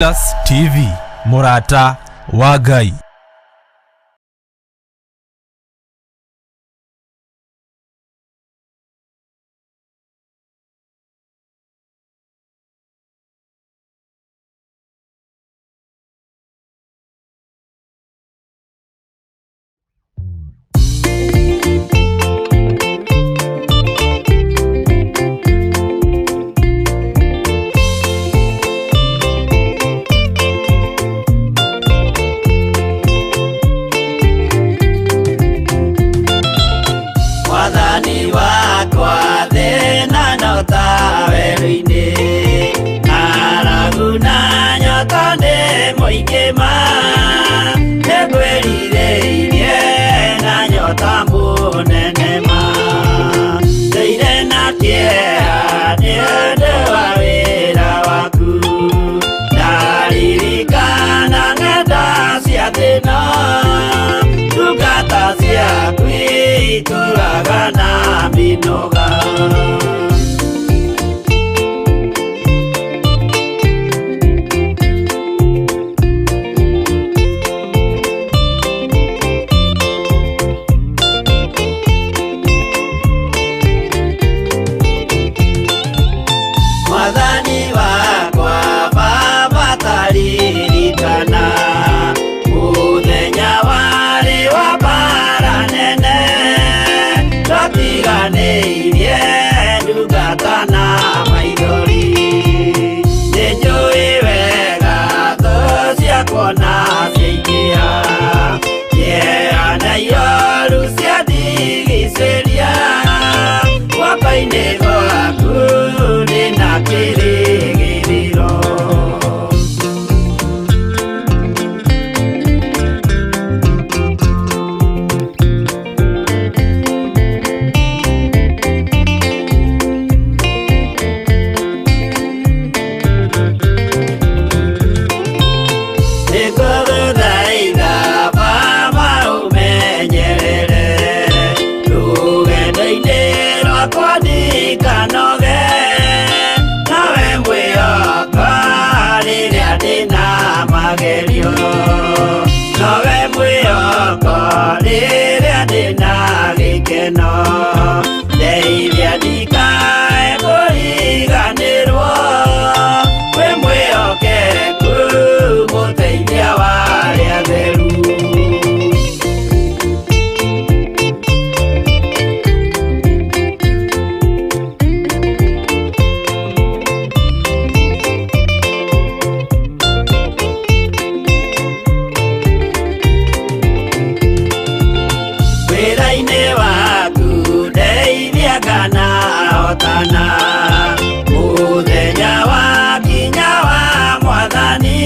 Plus TV Mũrata wa Ngai. Mwathani wakwa thĩna no ta werũ-inĩ, ng'aragu na nyota nĩ mũingĩ ma, nĩngwĩrirĩirie na nyota mũnene ma, ndũire na kĩeha nĩ ũndũ wa wĩra waku, ndaririkana ng'enda cia thĩna, ndungata ciaku itũraga na mĩnoga. Mwathani wakwa Baba taririkana mũthenya warĩ wa mbara nene, twatiganĩirie ndungata na maithori, nĩnjũĩ wega thũ ciakwa na ciaingĩha, kĩeha na ioru ciandigicĩria, guoko-inĩ gwaku ndĩna kĩrĩgĩrĩro. Nĩngũgũthaitha Baba ũmenyerere rũgendo-inĩ rwakwa ndikanoge, nawe mwĩhoko rĩrĩa ndĩna magerio, nowe mwĩhoko rĩrĩa ndĩna gĩkeno, ndeithia ndikae kũriganĩrwo, wĩ mwĩhokeku mũteithia wa arĩa atheru. Wĩra-inĩ waku ndeithia kana hotana, mũthenya wakinya wa Mwathani,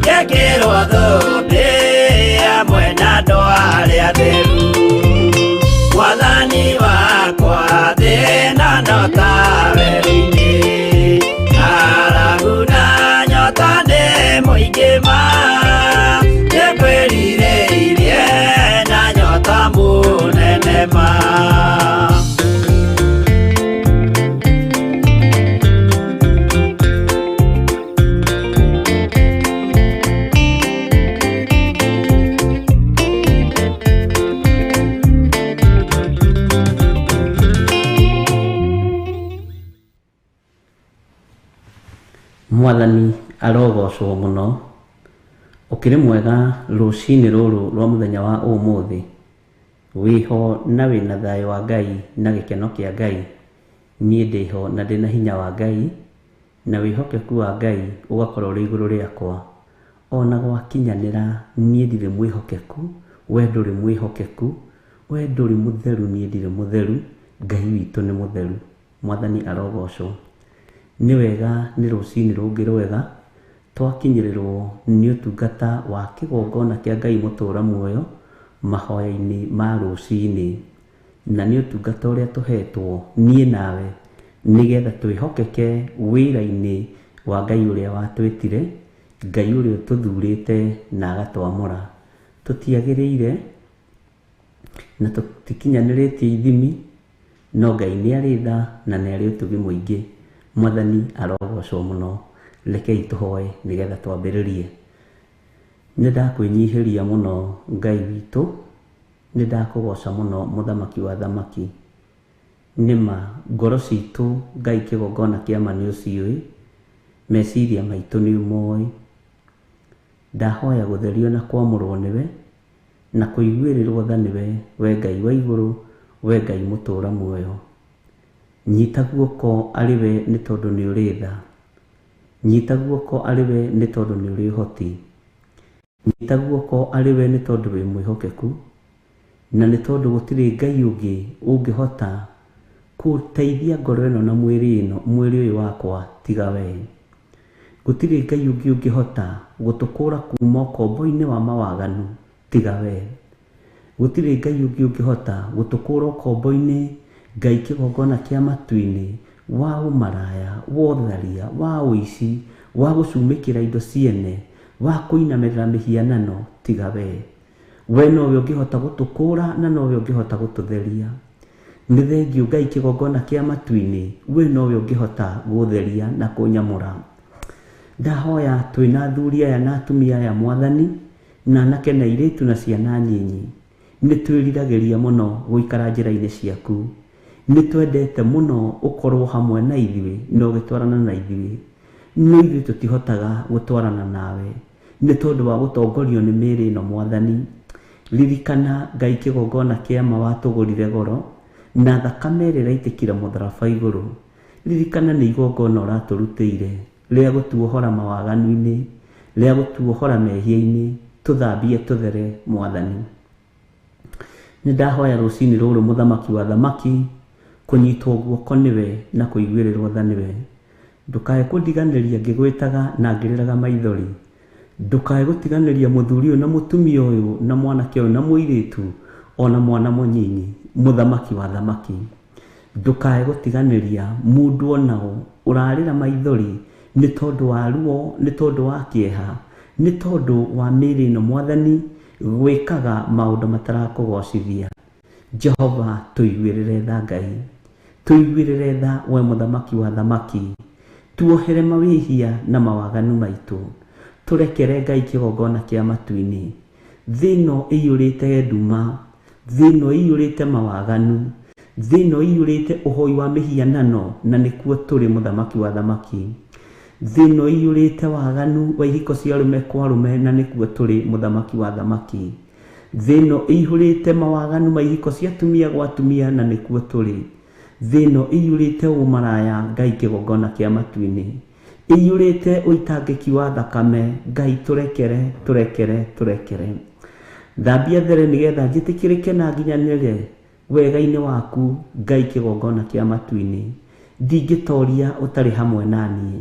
ngekĩrwo thũmbĩ hamwe na andũ arĩa atheru. Mwathani wakwa thĩna no ta werũ-inĩ, ng'aragu na nyota nĩ mũingĩ ma, nĩngwĩrirĩirie na nyota mũnene ma. Mwathani arogocwo mũno. Ũkĩrĩ mwega rũcinĩ rũrũ rwa mũthenya wa ũmũthĩ, wĩho na wĩna thayũ wa Ngai na gĩkeno kĩa Ngai. Niĩ ndĩho na ndĩna hinya wa Ngai na wĩhokeku wa Ngai ũgakorwo ũrĩ igũrũ rĩakwa. Ona gwakinyanĩra niĩ ndirĩ mwĩhokeku, we ndũrĩ mwĩhokeku, we ndũrĩ mũtheru, niĩ ndirĩ mũtheru, Ngai witũ nĩ mũtheru. Mwathani arogocwo. Nĩ wega nĩ rũcinĩ rũngĩ rwega twakinyĩrĩrwo nĩ ũtungata wa kĩgongona kĩa Ngai mũtũra muoyo mahoya-inĩ ma rũcinĩ. Na nĩ ũtungata ũrĩa tũhetwo niĩ nawe nĩgetha twĩhokeke wĩra-inĩ wa Ngai ũrĩa watwĩtire, Ngai ũrĩa ũtũthurĩte na agatwamũra. Tũtiagĩrĩire na tũtikinyanĩrĩtie ithimi, no Ngai nĩ arĩ tha na nĩ arĩ ũtugi mũingĩ. Mwathani arogocwo mũno. Rekei tũhoe nĩgetha twambĩrĩrie. Nĩ ndakwĩnyihĩria mũno Ngai witũ, nĩ ndakũgoca mũno mũthamaki wa thamaki. Nĩma ngoro citũ Ngai kĩgongona kĩa ma nĩ ũciũĩ, meciria maitũ nĩ ũmoĩ. Ndahoya gũtherio na kwamũrwo nĩwe, na kũiguĩrĩrwo tha nĩwe, we Ngai wa igũrũ, we Ngai mũtũũra muoyo. Nyita guoko arĩ we nĩ tondũ nĩ ũrĩ tha. Nyita guoko arĩ we nĩ tondũ nĩ ũrĩ ũhoti. Nyita guoko arĩ we nĩ tondũ wĩ mwĩhokeku, na nĩ tondũ gũtirĩ Ngai ũngĩ ũngĩhota kũteithia ngoro ĩno na mwĩrĩ ĩno, mwĩrĩ ũyũ wakwa tiga we. Gũtirĩ Ngai ũngĩ ũngĩhota gũtũkũra kuma ũkombo-inĩ wa mawaganu tiga we. Gũtirĩ Ngai ũngĩ ũngĩhota gũtũkũra ũkombo-inĩ Ngai kĩgongona kĩa matu-inĩ wa ũmaraya, wa ũtharia, wa ũici, wa gũcumĩkĩra indo ciene, wa kũinamĩrĩra mĩhianano tiga we. We nowe ũngĩhota gũtũkũra na nowe ũngĩhota gũtũtheria. Nĩ thengiũ Ngai kĩgongona kĩa matu-inĩ, we nowe ũngĩhota gũtheria na kũnyamũra. Ndahoya twĩna athuri aya na atumia aya Mwathani, na anake na airĩtu na ciana nyinyi, nĩ twĩriragĩria mũno gũikara njĩra-inĩ ciaku. Nĩ twendete mũno ũkorwo hamwe na ithuĩ na ũgĩtwarana na ithuĩ, no ithuĩ tũtihotaga gũtwarana nawe nĩ tondũ wa gũtongorio nĩ mĩĩrĩ ĩno Mwathani. Ririkana Ngai kĩgongona kĩa ma watũgũrire goro na thakame ĩrĩa ĩraitĩkire mũtharaba igũrũ. Ririkana nĩ igongona ũratũrutĩire rĩa gũtuohora mawaganu-inĩ, rĩa gũtuohora mehia-inĩ, tũthambie tũthere Mwathani. Nĩ ndahoya rũcinĩ rũrũ mũthamaki wa thamaki, kũnyitwo guoko nĩwe na kũiguĩrĩrwo tha nĩwe. Ndũkae kũndiganĩria ngĩgwĩtaga na ngĩrĩraga maithori. Ndũkae gũtiganĩria mũthuri ũyũ na mũtumia ũyũ na mwanake ũyũ na mũirĩtu ona mwana mũnyinyi, mũthamaki wa thamaki. Ndũkae gũtiganĩria mũndũ ona ũ ũrarĩra maithori nĩ tondũ wa ruo, nĩ tondũ wa kĩeha, nĩ tondũ wa mĩĩrĩ ĩno Mwathani gwĩkaga maũndũ matarakũgocithia. Jehova tũiguĩrĩre tha Ngai, tũiguĩrĩre tha we mũthamaki wa thamaki, tuohere mawĩhia na mawaganu maitũ, tũrekere Ngai kĩgongona kĩa matu-inĩ. Thĩ ĩno ĩiyũrĩte nduma, thĩ ĩno ĩiyũrĩte mawaganu, thĩ ĩno ĩiyũrĩte ũhoi wa mĩhianano, na nĩkuo tũrĩ mũthamaki wa thamaki. Thĩ ĩno ĩiyũrĩte waganu wa ihiko cia arũme kwa arũme, na nĩkuo tũrĩ mũthamaki wa thamaki. Thĩ ĩno ĩihũrĩte mawaganu ma ihiko cia atumia gwa atumia, na nĩkuo tũrĩ. Thĩ ĩno ĩiyũrĩte ũmaraya Ngai kĩgongona kĩa matu-inĩ, ĩiyũrĩte ũitangĩki wa thakame Ngai tũrekere, tũrekere, tũrekere. Thambia there nĩgetha njĩtĩkĩrĩke na nginyanĩre wega-inĩ waku Ngai kĩgongona kĩa matu-inĩ. Ndingĩtoria ũtarĩ hamwe na niĩ,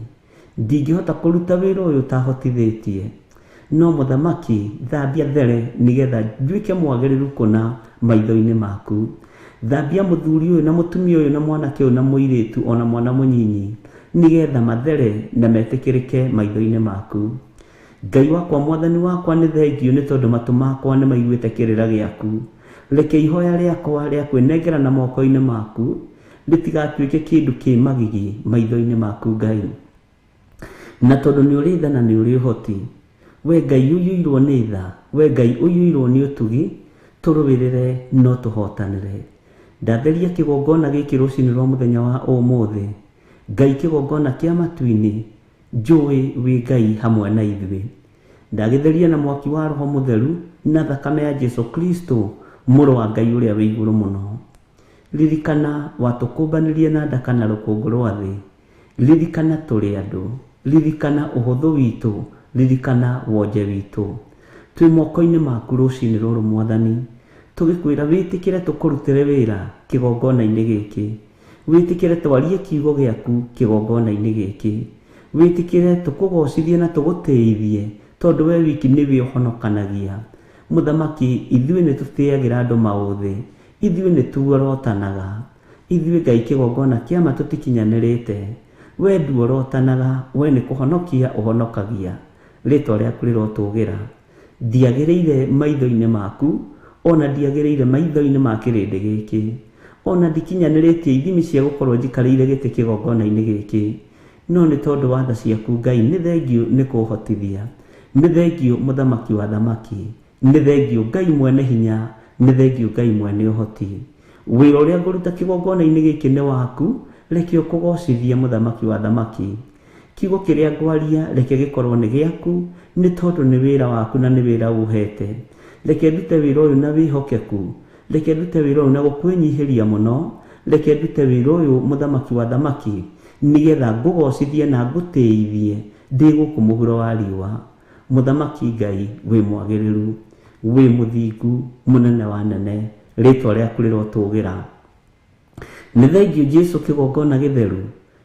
ndingĩhota kũruta wĩra ũyũ ũtahotithĩtie, no mũthamaki thambia there nĩgetha nduĩke mwagĩrĩru kũna maitho-inĩ maku. Thambia mũthuri ũyũ na mũtumia ũyũ na mwanake ũyũ na mũirĩtu ona mwana mũnyinyi nĩgetha mathere na metĩkĩrĩke maitho-inĩ maku. Ngai wakwa Mwathani wakwa nĩ thengiũ nĩ tondũ matũ makwa nĩ maiguĩte kĩrĩra gĩaku. Reke ihoya rĩakwa rĩa kwĩnengera na moko-inĩ maku rĩtigatuĩke kĩndũ kĩ magigi maitho-inĩ maku Ngai. Na tondũ nĩ ũrĩ tha na nĩ ũrĩ ũhoti, we Ngai ũiyũirwo nĩ tha, we Ngai ũiyũirwo nĩ ũtugi, tũrũĩrĩre no tũhotanĩre. Ndatheria kĩgongona gĩkĩ rũcinĩ rwa mũthenya wa ũmũthĩ, Ngai kĩgongona kĩa matu-inĩ, njũĩ wĩ Ngai hamwe na ithuĩ. Ndagĩtheria na mwaki wa Roho Mũtheru na thakame ya Jesu Kristo mũrũ wa Ngai ũrĩa wĩ igũrũ mũno. Ririkana watũkũmbanĩrie na ndaka na rũkũngũ rwa thĩ. Ririkana tũrĩ andũ, ririkana ũhũthũ witũ, ririkana wonje witũ. Twĩ moko-inĩ maku rũcinĩ rũrũ Mwathani, tũgĩkwĩra wĩtĩkĩre tũkũrutĩre wĩra kĩgongona-inĩ gĩkĩ, wĩtĩkĩre twarie kiugo gĩaku kĩgongona-inĩ gĩkĩ, wĩtĩkĩre tũkũgocithie na tũgũtĩithie, tondũ we wiki nĩwe ũhonokanagia. Mũthamaki, ithuĩ nĩ tũtĩagĩra andũ maũthĩ, ithuĩ nĩ tuorotanaga, ithuĩ Ngai kĩgongona kĩa ma tũtikinyanĩrĩte, we nduorotanaga, we nĩ kũhonokia ũhonokagia. Rĩtwa rĩaku rĩrotũgĩra. Ndiagĩrĩire maitho-inĩ maku, ona ndiagĩrĩire maitho-inĩ ma kĩrĩndĩ gĩkĩ, ona ndikinyanĩrĩtie ithimi cia gũkorwo njikarĩire gĩtĩ kĩgongona-inĩ gĩkĩ. No nĩ tondũ wa tha ciaku Ngai, nĩ thengiũ nĩ kũhotithia, nĩ thengiũ mũthamaki wa thamaki, nĩ thengiũ Ngai mwene hinya, nĩ thengiũ Ngai mwene ũhoti. Wĩra ũrĩa ngũruta kĩgongona-inĩ gĩkĩ nĩ waku, reke ũkũgocithie mũthamaki wa thamaki. Kiugo kĩrĩa ngwaria reke gĩkorwo nĩ gĩaku, nĩ tondũ nĩ wĩra waku na nĩ wĩra ũhete. Reke ndute wĩra ũyũ na wĩhokeku, reke ndute wĩra ũyũ na gũkwĩnyihĩria mũno, reke ndute wĩra ũyũ mũthamaki wa thamaki, nĩgetha ngũgocithie na ngũtĩithie ndĩ gũkũ mũhuro wa riũa. Mũthamaki Ngai wĩ mwagĩrĩru, wĩ mũthingu, mũnene wa nene, rĩtwa rĩaku rĩrotũgĩra. Nĩ thengiũ Jesu kĩgongona gĩtheru,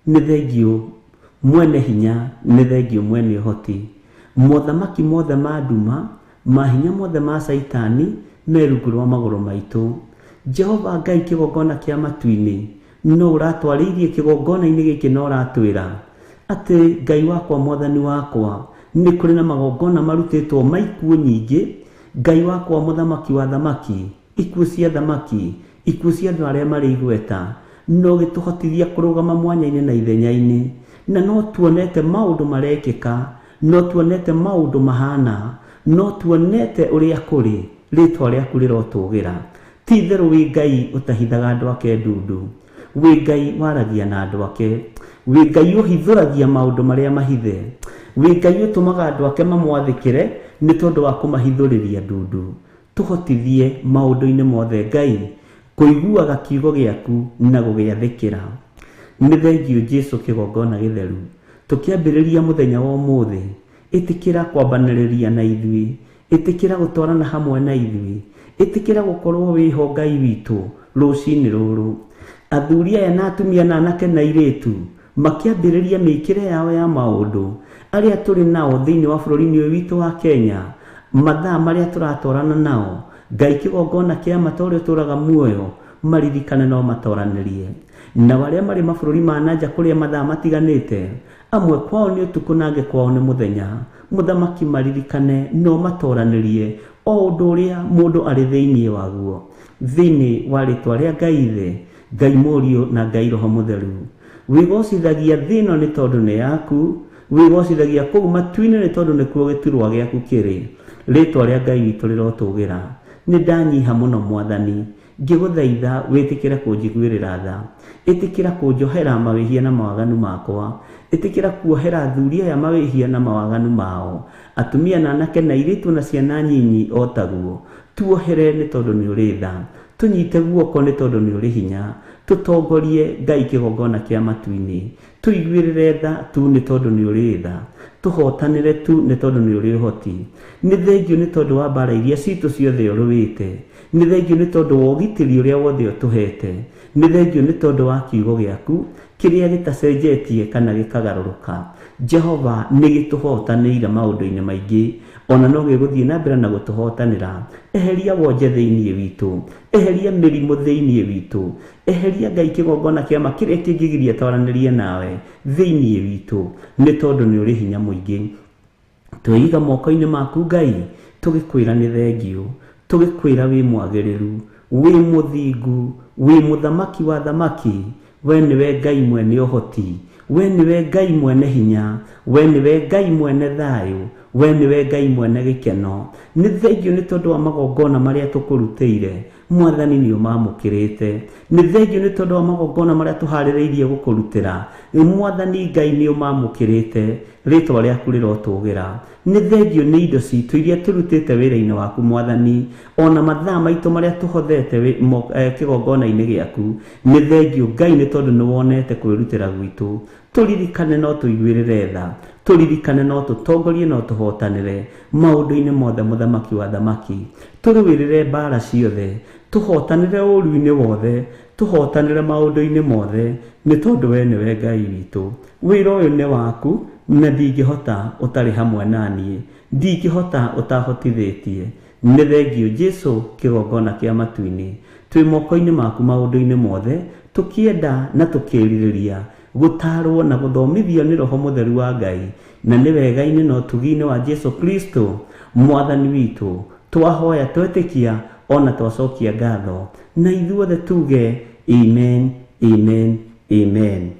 nĩ thengiũ mwene hinya, nĩ thengiũ mwene ũhoti. Mothamaki mothe ma nduma, mahinya mothe ma Caitani me rungu rwa magũrũ maitũ. Jehova Ngai kĩgongona kĩa matu-inĩ, no ũratwarĩirie kĩgongona-inĩ gĩkĩ na ũratwĩra atĩ Ngai wakwa, mwathani wakwa, nĩ kũrĩ na magongona marutĩtwo ma ikuũ nyingĩ. Ngai wakwa, mũthamaki wa thamaki, ikuũ cia thamaki, ikuũ cia andũ arĩa marĩ igweta, no gĩtũhotithia kũrũgama mwanya-inĩ na ithenya-inĩ. Na no tuonete maũndũ marekĩka, no tuonete maũndũ mahana, no tuonete ũrĩa kũrĩ, rĩtwa rĩaku rĩrotũgĩra. Ti itherũ wĩ Ngai ũtahithaga andũ ake ndundu, wĩ Ngai waragia na andũ ake, wĩ Ngai ũhithũragia maũndũ marĩa mahithe, wĩ Ngai ũtũmaga andũ ake mamwathĩkĩre nĩ tondũ wa kũmahithũrĩria ndundu. Tũhotithie maũndũ-inĩ mothe Ngai kũiguaga kiugo gĩaku na gũgĩathĩkĩra. Nĩ thengiũ Jesu kĩgongona gĩtheru. Tũkĩambĩrĩria mũthenya wa ũmũthĩ, ĩtĩkĩra kwambanĩrĩria na ithuĩ, ĩtĩkĩra gũtwarana hamwe na ithuĩ, ĩtĩkĩra gũkorwo wĩho Ngai witũ rũcinĩ rũrũ. Athuri aya na atumia na anake na airĩtu makĩambĩrĩria mĩkĩre yao ya maũndũ, arĩa tũrĩ nao thĩinĩ wa bũrũri-inĩ ũyũ witũ wa Kenya, mathaa marĩa tũratwarana nao, Ngai kĩgongona kĩa mata ũrĩa ũtũũraga muoyo, maririkane no matoranĩrie. Na arĩa marĩ mabũrũri ma nanja kũrĩa mathaa matiganĩte, amwe kwao nĩ ũtukũ na angĩ kwao nĩ mũthenya, mũthamaki maririkane no matoranĩrie o ũndũ ũrĩa mũndũ arĩ thĩinĩ waguo. Thĩinĩ wa rĩtwa rĩa Ngai Ithe, Ngai Mũriũ na Ngai Roho Mũtheru, wĩgocithagia thĩ ĩno nĩ tondũ nĩ yaku, wĩgocithagia kũu matu-inĩ nĩ tondũ nĩkuo gĩturwa gĩaku kĩrĩ. Rĩtwa rĩa Ngai witũ rĩrotũgĩra. Nĩ ndanyiha mũno mwathani, ngĩgũthaitha wĩtĩkĩre kũnjiguĩrĩra tha, ĩtĩkĩra kũnjohera mawĩhia na mawaganu makwa, ĩtĩkĩra kuohera athuri aya mawĩhia na mawaganu mao, atumia na anake na airĩtu na ciana nyinyi o taguo. Tuohere nĩ tondũ nĩ ũrĩ tha, tũnyite guoko nĩ tondũ nĩ ũrĩ hinya, tũtongorie Ngai kĩgongona kĩa matu-inĩ, tũiguĩrĩre tha tu nĩ tondũ nĩ ũrĩ tha, tũhotanĩre tu nĩ tondũ nĩ ũrĩ ũhoti. Nĩ thengiũ nĩ tondũ wa mbara iria citũ ciothe ũrũĩte, nĩ thengiũ nĩ tondũ wa ũgitĩri ũrĩa wothe ũtũhete, nĩ thengiũ nĩ tondũ wa kiugo gĩaku kĩrĩa gĩtacenjetie kana gĩkagarũrũka. Jehova nĩ gĩtũhotanĩire maũndũ-inĩ maingĩ, ona no gĩgũthiĩ na mbere na gũtũhotanĩra. Eheria wonje thĩinĩ witũ, eheria mĩrimũ thĩinĩ witũ, eheria Ngai kĩgongona kĩa ma kĩrĩa kĩngĩgiria twaranĩrie nawe thĩinĩ witũ, nĩ tondũ nĩ ũrĩ hinya mũingĩ. Twĩiga moko-inĩ maku Ngai, tũgĩkwĩra nĩ thengiũ, tũgĩkwĩra wĩ mwagĩrĩru, wĩ mũthingu, wĩ mũthamaki wa thamaki, we nĩwe Ngai mwene ũhoti, we nĩwe Ngai mwene hinya, we nĩwe Ngai mwene thayũ, we nĩwe Ngai mwene gĩkeno. Nĩ thengiũ nĩ tondũ wa magongona marĩa tũkũrutĩire, mwathani nĩ ũmamũkĩrĩte. Nĩ thengiũ nĩ tondũ wa magongona marĩa tũharĩrĩirie gũkũrutĩra, mwathani Ngai nĩ ũmamũkĩrĩte, rĩtwa rĩaku rĩrotũgĩra. Nĩ thengiũ nĩ indo citũ iria tũrutĩte wĩra-inĩ waku mwathani, ona mathaa maitũ marĩa tũhothete kĩgongona-inĩ gĩaku. Nĩ thengiũ Ngai nĩ tondũ nĩ wonete kwĩrutĩra gwitũ. Tũririkane no tũiguĩrĩre tha, tũririkane no tũtongorie no tũhotanĩre maũndũ-inĩ mothe mũthamaki wa thamaki. Tũrũĩrĩre mbara ciothe, tũhotanĩre ũũru-inĩ wothe, tũhotanĩre maũndũ-inĩ mothe, nĩ tondũ we nĩwe Ngai witũ. Wĩra ũyũ nĩ waku na ndingĩhota ũtarĩ hamwe na niĩ, ndingĩhota ũtahotithĩtie. Nĩ thengiũ Jesu kĩgongona kĩa matu-inĩ. Twĩ moko-inĩ maku maũndũ-inĩ mothe, tũkĩenda na tũkĩrirĩria gũtarwo na gũthomithio nĩ Roho Mũtheru wa Ngai, na nĩ wega-inĩ na ũtugi-inĩ wa Jesu Kristo mwathani witũ. Twahoya twetĩkia ona twacokia ngatho, na ithuothe tuge amen, amen, amen.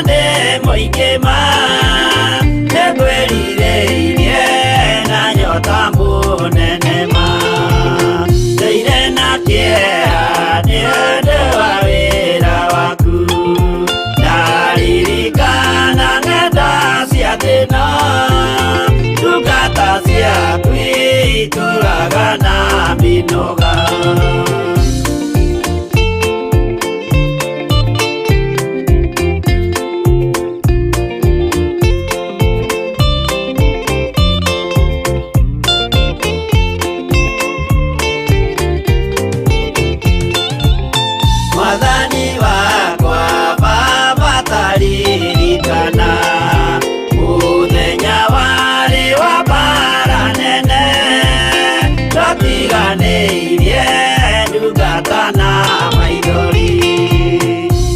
nĩ mũingĩ ma nĩngwĩrirĩirie na nyota mũnene ma ndĩire na kĩeha nĩ ũndũ wa wĩra waku ndaririkana ng'enda cia thĩna ndungata ciaku itũraga na mĩnoga. Mwathani wakwa Baba taririkana mũthenya warĩ wa mbara nene twatiganĩirie ndungata na maithori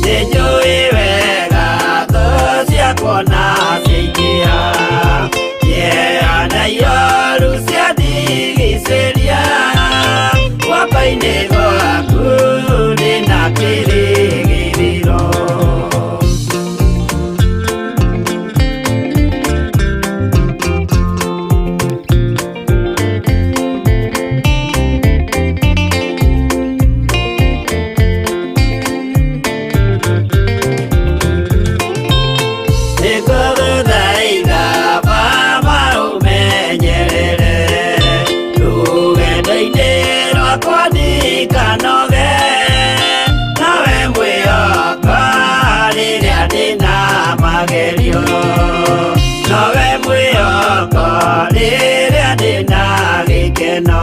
nĩnjũĩ wega thũ ciakwa na ciaingĩha kĩeha na ioru ciandigicĩria guoko-inĩ gwaku ndĩna kĩrĩgĩrĩro. Nĩngũgũthaitha Baba ũmenyerere rũgendo-inĩ rwakwa ndikanoge nawe mwĩhoka rĩrĩa ndĩna magerio nowe mwĩhoko rĩrĩa ndĩna gĩkeno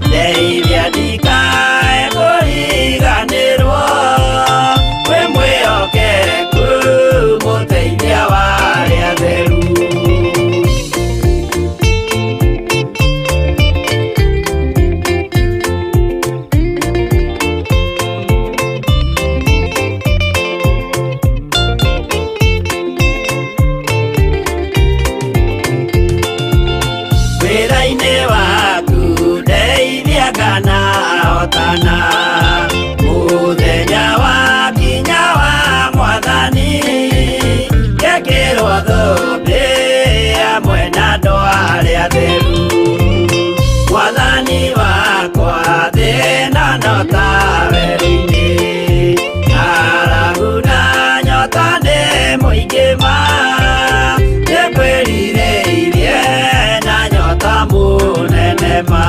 ndeithia ndikae kũriganĩrwo wĩ mwĩhokeku mũteithia wa arĩa atheru. Wĩra-inĩ waku ndeithia kana hotana mũthenya wakinya wa mwathani ngekĩrwo thũmbĩ hamwe na andũ arĩa atheru mwathani wakwa thĩna no ta werũ-inĩ ng'aragu na nyota nĩ mũingĩ ma nĩngwĩrirĩirie na nyota mũnene ma.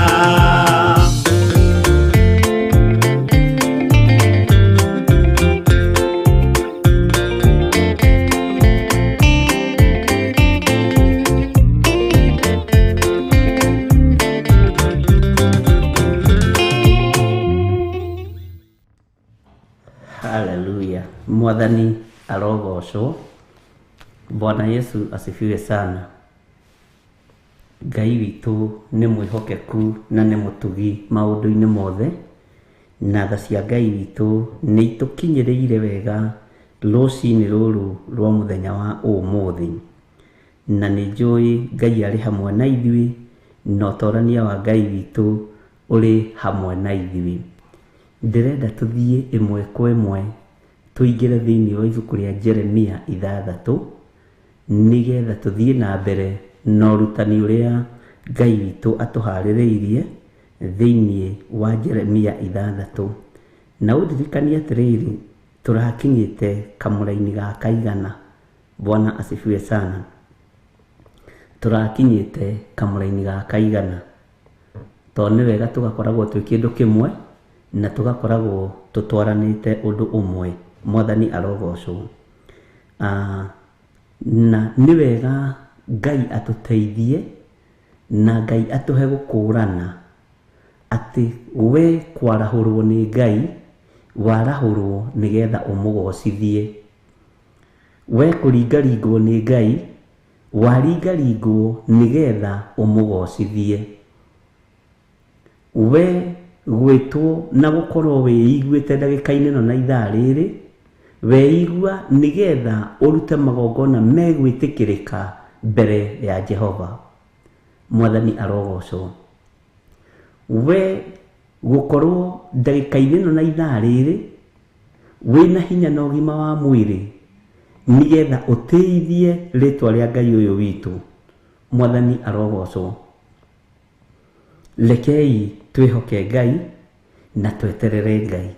Haleluya. Mwathani arogocwo. Bwana Yesu asifiwe sana. Ngai witũ nĩ mwĩhokeku na nĩ mũtugi maũndũ-inĩ mothe, na tha cia Ngai witũ nĩ itũkinyĩrĩire wega rũcinĩ rũrũ rwa mũthenya wa ũmũthĩ. Na nĩ njũĩ Ngai arĩ hamwe na ithuĩ, na ũtorania wa Ngai witũ ũrĩ hamwe na ithuĩ. Ndĩrenda tũthiĩ ĩmwe kwa ĩmwe tũingĩre thĩinĩ wa ibuku rĩa Jeremia 6 nĩgetha tũthiĩ na mbere na ũrutani ũrĩa Ngai witũ atũharĩrĩirie thĩinĩ wa Jeremia 6. Na ũndirikanie atĩrĩrĩ, tũrakinyĩte kamũraini ga kaigana. Bwana asifiwe sana. Tũrakinyĩte kamũraini ga kaigana tondũ nĩ wega tũgakoragwo twĩ kĩndũ kĩmwe na tũgakoragwo tũtwaranĩte ũndũ ũmwe. Mwathani arogocwo. Na nĩ wega Ngai atũteithie na Ngai atũhe gũkũrana atĩ we kwarahũrwo nĩ Ngai warahũrwo nĩgetha ũmũgocithie, we kũringaringwo nĩ Ngai waringaringwo nĩgetha ũmũgocithie, we gwĩtwo na gũkorwo wĩiguĩte ndagĩka-inĩ ĩno na ithaa rĩrĩ weigua nĩgetha ũrute magongona megwĩtĩkĩrĩka mbere ya Jehova. Mwathani arogocwo. We gũkorwo ndagĩka-inĩ ĩno na ithaa rĩrĩ wĩna hinya na ũgima wa mwĩrĩ Nĩgetha ũtĩithie rĩtwa rĩa Ngai ũyũ witũ. Mwathani arogocwo. Rekei twĩhoke Ngai na tweterere Ngai.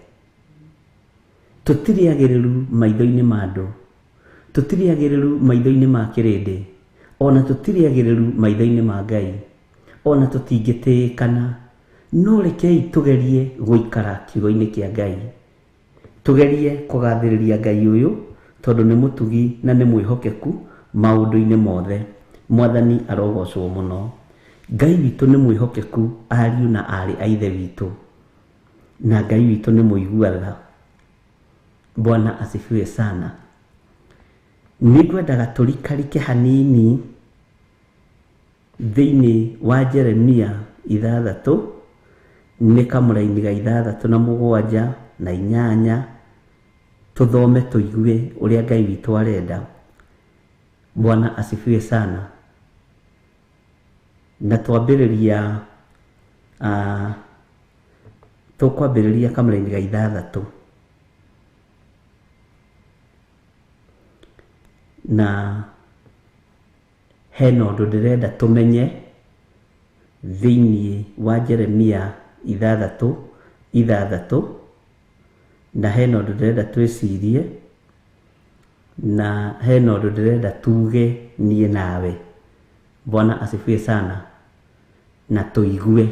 Tũtirĩ agĩrĩru maitho-inĩ ma andũ, tũtirĩ agĩrĩru maitho-inĩ ma kĩrĩndĩ, ona tũtirĩ agĩrĩru maitho-inĩ ma Ngai, ona tũtingĩtĩĩkana. No rekei tũgerie gũikara kiugo-inĩ kĩa Ngai, tũgerie kũgathĩrĩria Ngai ũyũ, tondũ nĩ mũtugi na nĩ mwĩhokeku maũndũ-inĩ mothe. Mwathani arogocwo mũno. Ngai witũ nĩ mwĩhokeku, ariũ na aarĩ a Ithe witũ, na Ngai witũ nĩ mũigua tha. Bwana asifiwe sana. Nĩngwendaga tũrikarike hanini thĩinĩ wa Jeremia 6, nĩ kamũraini ga 6 na 7 na 8, tũthome tũigue ũrĩa Ngai witũ arenda. Bwana asifiwe sana. Na twambĩrĩria tũkwambĩrĩria kamũraini ga 6 na hena ũndũ ndĩrenda tũmenye thĩinĩ wa Jeremia 6 6, na hena ũndũ ndĩrenda twĩcirie, na hena ũndũ ndĩrenda tuge niĩ nawe. Bwana asifiwe sana. Na tũigue.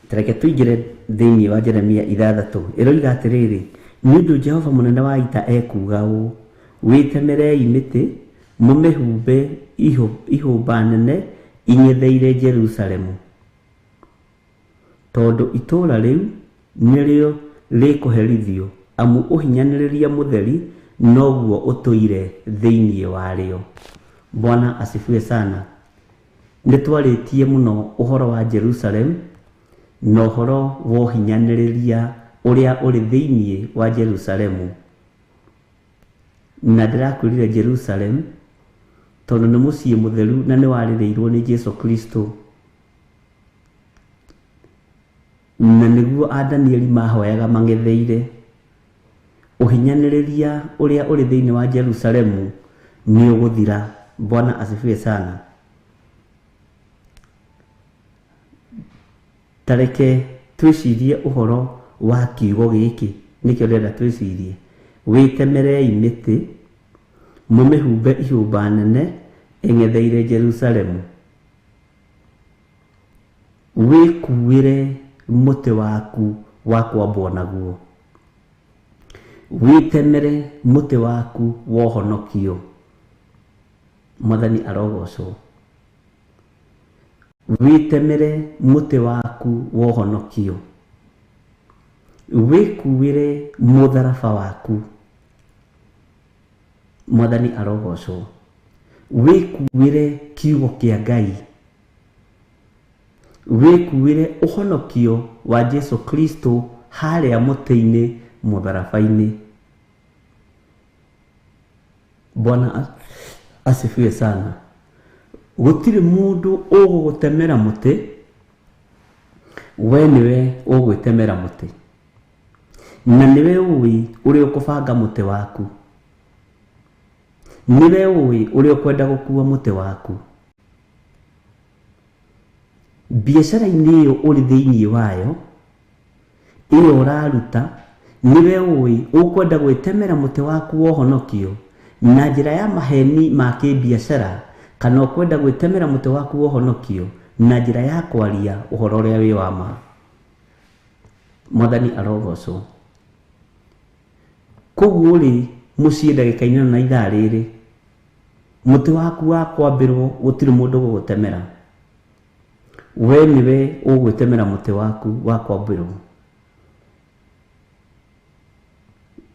Tareke tũingĩre thĩinĩ wa Jeremia 6. Ĩroiga atĩrĩrĩ, nĩ ũndũ Jehova mũnene wa ita ekuuga ũũ, wĩtemerei mĩtĩ, mũmĩhumbe ihũmba nene ing'etheire Jerusalemu, tondũ itũũra rĩu nĩrĩo rĩkũherithio, amu ũhinyanĩrĩria mũtheri noguo ũtũire thĩinĩ warĩo. Bwana asifiwe sana. Nĩtwarĩtie mũno ũhoro wa Jerusalem na ũhoro wa ũhinyanĩrĩria ũrĩa ũrĩ thĩinĩ wa Jerusalemu. Na ndĩrakwĩrire Jerusalem tondũ nĩ mũciĩ mũtheru na nĩwarĩrĩirwo nĩ Jesu Kristo, na nĩguo a Danieli mahoyaga mang'etheire. Ũhinyanĩrĩria ũrĩa ũrĩ thĩinĩ wa Jerusalemu nĩ ũgũthira. Bwana asifiwe sana. Tareke twĩcirie ũhoro wa kiugo gĩkĩ, nĩkĩo ndĩrenda twĩcirie. Wĩtemerei mĩtĩ, mũmĩhumbe ihũmba nene ĩng'etheire Jerusalemu. Wĩkuĩre mũtĩ waku wa kwambwo naguo, wĩtemere mũtĩ waku wa ũhonokio. Mwathani arogocwo. Wĩtemere mũtĩ waku wa ũhonokio, wĩkuĩre mũtharaba waku. Mwathani arogocwo. Wĩkuĩre kiugo kĩa Ngai, wĩkuĩre ũhonokio wa Jesu Kristo harĩa mũtĩ-inĩ mũtharaba-inĩ. Bwana asifiwe sana. Gũtirĩ mũndũ ũgũgũtemera mũtĩ, we nĩwe ũgwĩtemera mũtĩ, na nĩwe ũĩ ũrĩa ũkũbanga mũtĩ waku, nĩwe ũĩ ũrĩa ũkwenda gũkua mũtĩ waku. Biacara-inĩ ĩyo ũrĩ thĩinĩ wayo, ĩyo ũraruta, nĩwe ũĩ ũkwenda gwĩtemera mũtĩ waku wa ũhonokio na njĩra ya maheni ma kĩbiacara, kana ũkwenda gwĩtemera mũtĩ waku wa ũhonokio na njĩra ya kwaria ũhoro ũrĩa wĩ wa ma. Mwathani arogocwo. Koguo rĩ, mũciĩ ndagĩka-inĩ ĩno na ithaa rĩrĩ, mũtĩ waku wa kwambĩrwo gũtirĩ mũndũ ũgũgũtemera, we nĩwe ũgwĩtemera mũtĩ waku wa kwambĩrwo.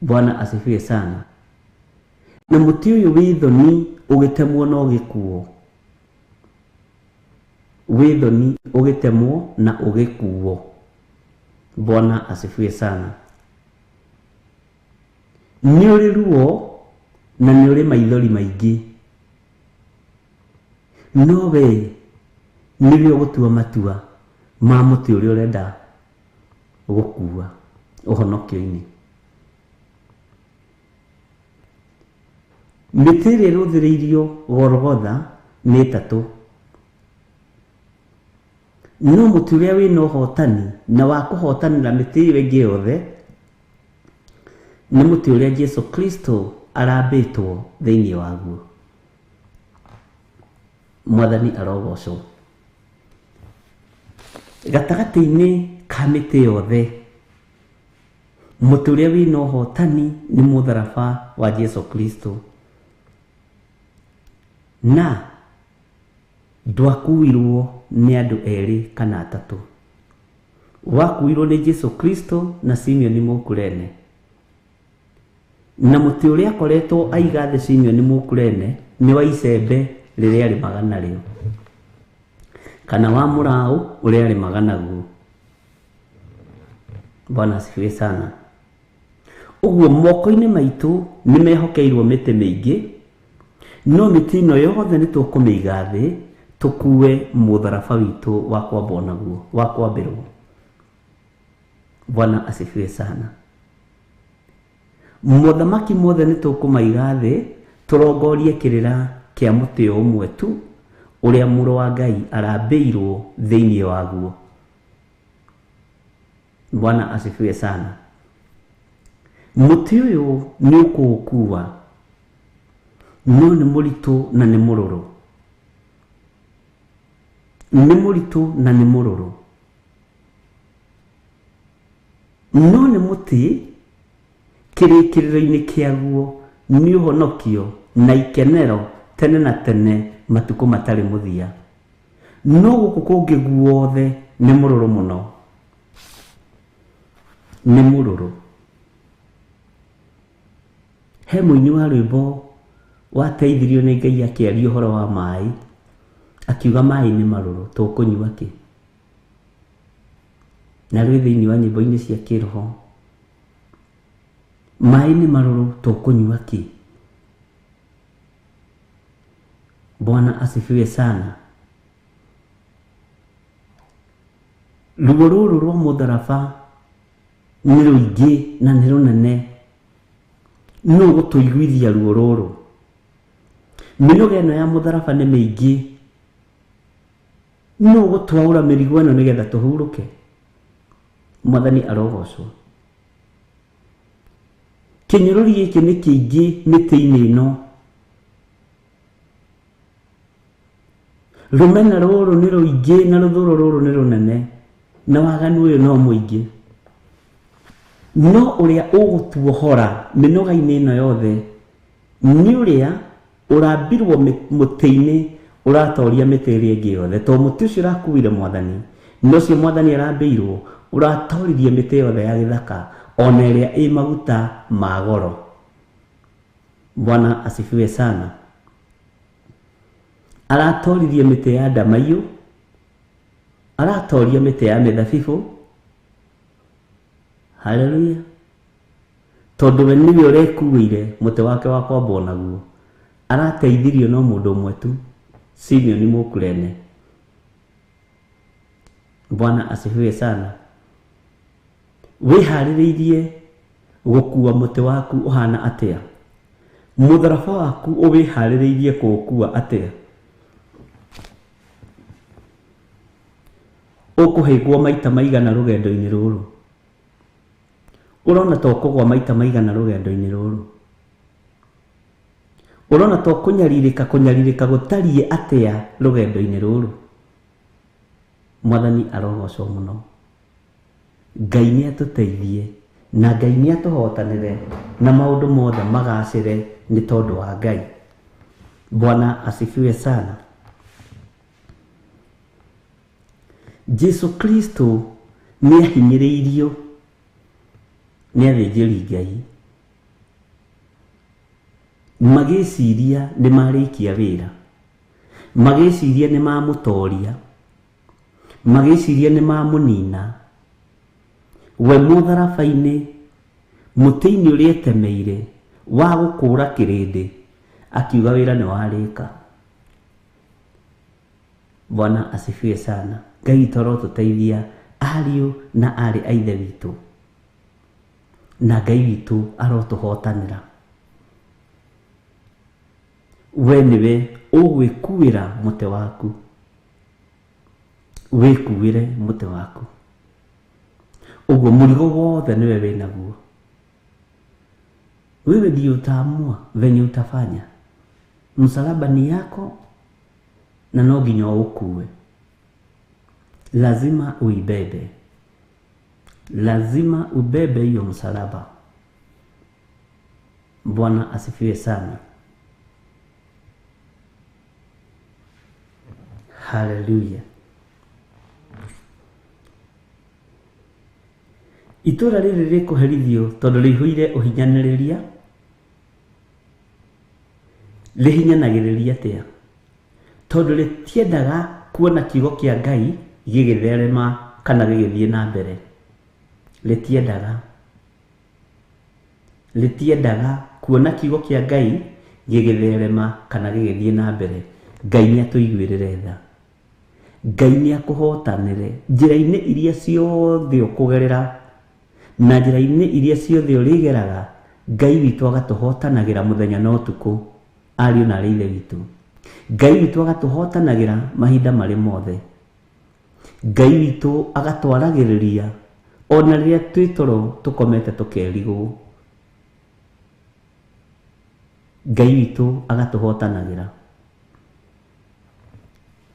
Bwana asifiwe sana. Na mũtĩ ũyũ wĩ thoni ũgĩtemwo na ũgĩkuo, wĩ thoni ũgĩtemwo na ũgĩkuo. Bwana asifiwe sana. Nĩ ũrĩ ruo na nĩ ũrĩ maithori maingĩ, no we nĩwe ũgũtua matua ma mũtĩ ũrĩa ũrenda gũkua ũhonokio-inĩ. Mĩtĩ ĩrĩa ĩrũthĩrĩirio Golgotha nĩ ĩtatũ, no mũtĩ ũrĩa wĩna ũhotani na wa kũhotanĩra mĩtĩ ĩyo ĩngĩ yothe nĩ mũtĩ ũrĩa Jesu Kristo arambĩtwo thĩinĩ waguo. Mwathani arogocwo. Gatagatĩ-inĩ ka mĩtĩ yothe, mũtĩ ũrĩa wĩna ũhotani nĩ mũtharaba wa Jesu Kristo, na ndwakuirwo nĩ andũ erĩ kana atatũ, wakuirwo nĩ Jesu Kristo na Simeoni Mũkurene. Na mũtĩ ũrĩa akoretwo aiga thĩ Simeoni Mũkurene nĩ wa icembe rĩrĩa arĩmaga narĩo, kana wa mũraũ ũrĩa arĩmaga naguo. Bwana asifiwe sana. Ũguo moko-inĩ maitũ nĩ mehokeirwo mĩtĩ mĩingĩ, no mĩtĩ ĩno yothe nĩ tũkũmĩiga thĩ tũkue mũtharaba witũ wa kwambwo naguo, wa kwambĩrwo. Bwana asifiwe sana. Mothamaki mothe nĩ tũkũmaiga thĩ tũrongorie kĩrĩra kĩa mũtĩ o ũmwe tu ũrĩa mũrũ wa Ngai arambĩirwo thĩinĩ waguo. Bwana asifiwe sana. Mũtĩ ũyũ nĩ ũkũũkua, no nĩ mũritũ na nĩ mũrũrũ. Nĩ mũritũ na nĩ mũrũrũ, no nĩ mũtĩ kĩrĩkĩrĩro-inĩ kĩaguo nĩ ũhonokio na ikenero tene na tene matukũ matarĩ mũthia. No gũkũ kũngĩ guothe nĩ mũrũrũ mũno, nĩ mũrũrũ. He mũini wa rwĩmbo wateithirio nĩ Ngai akĩaria ũhoro wa maĩ, akiuga maĩ nĩ marũrũ, tũkũnyua kĩ? Na rwĩ thĩinĩ wa nyĩmbo-inĩ cia kĩroho, maĩ nĩ marũrũ, tũkũnyua kĩ? Bwana asifiwe sana. Ruo rũrũ rwa mũtharaba nĩ rũingĩ na nĩ rũnene, no gũtũiguithia ruo rũrũ. Mĩnoga ĩno ya mũtharaba nĩ mĩingĩ, no gũtwaũra mĩrigo ĩno nĩgetha tũhurũke. Mwathani arogocwo. Kĩnyũrũri gĩkĩ nĩ kĩingĩ mĩtĩ-inĩ ĩno. Rũmena rũrũ nĩ rũingĩ na rũthũro rũrũ nĩ rũnene, na waganu ũyũ no mũingĩ. No ũrĩa ũgũtuohora mĩnoga-inĩ ĩno yothe nĩ ũrĩa ũrambirwo mũtĩ-inĩ ũratoria mĩtĩ ĩrĩa ĩngĩ yothe. To mũtĩ ũcio ũrakuire Mwathani, no ũcio Mwathani arambĩirwo ũratoririe mĩtĩ yothe ya gĩthaka ona ĩrĩa ĩ maguta ma goro. Bwana asifiwe sana. Aratoririe mĩtĩ ya ndamaiyũ, aratoria mĩtĩ ya mĩthabibũ. Haleluya. Tondũ we nĩwe ũrekuĩire mũtĩ wake wa kwambwo naguo, arateithirio no mũndũ ũmwe tu, Simeoni Mũkurene. Bwana asifiwe sana. Wĩharĩrĩirie gũkua mũtĩ waku ũhana atĩa? Mũtharaba waku ũwĩharĩrĩirie kũũkua atĩa? Ũkũhĩngwo maita maigana rũgendo-inĩ rũrũ? Ũrona ta ũkũgwa maita maigana rũgendo-inĩ rũrũ? Ũrona ta ũkũnyarirĩka kũnyarirĩka gũtariĩ atĩa rũgendo-inĩ rũrũ? Mwathani arogocwo mũno. Ngai nĩ atũteithie na Ngai nĩ atũhotanĩre na maũndũ mothe magacĩre nĩ tondũ wa Ngai. Bwana asifiwe sana. Jesu Kristo nĩ ahinyĩrĩirio nĩ athĩnjĩri Ngai, magĩciria nĩ marĩkia wĩra, magĩciria nĩ mamũtoria, magĩciria nĩ mamũnina. We mũtharaba-inĩ, mũtĩ-inĩ ũrĩa etemeire wa gũkũra kĩrĩndĩ, akiuga wĩra nĩ warĩka. Bwana asifiwe sana. Ngai witũ arotũteithia ariũ na aarĩ a Ithe witũ, na Ngai witũ arotũhotanĩra. We nĩwe ũgwĩkuĩra mũtĩ waku, wĩkuĩre mũtĩ waku. Ũguo mũrigo wothe nĩwe wĩnaguo. Wewe ndiye utaamua venye utafanya. Msalaba ni yako na no nginya ũkue. Lazima uibebe, lazima ubebe hiyo msalaba. Bwana asifiwe sana. Haleluya. Itũra rĩrĩ rĩkũherithio tondũ rĩihũire ũhinyanĩrĩria. Rĩhinyanagĩrĩria atĩa? Tondũ rĩtiendaga kuona kiugo kĩa Ngai gĩgĩtherema kana gĩgĩthiĩ na mbere. Rĩtiendaga kuona kiugo kĩa Ngai gĩgĩtherema kana gĩgĩthiĩ na mbere. Ngai nĩ atũiguĩrĩre tha. Ngai nĩ akũhotanĩre njĩra-inĩ iria ciothe ũkũgerera na njĩra-inĩ iria ciothe ũrĩgeraga. Ngai witũ agatũhotanagĩra mũthenya na ũtukũ, ariũ na arĩ ithe witũ. Ngai witũ agatũhotanagĩra mahinda marĩ mothe. Ngai witũ agatwaragĩrĩria ona rĩrĩa twĩ toro tũkomete tũkerigwo. Ngai witũ agatũhotanagĩra.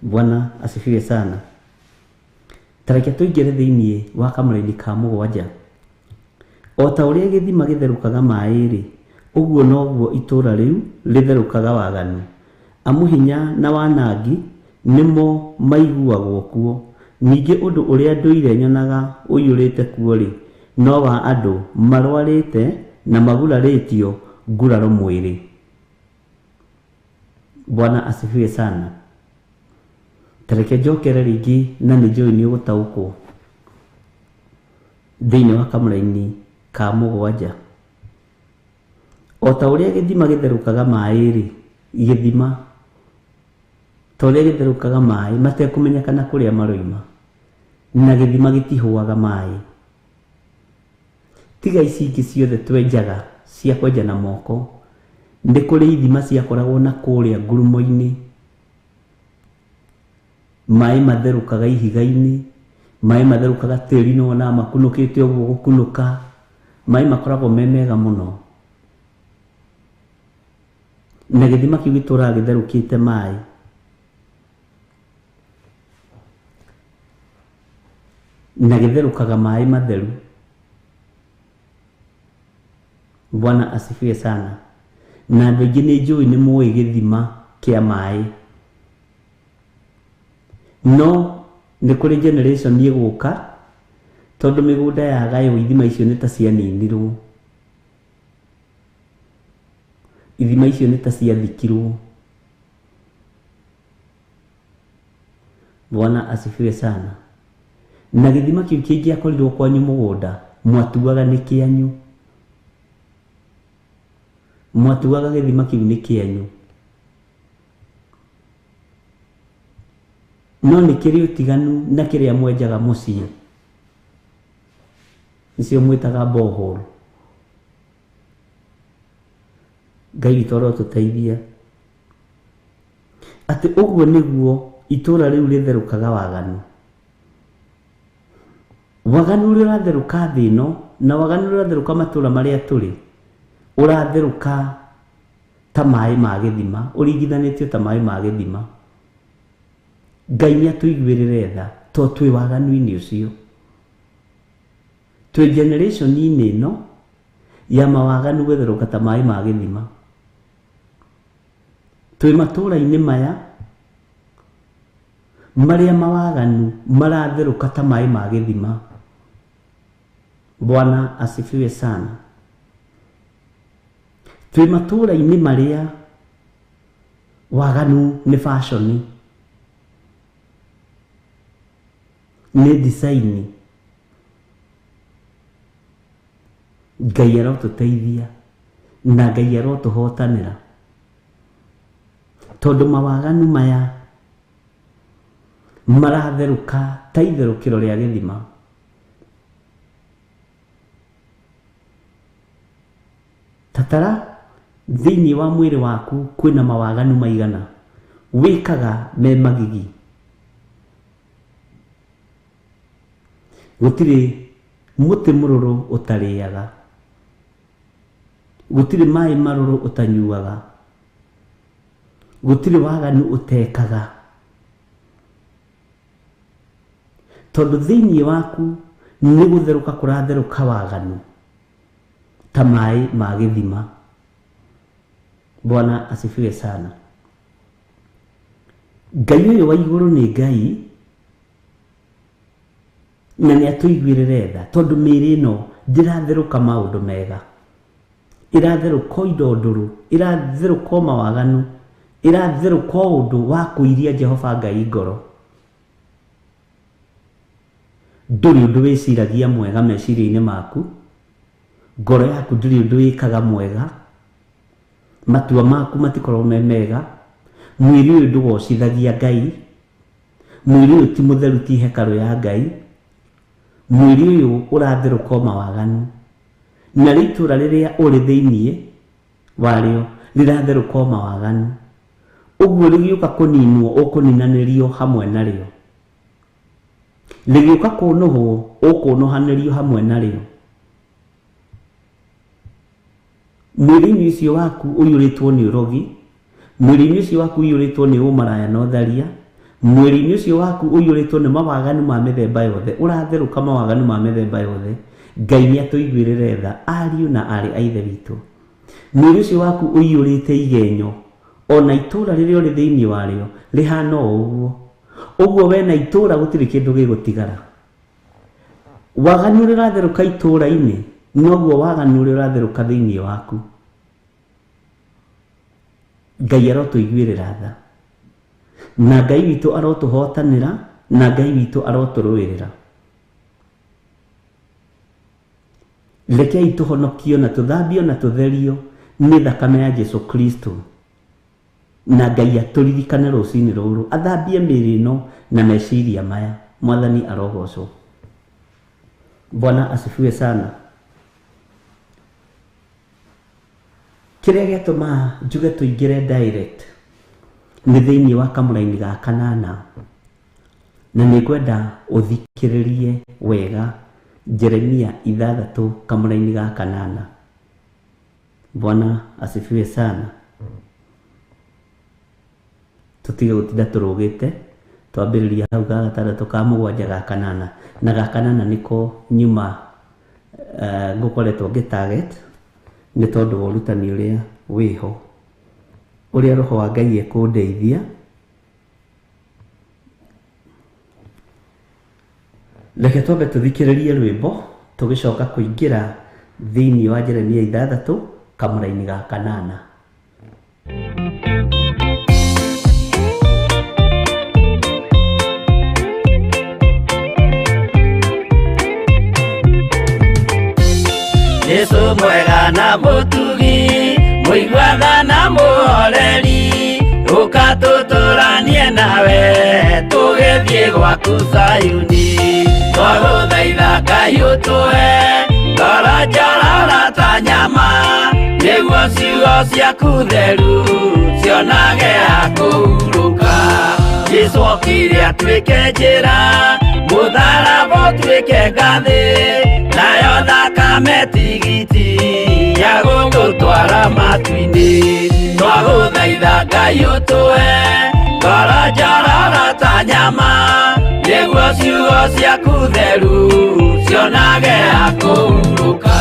Bwana asifiwe sana. Tareke tũingĩre thĩinĩ wa kamũraini ka 7. O ta ũrĩa gĩthima gĩtherũkaga maĩ-rĩ, ũguo noguo itũũra rĩu rĩtherũkaga waganu. Amu hinya na wanangi nĩmo maiguagwo kuo. Ningĩ ũndũ ũrĩa ndũire nyonaga ũiyũrĩte kuo-rĩ, no wa andũ marwarĩte na magurarĩtio nguraro mwĩrĩ. Bwana asifiwe sana. Tareke njokere rĩngĩ na nĩ njũĩ nĩ ũgũtaũkwo. Thĩinĩ wa kamũraini ka 7. O ta ũrĩa gĩthima gĩtherũkaga maĩ-rĩ, gĩthima ta ũrĩa gĩtherũkaga maĩ matekũmenyekana kũrĩa maroima, na gĩthima gĩtihũaga maĩ. Tiga ici ingĩ ciothe twenjaga cia kwenja na moko, nĩ kũrĩ ithima ciakoragwo na kũrĩa ngurumo-inĩ. Maĩ matherũkaga ihiga-inĩ, maĩ matherũkaga tĩri-inĩ wonaga makunũkĩte ũguo gũkunũka. Maĩ makoragwo me mega mũno. Na gĩthima kĩu gĩtũraga gĩtherũkĩte maĩ. Na gĩtherũkaga maĩ matheru. Bwana asifiwe sana. Na andũ aingĩ nĩ njũĩ nĩ mũĩ gĩthima kĩa maĩ. No nĩ kũrĩ generation ĩgũka tondũ mĩgũnda yagaywo ithima icio nĩ ta cianinirwo. Ithima icio nĩ ta ciathikirwo. Bwana asifiwe sana. Na gĩthima kĩu kĩngĩakorirwo kwanyu mũgũnda, mwatuaga nĩ kĩanyu. Mwatuaga gĩthima kĩu nĩ kĩanyu. No nĩ kĩrĩ ũtiganu na kĩrĩa mwenjaga mũciĩ. Nĩcio mwĩtaga borehole. Ngai witũ arotũteithia. Atĩ ũguo nĩguo itũũra rĩu rĩtherũkaga waganu. Waganu ũrĩa ũratherũka thĩ ĩno na waganu ũrĩa ũratherũka matũũra marĩa tũrĩ, ũratherũka ta maĩ ma gĩthima, ũringithanĩtio ta maĩ ma gĩthima. Ngai nĩ atũiguĩrĩre tha to twĩ waganu-inĩ ũcio. Twĩ generation-inĩ ĩno ya mawaganu gũtherũka ta maĩ ma gĩthima. Twĩ matũũra-inĩ maya marĩa mawaganu maratherũka ta maĩ ma gĩthima. Bwana asifiwe sana. Twĩ matũũra-inĩ marĩa waganu nĩ fashion, nĩ design. Ngai arotũteithia na Ngai arotũhotanĩra tondũ mawaganu maya maratherũka ta itherũkĩro rĩa gĩthima. Tatara Thĩinĩ wa mwĩrĩ waku kwĩna mawaganu maigana wĩkaga me magigi. Gũtirĩ mũtĩ mũrũrũ ũtarĩaga, gũtirĩ maĩ marũrũ ũtanyuaga, gũtirĩ waganu ũtekaga, tondũ thĩinĩ waku nĩ gũtherũka kũratherũka waganu ta maĩ ma gĩthima. Bwana asifiwe sana. Ngai ũyũ wa igũrũ nĩ Ngai na nĩ atũiguĩrĩre tha, tondũ mĩĩrĩ ĩno ndĩratherũka maũndũ mega, ĩratherũka o indo ndũrũ, ĩratherũka o mawaganu, ĩratherũka o ũndũ wa kũiria Jehova Ngai ngoro. Ndũrĩ ũndũ wĩciragia mwega meciria-inĩ maku, ngoro yaku ndũrĩ ũndũ wĩkaga mwega, matua maku matikoragwo me mega, mwĩrĩ ũyũ ndũgocithagia Ngai, mwĩrĩ ũyũ ti mũtheru, ti hekarũ ya Ngai, mwĩrĩ ũyũ ũratherũka o mawaganu, na rĩ itũũra rĩrĩa ũrĩ thĩiniĩ warĩo rĩratherũka o mawaganu. Ũguo rĩgĩũka kũninwo ũkũninanĩrio hamwe narĩo, rĩgĩũka kũnũhwo ũkũnũhanĩrio hamwe narĩo. Mwĩrĩ-inĩ ũcio waku ũiyũrĩtwo nĩ ũrogi, mwĩrĩ-inĩ ũcio waku ũiyũrĩtwo nĩ ũmaraya na ũtharia, mwĩrĩ-inĩ ũcio waku ũiyũrĩtwo nĩ mawaganu ma mĩthemba yothe, ũratherũka mawaganu ma mĩthemba yothe. Ngai nĩ atũiguĩrĩre tha, ariũ na aarĩ a Ithe witũ. Mwĩrĩ ũcio waku ũiyũrĩte igenyo, ona itũũra rĩrĩa ũrĩ thĩinĩ warĩo rĩhana o ũguo. Ũguo we na itũũra gũtirĩ kĩndũ gĩgũtigara. Waganu ũrĩa ũratherũka itũũra-inĩ noguo waganu ũrĩa ũratherũka thĩinĩ waku. Ngai arotũiguĩrĩra tha, na Ngai witũ arotũhotanĩra, na Ngai witũ arotũrũĩrĩra. Rekei tũhonokio na tũthambio na tũtherio nĩ thakame ya Jesu Kristo, na Ngai atũririkane rũcinĩ rũrũ, athambie mĩĩrĩ ĩno na meciria maya. Mwathani arogocwo. Bwana asifiwe sana. Kĩrĩa gĩatũma njuge tũingĩre direct nĩ thĩinĩ wa kamũraini ga kanana, na nĩ ngwenda ũthikĩrĩrie wega Jeremia 6 kamũraini ga kanana. Bwana asifiwe sana. Tũtige gũtinda tũrũgĩte, twambĩrĩria hau ga gatandatũ ka mũgwanja ga kanana, na ga kanana nĩko nyuma ngũkoretwo ngĩ target nĩ tondũ wa ũrutani ũrĩa wĩho, ũrĩa Roho wa Ngai ekũndeithia. Reke twambe tũthikĩrĩrie rwĩmbo tũgĩcoka kũingĩra thĩinĩ wa Jeremia 6 kamũraini ga kanana. Jesu mwega na mũtugi, mũiguatha na mũhoreri, ũka tũtũranie nawe tũgĩthiĩ gwaku Zayuni. Twagũthaitha Ngai ũtũhe ngoro njororo ta nyama, nĩguo ciugo ciaku theru cionage ha kũhurũka. Jesu okire atuĩke njĩra, mũtharaba ũtuĩke ngathĩ, nayo thakame tigiti ya gũgũtwara matu-inĩ. Twagũthaitha Ngai ũtũhe ngoro njororo ta nyama, nĩguo ciugo ciaku theru cionage ha kũhurũka.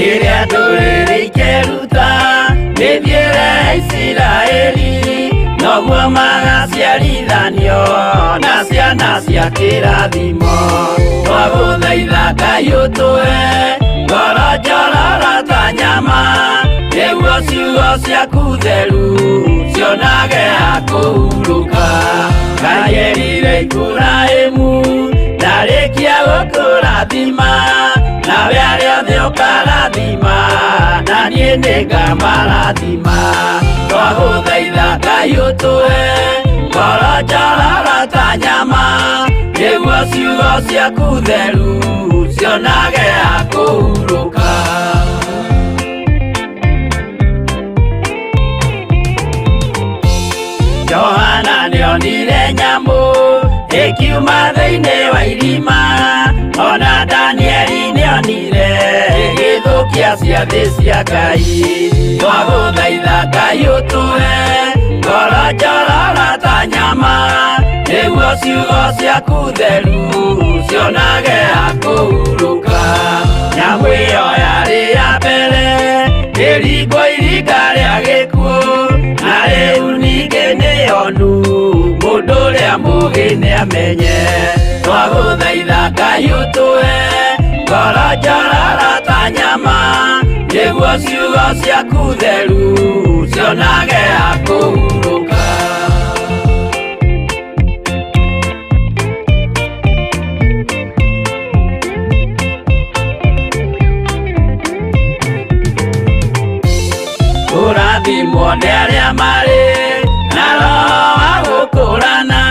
Rĩrĩa ndũrĩrĩ ikeruta mĩthiĩre ya Isiraeli, noguo magaciarithanio na ciana cia kĩrathimo. Twagũthaitha Ngai ũtũhe ngoro njororo ta nyama, nĩguo ciugo ciaku theru cionage ha kũhurũka. Ngai erire Iburahĩmu ndarĩkia gũkũrathima, nawe arĩa othe ũkarathima, na niĩ nĩngamarathima. Twagũthaitha Ngai ũtũhe Ngoro njororo ta nyama nĩguo ciugo ciaku theru cionage ha kũhurũka. Johana nĩonire nyamũ ĩkiuma thĩinĩ wa irima, ona Danieli nĩonire ĩgĩthũkia ciathĩ cia Ngai. Twagũthaitha Ngai ũtũhe ngoro njororo ta nyama nĩguo ciugo ciaku theru cionage ha kũhurũka. Nyamũ ĩyo yarĩ ya mbere ĩringwo iringa rĩa gĩkuũ, na rĩu ningĩ nĩyonu mũndũ ũrĩa mũũgĩ nĩamenye. Twagũthaitha Ngai ũtũhe ngoro njororo ta nyama nĩguo ciugo ciaku theru cionage ha kũhurũka. Kũrathimwo nĩ arĩa marĩ na roho wa gũkũrana,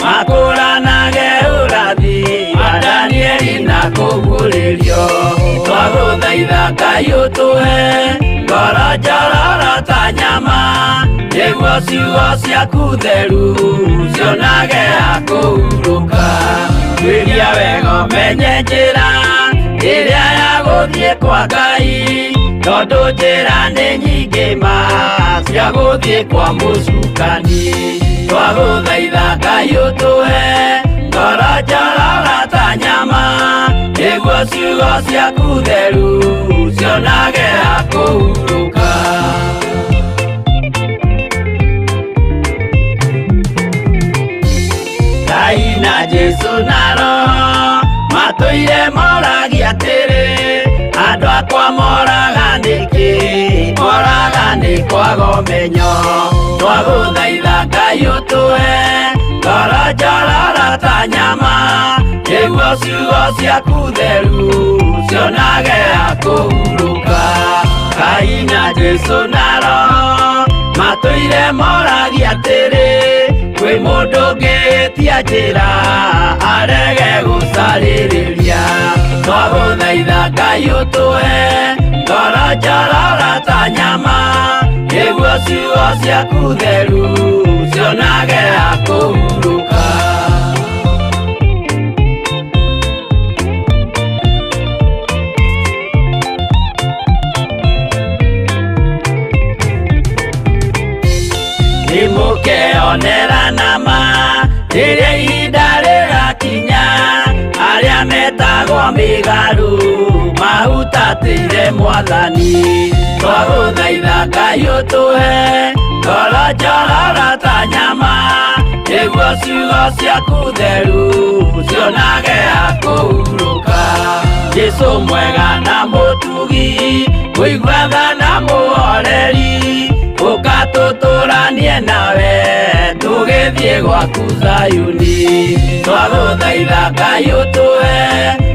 makũranage ũrathi wa Danieli na kũguũrĩrio. Twagũthaitha Ngai ũtũhe ngoro njororo ta nyama nĩguo ciugo ciaku theru cionage ha kũhurũka. Tuĩria wega ũmenye njĩra ĩrĩa ya gũthiĩ kwa Ngai, tondũ njĩra nĩ nyingĩ ma cia gũthiĩ kwa mũcukani. Twagũthaitha Ngai ũtũhe ngoro njororo ta nyama nĩguo ciugo ciaku theru cionage ha kũhurũka. Ngai na Jesũ na Roho matũire moragia atĩrĩ, andũ akwa moraga nĩkĩ? Moraga nĩ kwaga ũmenyo. Twagũthaitha Ngai ũtũhe ngoro njororo ta nyama nĩguo ciugo ciaku theru cionage ha kũhurũka. Ngai na Jesũ na Roho matũire moragia atĩrĩ, kwĩ mũndũ ũngĩtia njĩra arege gũcarĩrĩria. Twagũthaitha Ngai ũtũhe ngoro njororo ta nyama nĩguo ciugo ciaku theru cionage ha kũhurũka. Nĩmũkeonera nama rĩrĩa ihinda rĩgakinya, arĩa metagwo mĩgarũ mahutatĩire Mwathani. Twagũthaitha Ngai ũtũhe ngoro njororo ta nyama nĩguo ciugo ciaku theru cionage ha kũhurũka. Jesũ mwega na mũtugi, mũigua tha na mũhoreri, ũka tũtũranie nawe tũgĩthiĩ gwaku Zayuni. Twagũthaitha Ngai ũtũhe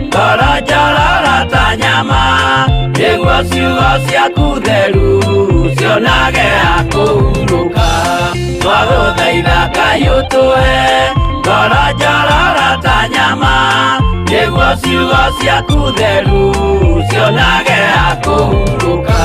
ngoro njororo ta nyama nĩguo ciugo ciaku theru cionage ha kũhurũka. Twagũthaitha Ngai ũtũhe ngoro njororo ta nyama nĩguo ciugo ciaku theru cionage ha kũhurũka.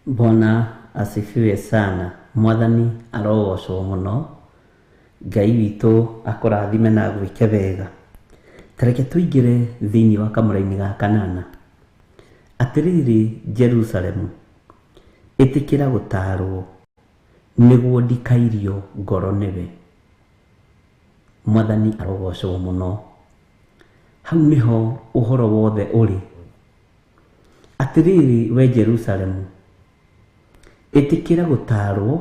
Bwana asifiwe sana. Mwathani arogocwo mũno. Ngai witũ akũrathime na agwĩke wega. Ta reke tũingĩre thĩinĩ wa kamũra-inĩ ga kanana. Atĩrĩrĩ Jerusalemu, ĩtĩkĩra gũtaarwo nĩguo ndikairio ngoro nĩwe. Mwathani arogocwo mũno. Hau nĩho ũhoro wothe ũrĩ. Atĩrĩrĩ we Jerusalemu, ĩtĩkĩra gũtaarwo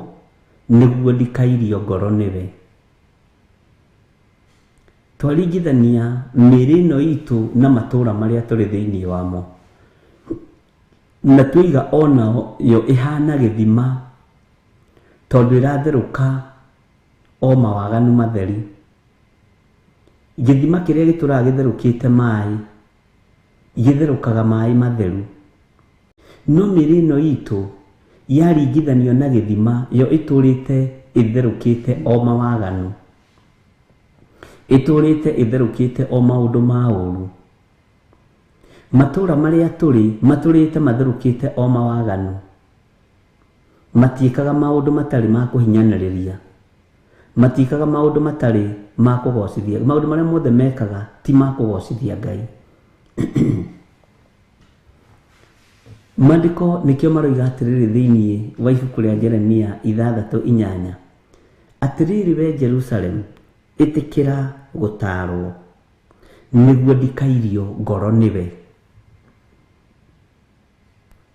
nĩguo ndikairio ngoro nĩwe. Twaringithania mĩĩrĩ ĩno itũ na matũũra marĩa tũrĩ thĩinĩ wamo, na twaiga onayo ĩhana gĩthima, Tondũ ĩratherũka o mawaganu matheri. Gĩthima kĩrĩa gĩtũraga gĩtherũkĩte maĩ, gĩtherũkaga maĩ matheru. No mĩĩrĩ ĩno itũ yaringithanio na gĩthima, yo ĩtũrĩte ĩtherũkĩte o mawaganu. Ĩtũrĩte ĩtherũkĩte o maũndũ ma ũru. Matũra marĩa tũrĩ matũrĩte matherũkĩte o mawaganu. Matiĩkaga maũndũ matarĩ ma kũhinyanĩrĩria. Matiĩkaga maũndũ matarĩ ma kũgocithia. Maũndũ marĩa mothe mekaga ti ma kũgocithia Ngai. Maandĩko nĩkĩo maroiga atĩrĩrĩ thĩinĩ wa ibuku rĩa Jeremia 6:8, atĩrĩrĩ we Jerusalemu, ĩtĩkĩra gũtaarwo, nĩguo ndikairio ngoro nĩwe.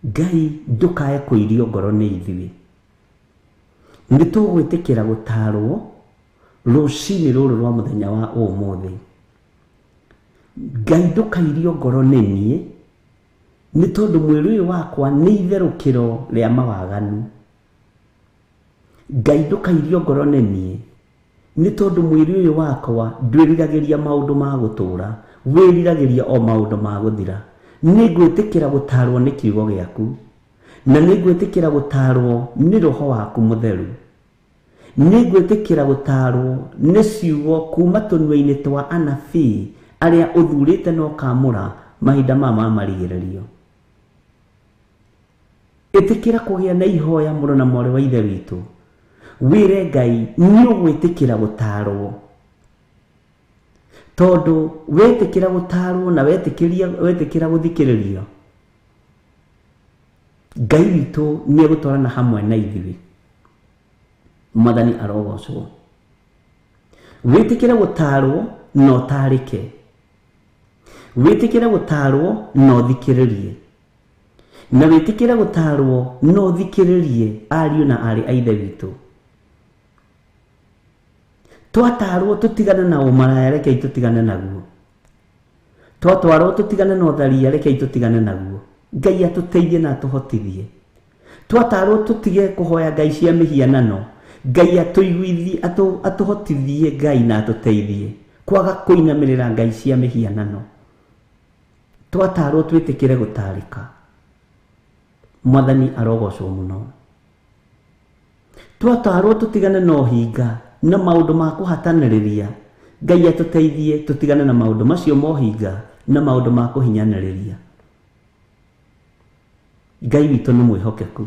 Ngai ndũkae kũirio ngoro nĩ ithuĩ. Nĩ tũgwĩtĩkĩra gũtaarwo rũcinĩ rũrũ rwa mũthenya wa ũmũthĩ. Ngai ndũkairio ngoro nĩ niĩ, nĩ tondũ mwĩrĩ ũyũ wakwa nĩ itherũkĩro rĩa mawaganu. Ngai ndũkairio ngoro nĩ niĩ, nĩ tondũ mwĩrĩ ũyũ wakwa ndwĩriragĩria maũndũ ma gũtũũra, wĩriragĩria o maũndũ ma gũthira. Nĩ ngwĩtĩkĩra gũtaarwo nĩ kiugo gĩaku, na nĩ ngwĩtĩkĩra gũtaarwo nĩ roho waku mũtheru. Nĩ ngwĩtĩkĩra gũtaarwo nĩ ciugo kuma tũnua-inĩ twa anabii arĩa ũthurĩte na ũkaamũra mahinda maya ma marigĩrĩrio. Ĩtĩkĩra kũgĩa na ihoya mũrũ na mwarĩ wa Ithe witũ. Wĩre Ngai nĩ ũgwĩtĩkĩra gũtaarwo. Tondũ wetĩkĩra gũtaarwo na wetĩkĩra gũthikĩrĩrio, Ngai witũ nĩ egũtwarana hamwe na ithuĩ. Mwathani arogocwo. Wĩtĩkĩre gũtaarwo na ũtaarĩke. Wĩtĩkĩre gũtaarwo na ũthikĩrĩrie. Na wĩtĩkĩre gũtaarwo na ũthikĩrĩrie ariũ na aarĩ a Ithe witũ. Twatarwo tũtigane na ũmaraya, rekei tũtigane naguo. Twatwarwo tũtigane na ũtharia, rekei tũtigane naguo. Ngai atũteithie na atũhotithie. Twatarwo tũtige kũhoya ngai cia mĩhianano, Ngai atũiguithie, atũhotithie Ngai na atũteithie kwaga kũinamĩrĩra ngai cia mĩhianano. Twatarwo twĩtĩkĩre gũtarĩka. Mwathani arogocwo mũno. Twatarwo tũtigane na ũhinga na maũndũ ma kũhatanĩrĩria, Ngai atũteithie tũtigane na maũndũ macio ma ũhinga na maũndũ ma kũhinyanĩrĩria. Ngai witũ nĩ mwĩhokeku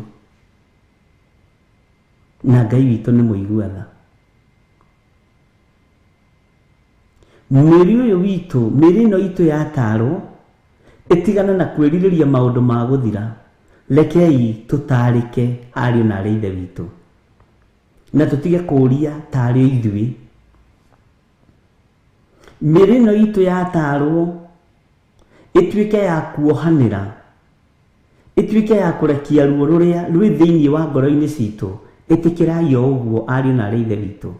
na Ngai witũ nĩ mũigua tha. Mwĩrĩ ũyũ witũ, mĩĩrĩ ĩno itũ yatarwo, ĩtigane na kwĩrirĩria maũndũ ma gũthira. Rekei tũtarĩke ariũ na aarĩ a Ithe witũ, na tũtige kũũria tarĩ ithuĩ. Mĩĩrĩ ĩno itũ yatarwo ĩtuĩke ya kuohanĩra, ĩtuĩke ya kũrekia ruo rũrĩa rwĩ thĩinĩ wa ngoro-inĩ citũ. Ĩtĩkĩrai o ũguo ariũ na aarĩ a Ithe witũ,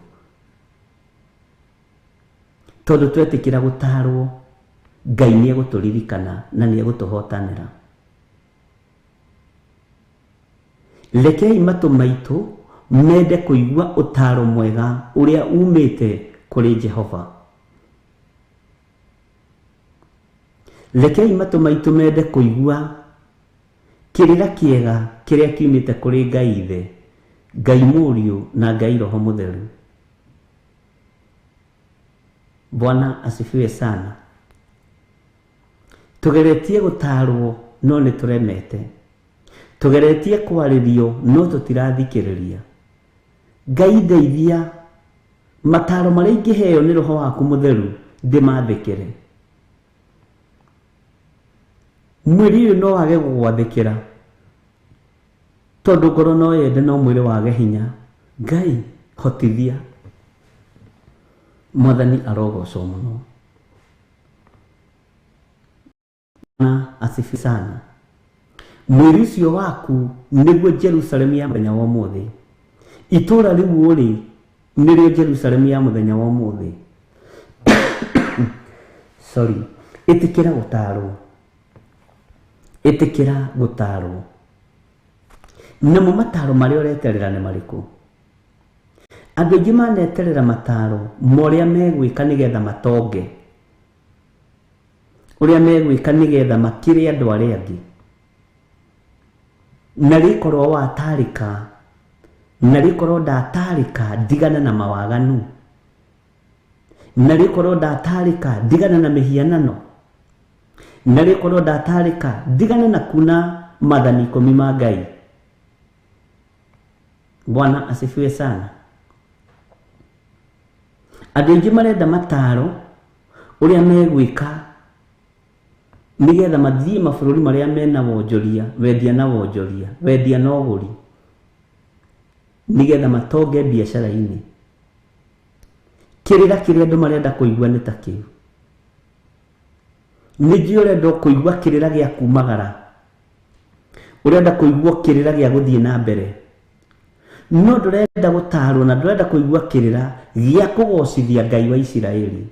tondũ twetĩkĩra gũtarwo, Ngai nĩ egũtũririkana na nĩ egũtũhotanĩra. Rekei matũ maitũ mende kũigua ũtaaro mwega ũrĩa umĩte kũrĩ Jehova. Rekei matũ maitũ mende kũigua kĩrĩra kĩega kĩrĩa kiumĩte kũrĩ Ngai Ithe, Ngai Mũriũ na Ngai Roho Mũtheru. Bwana asifiwe sana. Tũgeretie gũtaarwo no nĩ tũremete. Tũgeretie kwarĩrio no tũtirathikĩrĩria. Ngai ndeithia mataro marĩa ingĩheo nĩ Roho waku Mũtheru ndĩmathĩkĩre. Mwĩrĩ ũyũ no wage gũgwathĩkĩra tondũ ngoro no yende no mwĩrĩ wage hinya. Ngai hotithia. Mwathani arogocwo mũno. Na asifiwe sana. Mwĩrĩ ũcio waku nĩguo Jerusalemu ya mũthenya wa ũmũthĩ. Itũũra rĩu ũrĩ nĩrĩo Jerusalemu ya mũthenya wa ũmũthĩ. Sorry. Ĩtĩkĩra gũtaarwo. Ĩtĩkĩra gũtaarwo. Namo mataro marĩa ũreterera nĩ marĩkũ? Andũ aingĩ maneterera mataro ma ũrĩa megwĩka nĩgetha matonge, ũrĩa megwĩka nĩgetha makĩre andũ arĩa angĩ. Na rĩkorwo watarĩka, na rĩkorwo ndatarĩka ndigana na mawaganu, na rĩkorwo ndatarĩka ndigana na mĩhianano, na rĩkorwo ndatarĩka ndigana na kuna mathani 10 ma Ngai. Bwana asifiwe sana. Andũ aingĩ marenda mataro ũrĩa megwĩka nĩgetha mathiĩ mabũrũri marĩa mena wonjoria, wendia na wonjoria, wendia na ũgũri, nĩgetha matonge biacara-inĩ. Kĩrĩra kĩrĩa andũ marenda kũigua nĩ ta kĩu. Nĩ ũrenda kũigua kĩrĩra gĩa kumagara, ũrenda kũigua kĩrĩra gĩa gũthiĩ na mbere, no ndũrenda gũtarwo na ndũrenda kũigua kĩrĩra gĩa kũgocithia Ngai wa Isiraeli,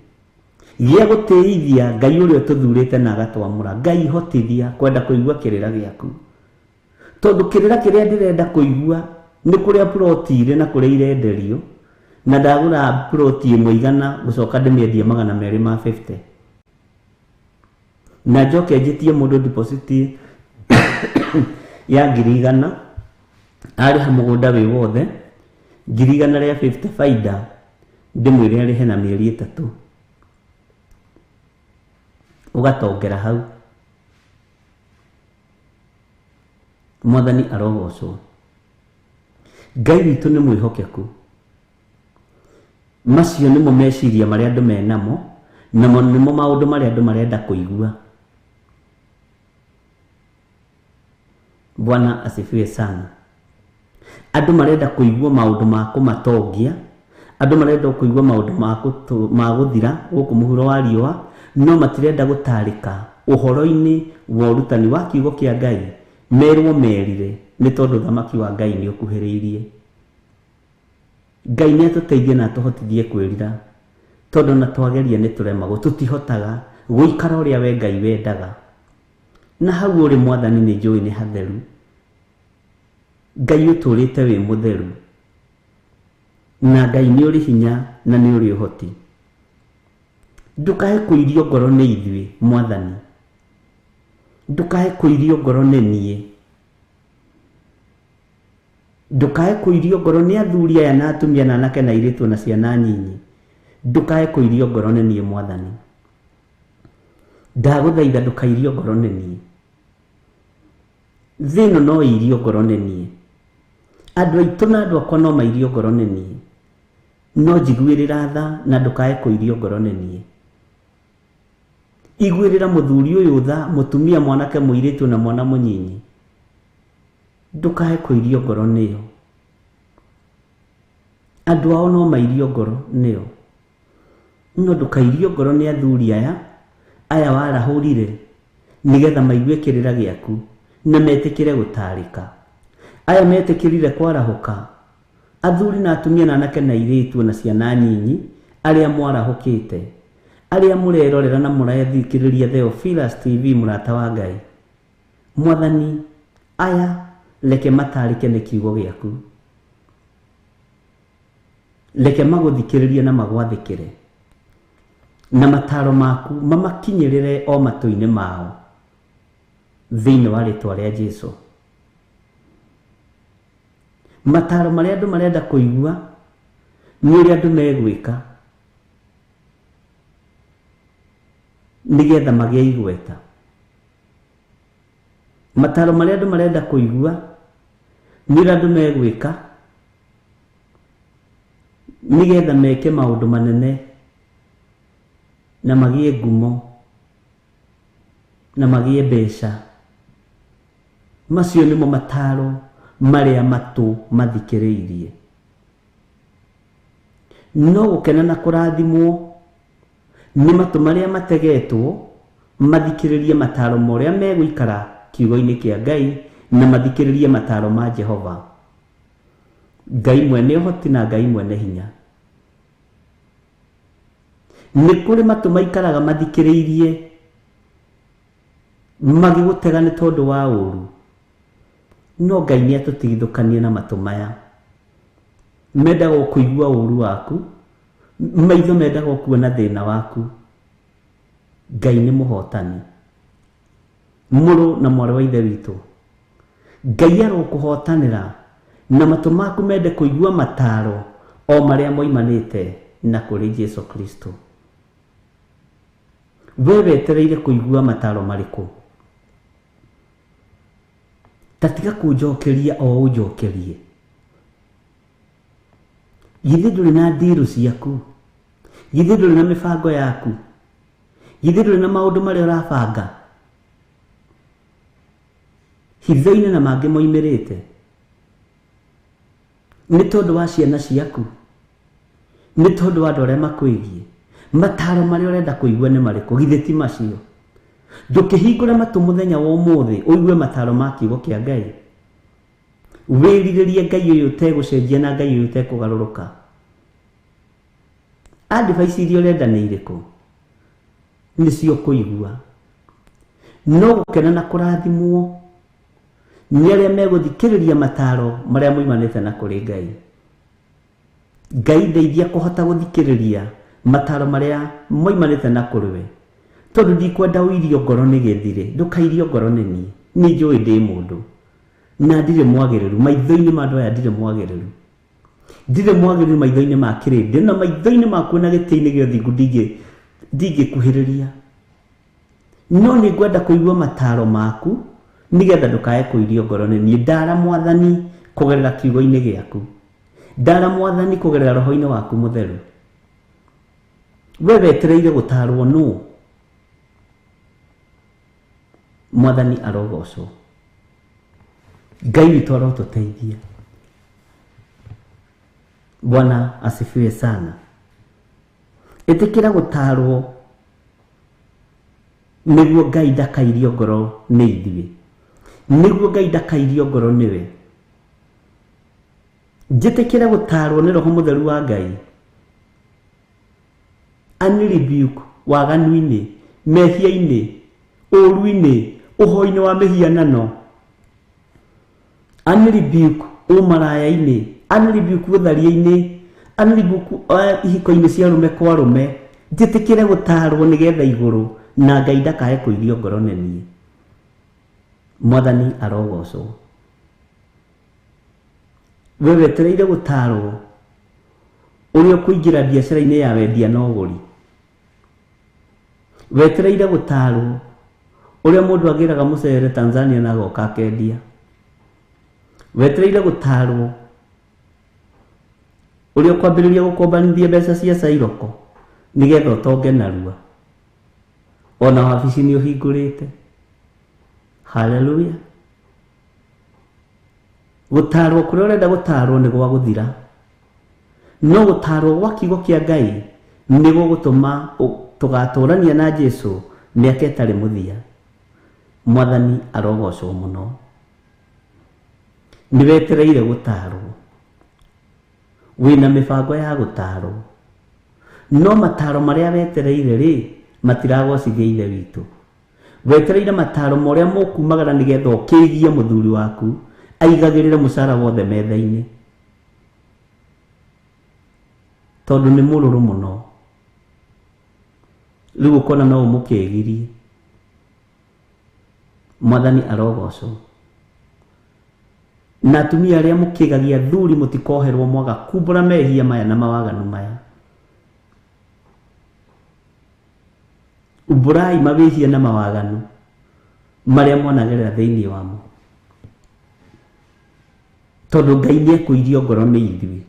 gĩa gũtĩithia Ngai ũrĩa ũtũthurĩte na agatwamũra. Ngai hotithia kwenda kũigua kĩrĩra gĩaku, tondũ kĩrĩra kĩrĩa ndĩrenda kũigua nĩ kũrĩa ploti irĩ na kũrĩa irenderio, na ndagũra ploti ĩmwe 100 gũcoka ndĩmĩendie 250, na njoke njĩtie mũndũ deposit ya 100,000, arĩha mũgũnda wĩ wothe 150,000 faida, ndĩmwĩre arĩhe na mĩeri 3, ũgatongera hau. Mwathani arogocwo. Ngai witũ nĩ mwĩhokeku. Macio nĩmo meciria marĩa andũ menamo, namo nĩmo maũndũ marĩa andũ marenda kũigua. Bwana asifiwe sana. Andũ marenda kũigua maũndũ ma kũmatongia, andũ marenda kũigua maũndũ ma gũthira gũkũ mũhuro wa riũa, no matirenda gũtarĩka ũhoro-inĩ wa ũrutani wa kiugo kĩa Ngai. Merwo merire nĩ tondũ ũthamaki wa Ngai nĩ ũkuhĩrĩirie. Ngai nĩ atũteithie na atũhotithie kwĩrira, tondũ na twageria nĩ tũremagwo, tũtihotaga gũikara ũrĩa we Ngai wendaga. Na hau ũrĩ Mwathani nĩ njũĩ nĩ hatheru. Ngai ũtũrĩte wĩ mũtheru, na Ngai nĩ ũrĩ hinya na nĩ ũrĩ ũhoti. Ndũkae kũirio ngoro nĩ ithuĩ Mwathani, ndũkae kũirio ngoro nĩ niĩ, ndũkae kũirio ngoro nĩ athuri aya na atumia na anake na airĩtu na ciana nyinyi. Ndũkae kũirio ngoro nĩ niĩ Mwathani. Ndagũthaitha ndũkairio ngoro nĩ niĩ. Thĩ ĩno no irio ngoro nĩ niĩ, andũ aitũ na andũ akwa no mairio ngoro nĩ niĩ, no njiguĩrĩra tha na ndũkae kũirio ngoro nĩ niĩ. Iguĩrĩra mũthuri ũyũ tha, mũtumia, mwanake, mũirĩtu na mwana mũnyinyi, ndũkae kũirio ngoro nĩo. Andũ ao no mairio ngoro nĩo, no ndũkairio ngoro nĩ athuri aya warahũrire nĩgetha maigue kĩrĩra gĩaku na metĩkĩre gũtarĩka. Aya metĩkĩrire kwarahũka, athuri na atumia na anake na airĩtu na ciana nyinyi, arĩa mwarahũkĩte, arĩa mũrerorera na mũrathikĩrĩria Theophilus TV, mũrata wa Ngai. Mwathani, aya reke matarĩke nĩ kiugo gĩaku, reke magũthikĩrĩrie na magwathĩkĩre, na mataro maku mamakinyĩrĩre o matũ-inĩ mao, thĩinĩ wa rĩtwa rĩa Jesũ. Mataro marĩa andũ marenda kũigua nĩ ũrĩa andũ megwĩka nĩgetha magĩe igweta. Mataro marĩa andũ marenda kũigua nĩ ũrĩa andũ megwĩka nĩgetha meke maũndũ manene na magĩe ngumo na magĩe mbeca. Macio nĩmo mataro marĩa matũ mathikĩrĩirie. No gũkena na kũrathimwo nĩ matũ marĩa mategetwo mathikĩrĩrie mataro ma ũrĩa megũikara kiugo-inĩ kĩa Ngai na mathikĩrĩrie mataro ma Jehova, Ngai mwene ũhoti na Ngai mwene hinya. Nĩ kũrĩ matũ maikaraga mathikĩrĩirie magĩgũtega nĩ tondũ wa ũru, no Ngai nĩ atũtigithũkanie na matũ maya. Mendaga kũigua ũũru waku, maitho mendaga kuona thĩna waku. Ngai nĩ mũhotani. Mũrũ na mwarĩ wa Ithe witũ, Ngai arokũhotanĩra na matũ maku mende kũigua mataro o marĩa moimanĩte na kũrĩ Jesu Kristo. We wetereire kũigua mataro marĩkũ? Ta tiga kũnjokeria o ũnjokerie. Githĩ ndũrĩ na ndiru ciaku? Githĩ ndũrĩ na mĩbango yaku? Githĩ ndũrĩ na maũndũ marĩa ũrabanga hitho-inĩ na mangĩ moimĩrĩte? Nĩ tondũ wa ciana ciaku, nĩ tondũ wa andũ arĩa makwĩgiĩ. Mataro marĩa ũrenda kũigua nĩ marĩkũ? Githĩ ti macio? Ndũkĩhingũre matũ mũthenya wa ũmũthĩ ũigue mataro ma kiugo kĩa Ngai. Wĩrirĩrie Ngai ũyũ ũtegũcenjia na Ngai ũyũ ũtekũgarũrũka. Advice iria ũrenda nĩ irĩkũ? Nĩcio kũigua. No gũkena na kũrathimwo nĩ arĩa megũthikĩrĩria mataro marĩa moimanĩte na kũrĩ Ngai. Ngai ndeithia kũhota gũthikĩrĩria mataro marĩa moimanĩte na kũrĩ we, tondũ ndikwenda ũirio ngoro nĩ gĩthirĩ. Ndũkairio ngoro nĩ niĩ. Niĩ njũĩ ndĩ mũndũ na ndirĩ mwagĩrĩru maitho-inĩ ma andũ aya. Ndirĩ mwagĩrĩru, ndirĩ mwagĩrĩru maitho-inĩ ma kĩrĩndĩ, na maitho-inĩ maku na gĩtĩ-inĩ gĩa ũthingu ndingĩkuhĩrĩria. No nĩ ngwenda kũigua mataro maku nĩgetha ndũkae kũirio ngoro nĩ niĩ. Ndara Mwathani kũgerera kiugo-inĩ gĩaku, ndara Mwathani kũgerera roho-inĩ waku mũtheru. We wetereire gũtarwo nũ? Mwathani arogocwo. Ngai witũ arotũteithia. Bwana asifiwe sana. Ĩtĩkĩra gũtarwo nĩguo Ngai ndakairio ngoro nĩ ithuĩ, nĩguo Ngai ndakairio ngoro nĩwe. Njĩtĩkĩre gũtarwo nĩ Roho Mũtheru wa Ngai ani rebuke waganu-inĩ, mehia-inĩ, ũũru-inĩ, ũhoi-inĩ wa mĩhianano, ani rebuke ũmaraya-inĩ, ani rebuke ũtharia-inĩ, ani rebuke ihiko-inĩ cia arũme kwa arũme. Njĩtĩkĩre gũtarwo nĩgetha igũrũ na Ngai ndakae kũirio ngoro nĩ niĩ. Mwathani arogocwo. We wetereire gũtarwo ũrĩa ũkũingĩra biacara-inĩ ya wendia na ũgũri. Wetereire gũtarwo ũrĩa mũndũ agĩraga mũcere Tanzania na agoka akendia. Wetereire gũtarwo ũrĩa ũkwambĩrĩria gũkombanithia mbeca cia cairoko nĩgetha ũtonge narua. Ona wabici nĩ ũhingũrĩte. Haleluya. Gũtarwo kũrĩa ũrenda gũtarwo nĩ gwa gũthira, no gũtarwo gwa kiugo kĩa Ngai nĩ gũgũtũma tũgatũrania na Jesu mĩaka ĩtarĩ mũthia. Mwathani arogocwo mũno. Nĩ wetereire gũtarwo, wĩna mĩbango ya gũtarwo, no mataro marĩa wetereire rĩ matiragocithia Ithe witũ. Wetereire mataro ma ũrĩa mũkumagara nĩgetha ũkĩgie mũthuri waku aigagĩrĩre mũcara wothe metha-inĩ, tondũ nĩ mũrũrũ mũno. Rĩu ũkona no ũmũkĩgirie. Mwathani arogocwo. Na atumia arĩa mũkĩgagia thuri mũtikoherwo mwaga kumbũra mehia maya na mawaganu maya. Umbũrai mawĩhia na mawaganu marĩa mwanagerera thĩinĩ wamo, tondũ Ngai nĩ ekũirio ngoro nĩ ithuĩ.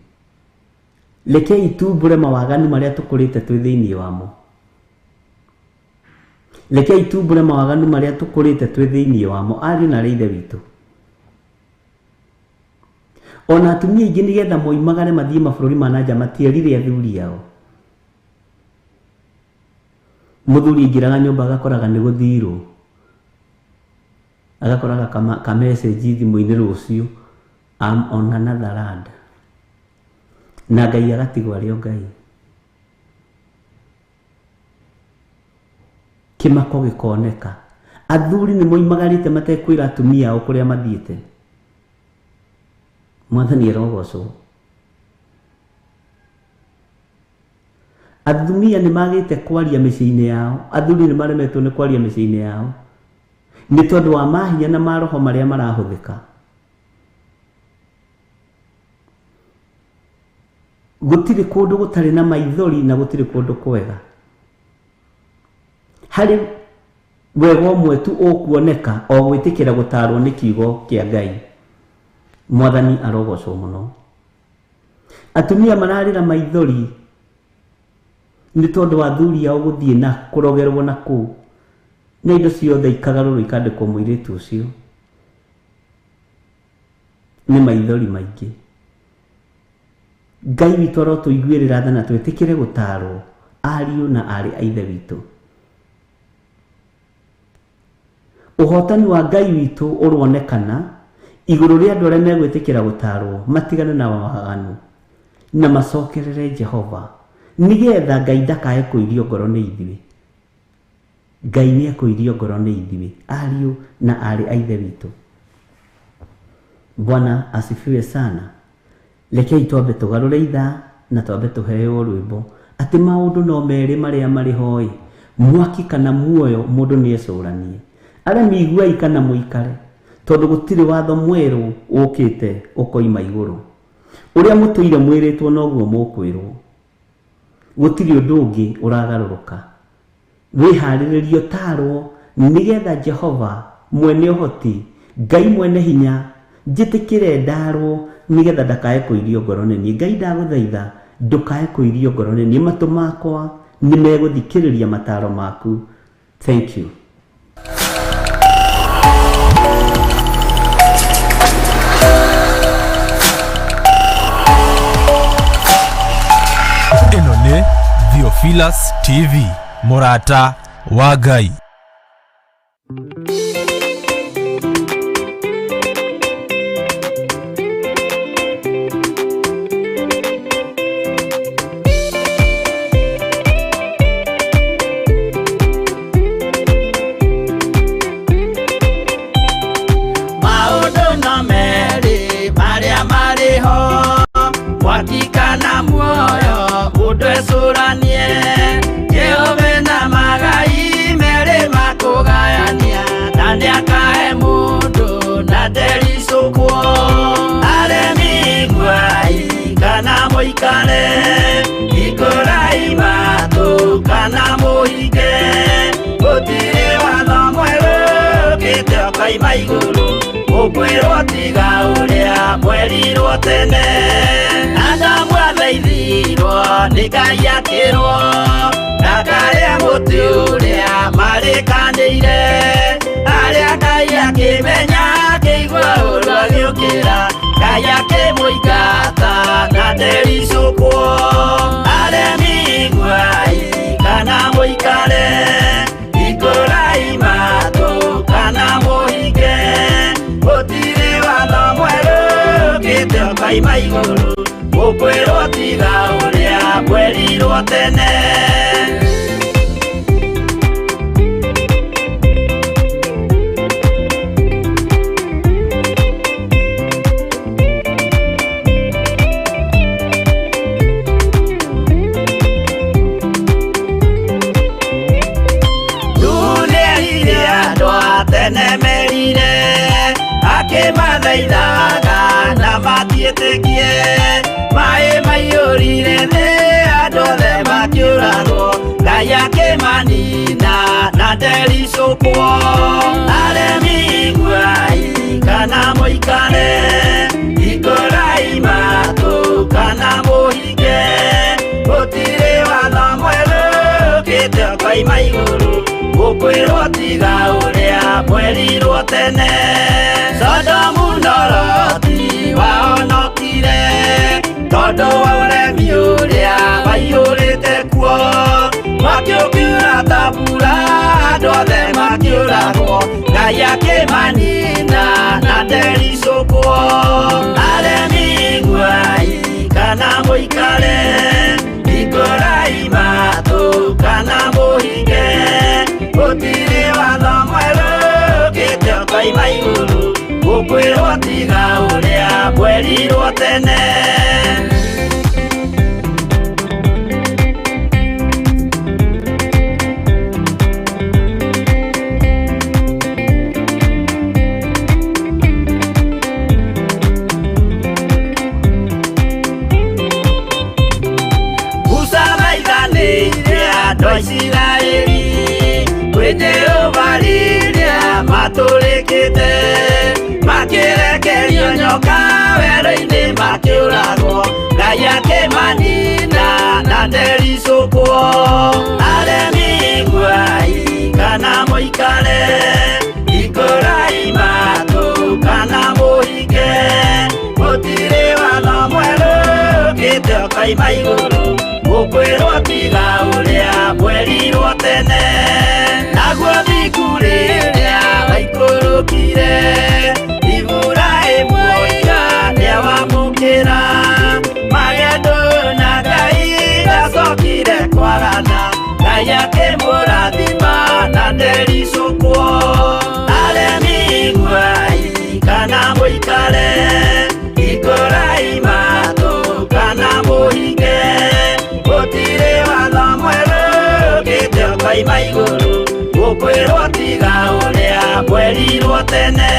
Rekei tumbũre mawaganu marĩa tũkũrĩte twĩ thĩinĩ wamo. Rekei tumbũre mawaganu marĩa tũkũrĩte twĩ thĩinĩ wamo, ariũ na arĩa Ithe witũ. Ona atumia aingĩ nĩgetha moimagare mathiĩ mabũrũri ma na nja matierire athuri ao. Mũthuri aingĩraga nyũmba agakoraga nĩ gũthirwo, agakoraga ka message thimũ-inĩ rũciũ, I'm on another land. Na Ngai agatigwo arĩ o Ngai. Kĩmako gĩkoneka. Athuri nĩ moimagarĩte matekwĩra atumia ao kũrĩa mathiĩte. Mwathani arogocwo. Atumia nĩ magĩte kwaria mĩciĩ-inĩ yao, athuri nĩ maremetwo nĩ kwaria mĩciĩ-inĩ yao nĩ tondũ wa mahinya na maroho marĩa marahũthĩka. Gũtirĩ kũndũ gũtarĩ na maithori na gũtirĩ kũndũ kwega. Harĩ wega ũmwe tu ũkuoneka o gwĩtĩkĩra gũtarwo nĩ kiugo kĩa Ngai. Mwathani arogocwo mũno. Atumia mararĩra maithori nĩ tondũ wa athuri ao gũthiĩ na kũrogerwo na kũu, na indo ciothe ikagarũrwo ikandĩkwo mũirĩtu ũcio. Nĩ maithori maingĩ. Ngai witũ arotũiguĩrĩra tha na twĩtĩkĩre gũtarwo ariũ na aarĩ a Ithe witũ. Ũhotani wa Ngai witũ ũronekana igũrũ rĩa andũ arĩa megwĩtĩkĩra gũtarwo matigane na waganu na macokerere Jehova, nĩgetha Ngai ndakae kũirio ngoro nĩ ithuĩ. Ngai nĩ ekũirio ngoro nĩ ithuĩ ariũ na aarĩ a Ithe witũ. Bwana asifiwe sana. Rekei twambe tũgarũre ithaa na twambe tũheo rwĩmbo atĩ maũndũ no merĩ marĩa marĩ hoi, mwaki kana muoyo, mũndũ nĩ ecũranie. Arĩa mĩiguai kana mũikare, tondũ gũtirĩ watho mwerũ ũkĩte ũkoima igũrũ. Ũrĩa mũtũire mwĩrĩtwo noguo mũkwĩrwo. Gũtirĩ ũndũ ũngĩ ũragarũrũka. Wĩharĩrĩrie ũtarwo nĩgetha Jehova mwene ũhoti, Ngai mwene hinya, njĩtĩkĩre ndarwo nĩgetha ndakae kũirio ngoro nĩ niĩ. Ngai ndagũthaitha ndũkae kũirio ngoro nĩ niĩ, matũ makwa nĩ megũthikĩrĩria mataro maku. Thank you. Ĩno nĩ Theophilus TV, mũrata wa Ngai. Maũndũ no merĩ marĩa marĩ ho, mwaki kana muoyo, mũndũ ecũranie. Jehova na magai merĩ makũgayania, na nĩakahe mũndũ na ndericũkwo. Aremi iguai kana mũikare, hingũrai matũ kana mũhinge. Gũtirĩ watho mwerũ ũkĩte ũkoima igũrũ, mũkwĩrwo tiga ũrĩa mwerirwo tene. Adamu athaithirwo nĩ Ngai akĩrwo, ndakarĩa mũtĩ ũrĩa marĩkanĩire. Arĩa Ngai akĩmenya akĩigua ũũru agĩũkĩra, Ngai akĩmũingata na ndericũkwo. Aremi iguai kana mũikare, hingũrai matũ kana mũhinge. Gũtirĩ watho mwerũ ũkĩte ũkoima igũrũ, mũkwĩrwo tiga ũrĩa mwerirwo tene. Nĩerire andũ a tene merire, akĩmathaithaga na matiĩtĩkie. Maĩ maiyũrire thĩ, andũ othe makĩũragwo, Ngai akĩmanina na ndericũkwo. Aremi iguai kana mũikare, hingũrai matũ kana mũhinge. Gũtirĩ watho mwerũ ũkĩte ũkoima igũrũ, mũkwĩrwo tiga ũrĩa mwerirwo tene. Sodomu na Loti wahonokire, tondũ wa ũremi ũrĩa waiyũrĩte kuo. Mwaki ũkiura ta mbura, andũ othe makĩũragwo, Ngai akĩmanina na ndericũkwo. Aremi iguai kana mũikare, hingũrai matũ kana mũhinge. Gũtirĩ watho mwerũ ũkĩte ũkoima igũrũ, mũkwĩrwo tiga ũrĩa mwerirwo tene. Andũ a Isiraeli kwĩ Jehova rĩrĩa matũrĩkĩte, makĩrekerio nyoka werũ-inĩ makĩũragwo, Ngai akĩmanina na ndericũkwo. Aremi iguai kana mũikare, hingũrai matũ kana mũhinge, gũtirĩ watho mwerũ ũkĩte ũkoima igũrũ, mũkwĩrwo tiga ũrĩa mwerirwo tene. Naguo thingu rĩrĩa waikũrũkire, Iburahĩmu oiga nĩawamũkĩra, magendo na Ngai ndacokire kwarana, Ngai akĩmũrathima na ndericũkwo. Aremi iguai kana mũikare, hingũrai matũ kana mũhinge, gũtirĩ watho mwerũ ũkĩte ũkoima igũrũ, mũkwĩrwo tiga ũrĩa mwerirwo tene.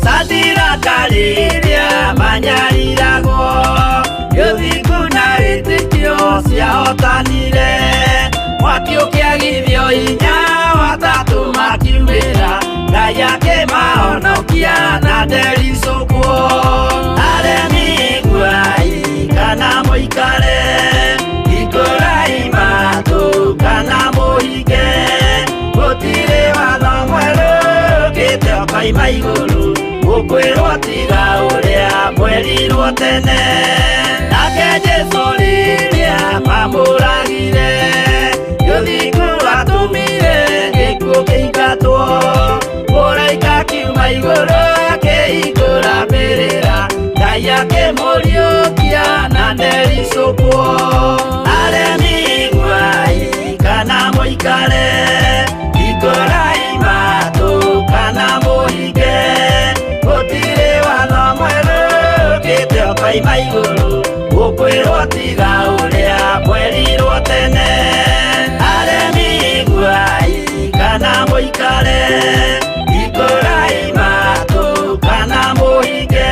Sadiraka rĩrĩa manyariragwo, gĩthingu na wĩtĩkio ciahotanire, mwaki ũkĩagithio hinya watatũ makiumĩra, Ngai akĩmahonokia na ndericũkwo. Aremi iguai kana mũikare, hingũrai matũ kana mũhinge, gũtirĩ watho mwerũ ũkĩte ũkoima igũrũ, mũkwĩrwo tiga ũrĩa mwerirwo tene. Nake Jesũ rĩrĩa mamũragire, gĩthingu atũmire gĩkuũ kĩingatwo, mũraika akiuma igũrũ akĩhingũra mbĩrĩra, Ngai akĩmũriũkia na ndericũkwo. Aremi iguai kana mũikare, hingũrai matũ kana mũhinge, gũtirĩ watho mwerũ ũkĩte ũkoima igũrũ, mũkwĩrwo tiga ũrĩa mwerirwo tene. Aremi iguai kana mũikare, hingũrai matũ kana mũhinge,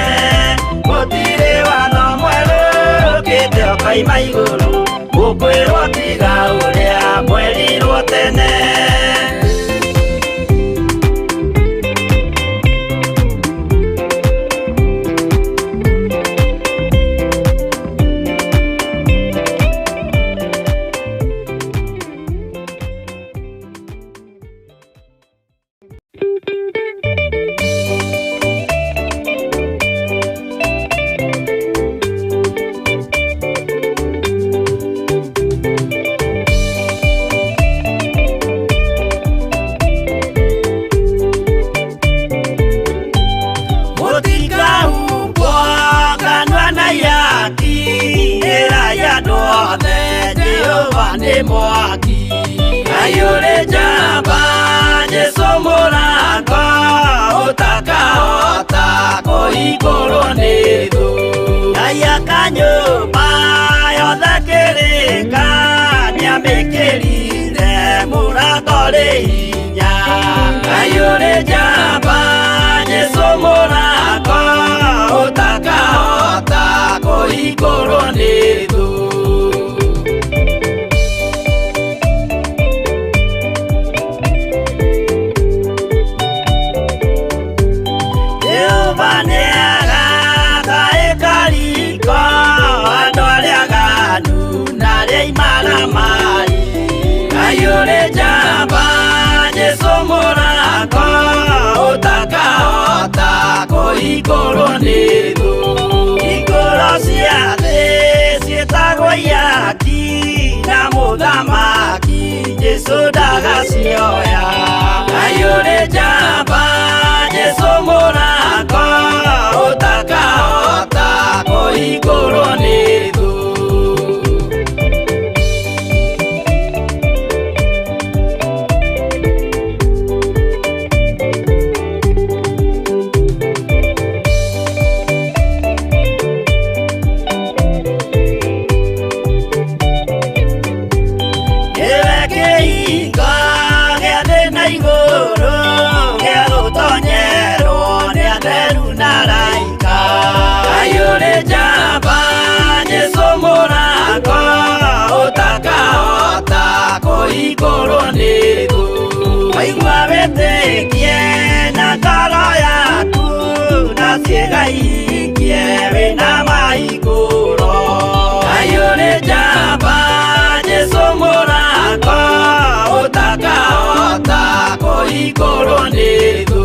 gũtirĩ watho mwerũ ũkĩte ũkoima igũrũ, mũkwĩrwo tiga ũrĩa mwerirwo tene. Mũtikahumbwo kanua na ihaki, ĩrai andũ othe Jehova nĩ mwaki. Ngai ũrĩ njamba, Jesũ mũrango, ũtakahota kũhingũrwo nĩ thũ. Ngai aka nyũmba yothe kĩrĩka, nĩamĩkĩrire mũrango rĩ hinya. Ngai ũrĩ njamba, Jesũ mũrango, ũtakahota kũhingũrwo nĩ thũ. Jehova nĩagaka ĩkariko, andũ arĩa aganu na arĩa imaramari. Ngai ũrĩ njamba, Jesũ mũrango, ũtakahota kũhingũrwo nĩ thũ. Hingũro cia thĩ ciĩtagwo ihaki, na mũthamaki Jesũ ndagacioya. Ngai ũrĩ njamba, Jesũ mũrango, ũtakahota kũhingũrwo nĩ thũ. kũhingũrwo nĩ thũ. Waigua wĩtĩkie na ngoro yaku na ciĩga ikie wĩna mahingũro. Ngai ũrĩ njamba Jesũ mũrango ũtakahota kũhingũrwo nĩ thũ.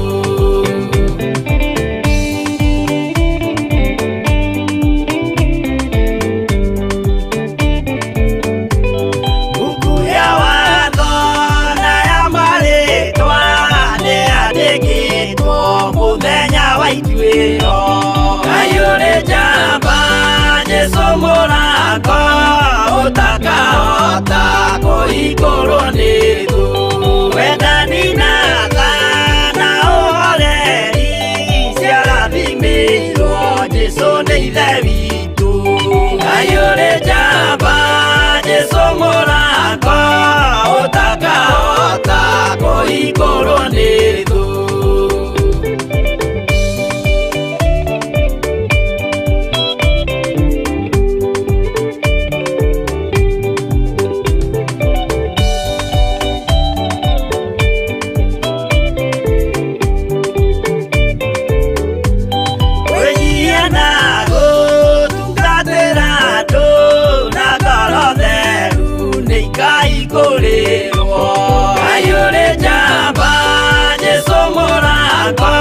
Buku ya watho na ya marĩtwa nĩyandĩkĩtwo mũthenya wa ituĩro. Ngai ũrĩ njamba Jesũ mũrango ũtakahota kũhingũrwo nĩ thũ. Wendani na tha na ũhoreri ciarathimĩirwo Jesũ nĩ Ithe witũ. Ngai ũrĩ njamba Jesũ mũrango ũtakahota kũhingũrwo nĩ thũ. Kwĩnyihia na gũtungatĩra andũ na ngoro theru nĩikaihingũrĩrwo. Ngai ũrĩ njamba Jesũ mũrango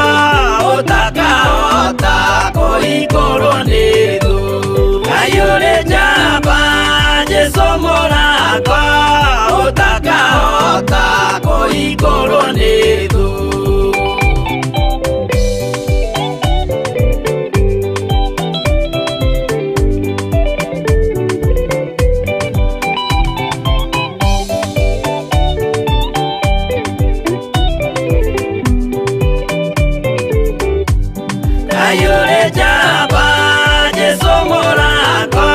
ũtakahota kũhingũrwo nĩ thũ. Ngai ũrĩ njamba Jesũ mũrango ũtakahota kũhingũrwo nĩ thũ. Ngai ũrĩ njamba Jesũ mũrango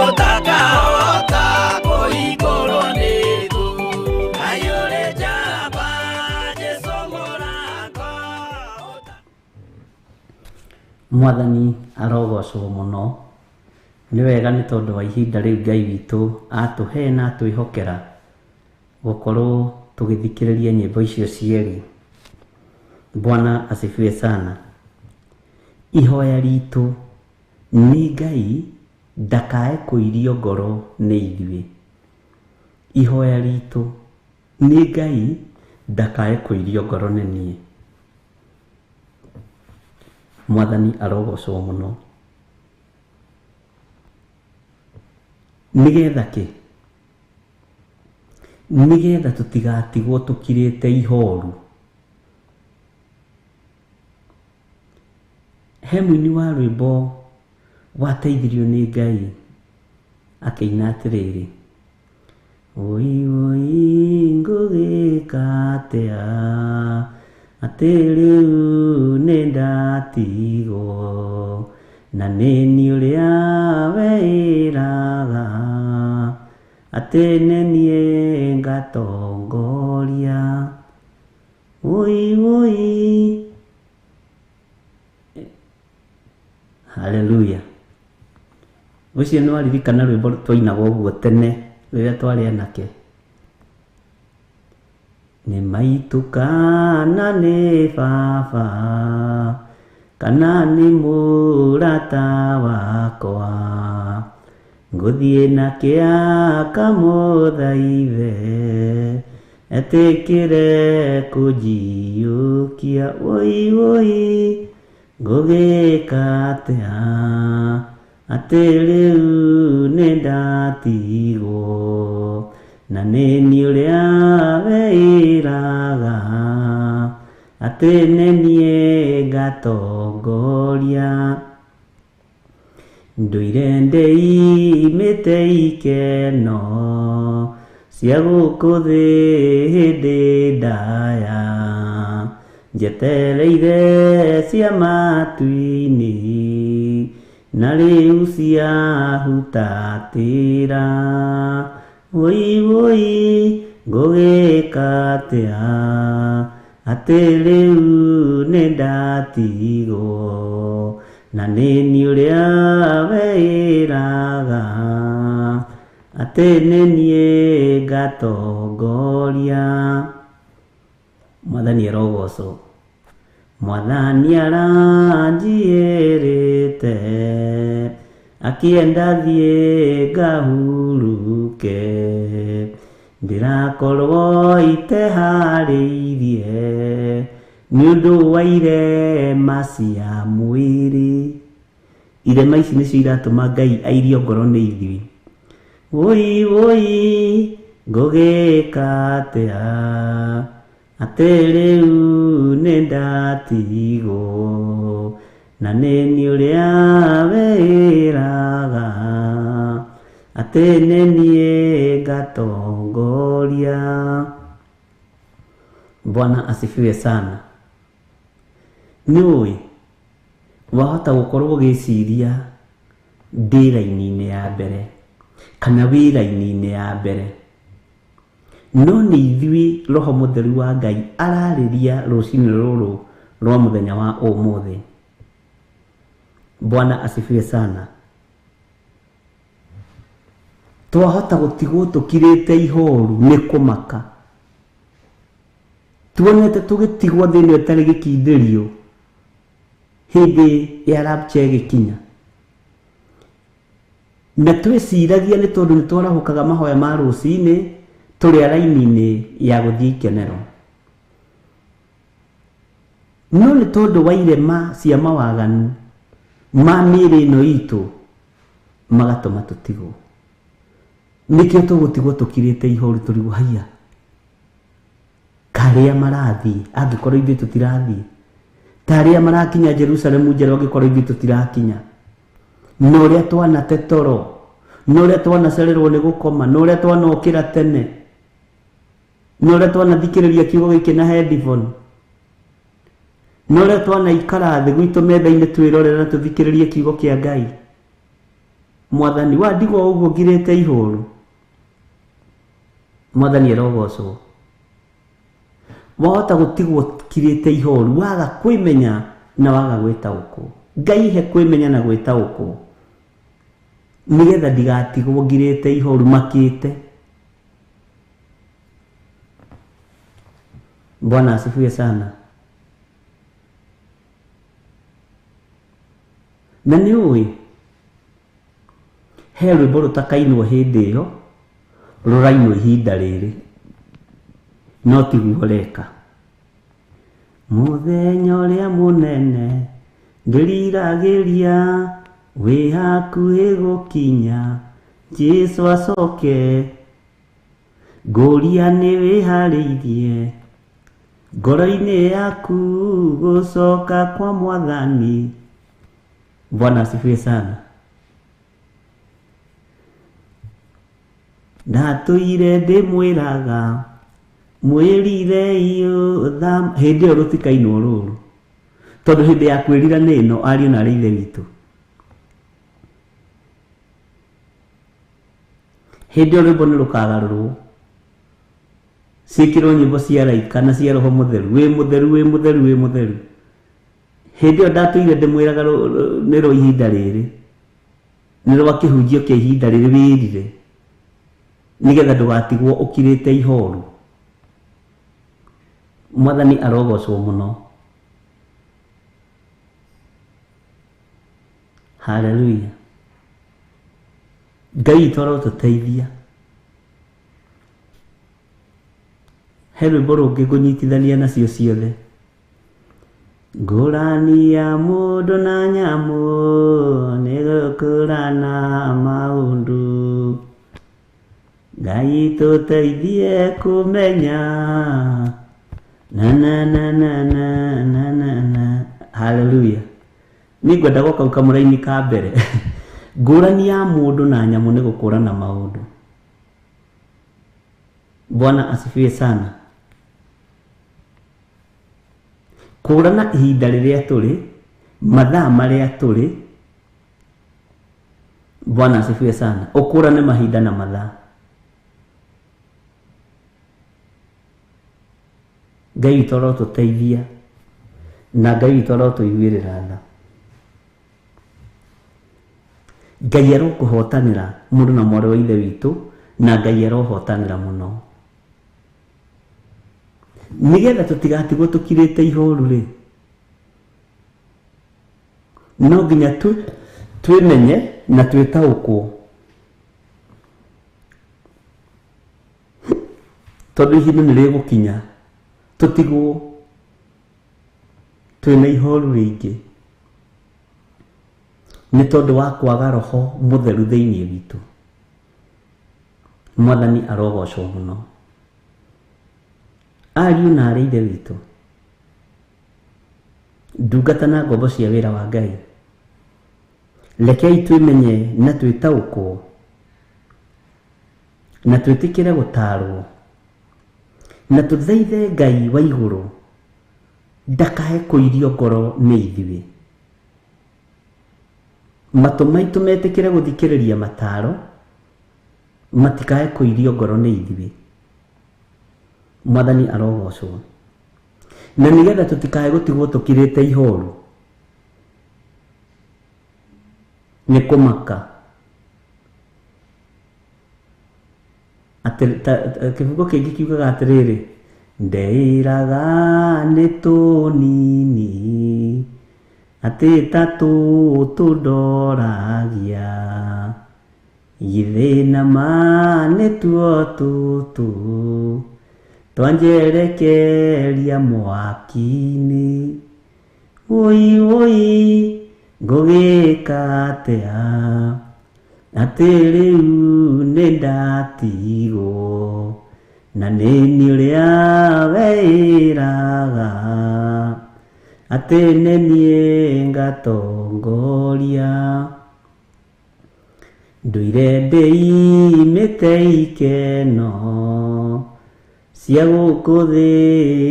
ũtakahota kũhingũrwo nĩ thũ. Ngai ũrĩ njamba Jesũ mũrango Mwathani arogocwo mũno. Nĩ wega nĩ tondũ wa ihinda rĩu Ngai witũ atũhe na atwĩhokera gũkorwo tũgĩthikĩrĩria nyĩmbo icio cierĩ. Bwana asifiwe sana. Ihoya ritũ nĩ Ngai ndakae kũirio ngoro nĩ ithuĩ. Ihoya ritũ nĩ Ngai ndakae kũirio ngoro nĩ niĩ. Mwathani arogocwo mũno. Nĩgetha kĩ? Nĩgetha tũtigatigwo tũkirĩte ihoru. He mũini wa rwĩmbo wateithirio nĩ Ngai akĩina atĩrĩrĩ, Oi oi ngũgĩka atĩa atĩ rĩu nĩndatigwo na nĩ niĩ ũrĩa weĩraga atĩ nĩ niĩ ngatongoria. Oi oi. Haleluya. Ũcio nĩ waririkana rwĩmbo twainaga ũguo tene rĩrĩa twarĩ anake. Nĩ maitũ kana nĩ baba kana nĩ mũrata wakwa ngũthiĩ nake akamũthaithe etĩkĩre kũnjiyũkia. Oi oi ngũgĩka atĩa atĩ rĩu nĩndatigwo na nĩ niĩ ũrĩa weĩraga atĩ nĩ niĩ ngatongoria. Ndũire ndĩimĩte ikeno cia gũkũ thĩ hĩndĩ ndaya njetereire cia matu-inĩ na rĩu ciahutatĩra. Oi oi ngũgĩka atĩa atĩ rĩu nĩndatigwo na nĩ niĩ ũrĩa weĩraga Atĩ nĩ niĩ ngatongoria. Mwathani arogocwo. Mwathani aranjĩrĩte akĩenda thiĩ ngahuruke, ndĩrakorwo iteharĩirie nĩ ũndũ wa irema cia mwĩrĩ. Irema ici nĩcio iratũma Ngai airio ngoro nĩ ithuĩ. Wũi wũi ngũgĩka atĩa, atĩ rĩu nĩ ndatigwo, na nĩ niĩ ũrĩa wĩraga, atĩ nĩ niĩ ngatongoria. Bwana asifiwe sana. Nĩ ũĩ wahota gũkorwo ũgĩciria ndĩ raini-inĩ ya mbere kana wĩ raini-inĩ ya mbere, no nĩ ithuĩ Roho Mũtheru wa Ngai ararĩria rũcinĩ rũrũ rwa mũthenya wa ũmũthĩ. Bwana asifiwe sana. Twahota gũtigwo tũkirĩte ihoru nĩ kũmaka, tuonete tũgĩtigwo thĩinĩ ĩtarĩ gĩkindĩrio hĩndĩ ya rapture ĩgĩkinya, na twĩciragia nĩ tondũ nĩ twarahũkaga mahoya ma rũcinĩ tũrĩ raini-inĩ ya gũthiĩ ikenero, no nĩ tondũ wa irema cia mawaganu ma mĩĩrĩ ĩno itũ magatũma tũtigwo. Nĩkĩo tũgũtigwo tũkirĩte ihoru tũrigwo haiya karĩa marathiĩ angĩkorwo ithuĩ tũtirathiĩ, ta arĩa marakinya Jerusalemu njerũ angĩkorwo ithuĩ tũtirakinya, na ũrĩa twanate toro, na ũrĩa twanacererwo nĩ gũkoma, na ũrĩa twanokĩra tene, na ũrĩa twanathikĩrĩria kiugo gĩkĩ na headphone, na ũrĩa twanaikara thĩ gwitũ metha-inĩ twĩrorere na tũthikĩrĩrie kiugo kĩa Ngai. Mwathani wandigwo ũguo ngirĩte ihoru. Mwathani arogocwo. Wahota gũtigwo kirĩte ihoru waga kwĩmenya na waga gwĩtaũkwo. Ngai he kwĩmenya na gwĩtaũkwo nĩgetha ndigatigwo ngirĩte ihoru makĩte. Bwana asifiwe sana. Na nĩ ũĩ he rwĩmbo rũtakainwo hĩndĩ ĩyo rũrainwo ihinda rĩrĩ, no tiguo reka. Mũthenya ũrĩa mũnene ndĩriragĩria wĩ hakuhĩ gũkinya, Jesũ acoke, ngũria nĩ wĩharĩirie ngoro-inĩ yaku gũcoka kwa Mwathani. Bwana asifiwe sana. Ndatũire ndĩmwĩraga mwĩrire hĩndĩ ĩyo rũtikainwo rũrũ, tondũ hĩndĩ ya kwĩrira nĩ ĩno, ariũ na arĩ ithe witũ. Hĩndĩ ĩyo rwĩmbo nĩ rũkagarũrwo, ciĩkĩrwo nyĩmbo cia raika na cia Roho Mũtheru, wĩ mũtheru, wĩ mũtheru, wĩ mũtheru. Hĩndĩ ĩyo ndatũire ndĩmwĩraga nĩ rwa ihinda rĩrĩ, nĩ rwa kĩhunjio kĩa ihinda rĩrĩ, wĩrire nĩgetha ndũgatigwo ũkirĩte ihoru. Mwathani arogocwo mũno. Haleluya. Ngai witũ arotũteithia. He rwĩmbo rũngĩ ngũnyitithania nacio ciothe. Ngũrani ya mũndũ na nyamũ nĩ gũkũrana maũndũ, Ngai tũteithie kũmenya na na na na na na na na. Haleluya. Nĩ ngwenda gũka kamũraini ka mbere. Ngũrani ya mũndũ na nyamũ nĩ gũkũrana maũndũ. Bwana asifiwe sana. Kũrana ihinda rĩrĩa tũrĩ, mathaa marĩa tũrĩ. Bwana asifiwe sana. Ũkũrane mahinda na mathaa. Ngai witũ arotũteithia na Ngai witũ arotũiguĩrĩra tha. Ngai arokũhotanĩra mũndũ na mwarĩ wa ithe witũ Na Ngai arohotanĩra mũno. Nĩgetha tũtigatigwo tũkirĩte ihoru rĩ, no nginya twĩmenye na twĩtaũkwo, tondũ ihinda nĩ rĩgũkinya tũtigwo twĩna ihoru rĩingĩ nĩ tondũ wa kwaga roho mũtheru thĩinĩ witũ. Mwathani arogocwo mũno. Ariũ na arĩ ithe witũ, ndungata na ngombo cia wĩra wa Ngai, rekei twĩmenye na twĩtaũkwo na twĩtĩkĩre gũtarwo na tũthaithe Ngai wa igũrũ ndakae kũirio ngoro nĩ ithuĩ. Matũ maitũ metĩkĩre gũthikĩrĩria mataro, matikae kũirio ngoro nĩ ithuĩ. Mwathani arogocwo. Na nĩgetha tũtikae gũtigwo tũkirĩte ihoru nĩ kũmaka kĩbungo kĩngĩ kiugaga atĩrĩrĩ, ndeĩraga nĩ tũnini atĩ ta tũtũ ndoragia, githĩ na ma nĩtuo tũtũ twanjerekeria mwaki-inĩ. Wũi wũi ngũgĩka atĩa atĩ rĩu nĩ ndatigwo na nĩ niĩ ũrĩa weĩraga atĩ nĩ niĩ ngatongoria. Ndũire ndĩimĩte ikeno cia gũkũ thĩ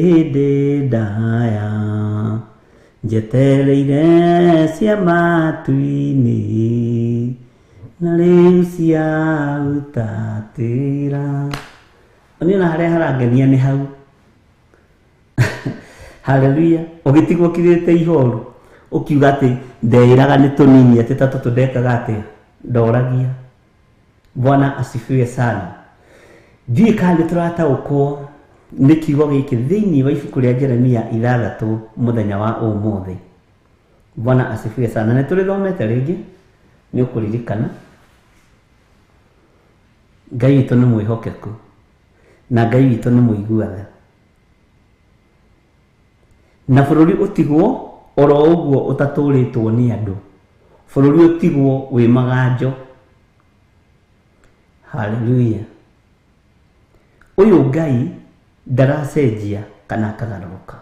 hĩndĩ ndaya, njetereire cia matu-inĩ na rĩu ciahutatĩra. Niĩ ona harĩa harangenia nĩ hau. Haleluya. Ũgĩtigwo ũkirĩte ihoru ũkiuga atĩ ndeĩraga nĩ tũnini atĩ ta tũtũ ndekaga atĩa, ndoragia. Bwana asifiwe sana. Ndiũĩ kana nĩ tũrataũkwo nĩ kiugo gĩkĩ thĩinĩ wa ibuku rĩa Jeremia 6 mũthenya wa ũmũthĩ. Bwana asifiwe sana. Nĩ tũrĩthomete rĩngĩ, nĩ ũkũririkana Ngai witũ nĩ mwĩhokeku na Ngai witũ nĩ mũiguaga, na bũrũri ũtigwo oro ũguo ũtatũrĩtwo nĩ andũ, bũrũri ũtigwo wĩ maganjo. Haleluya. Ũyũ Ngai ndaracenjia kana akagarũrũka,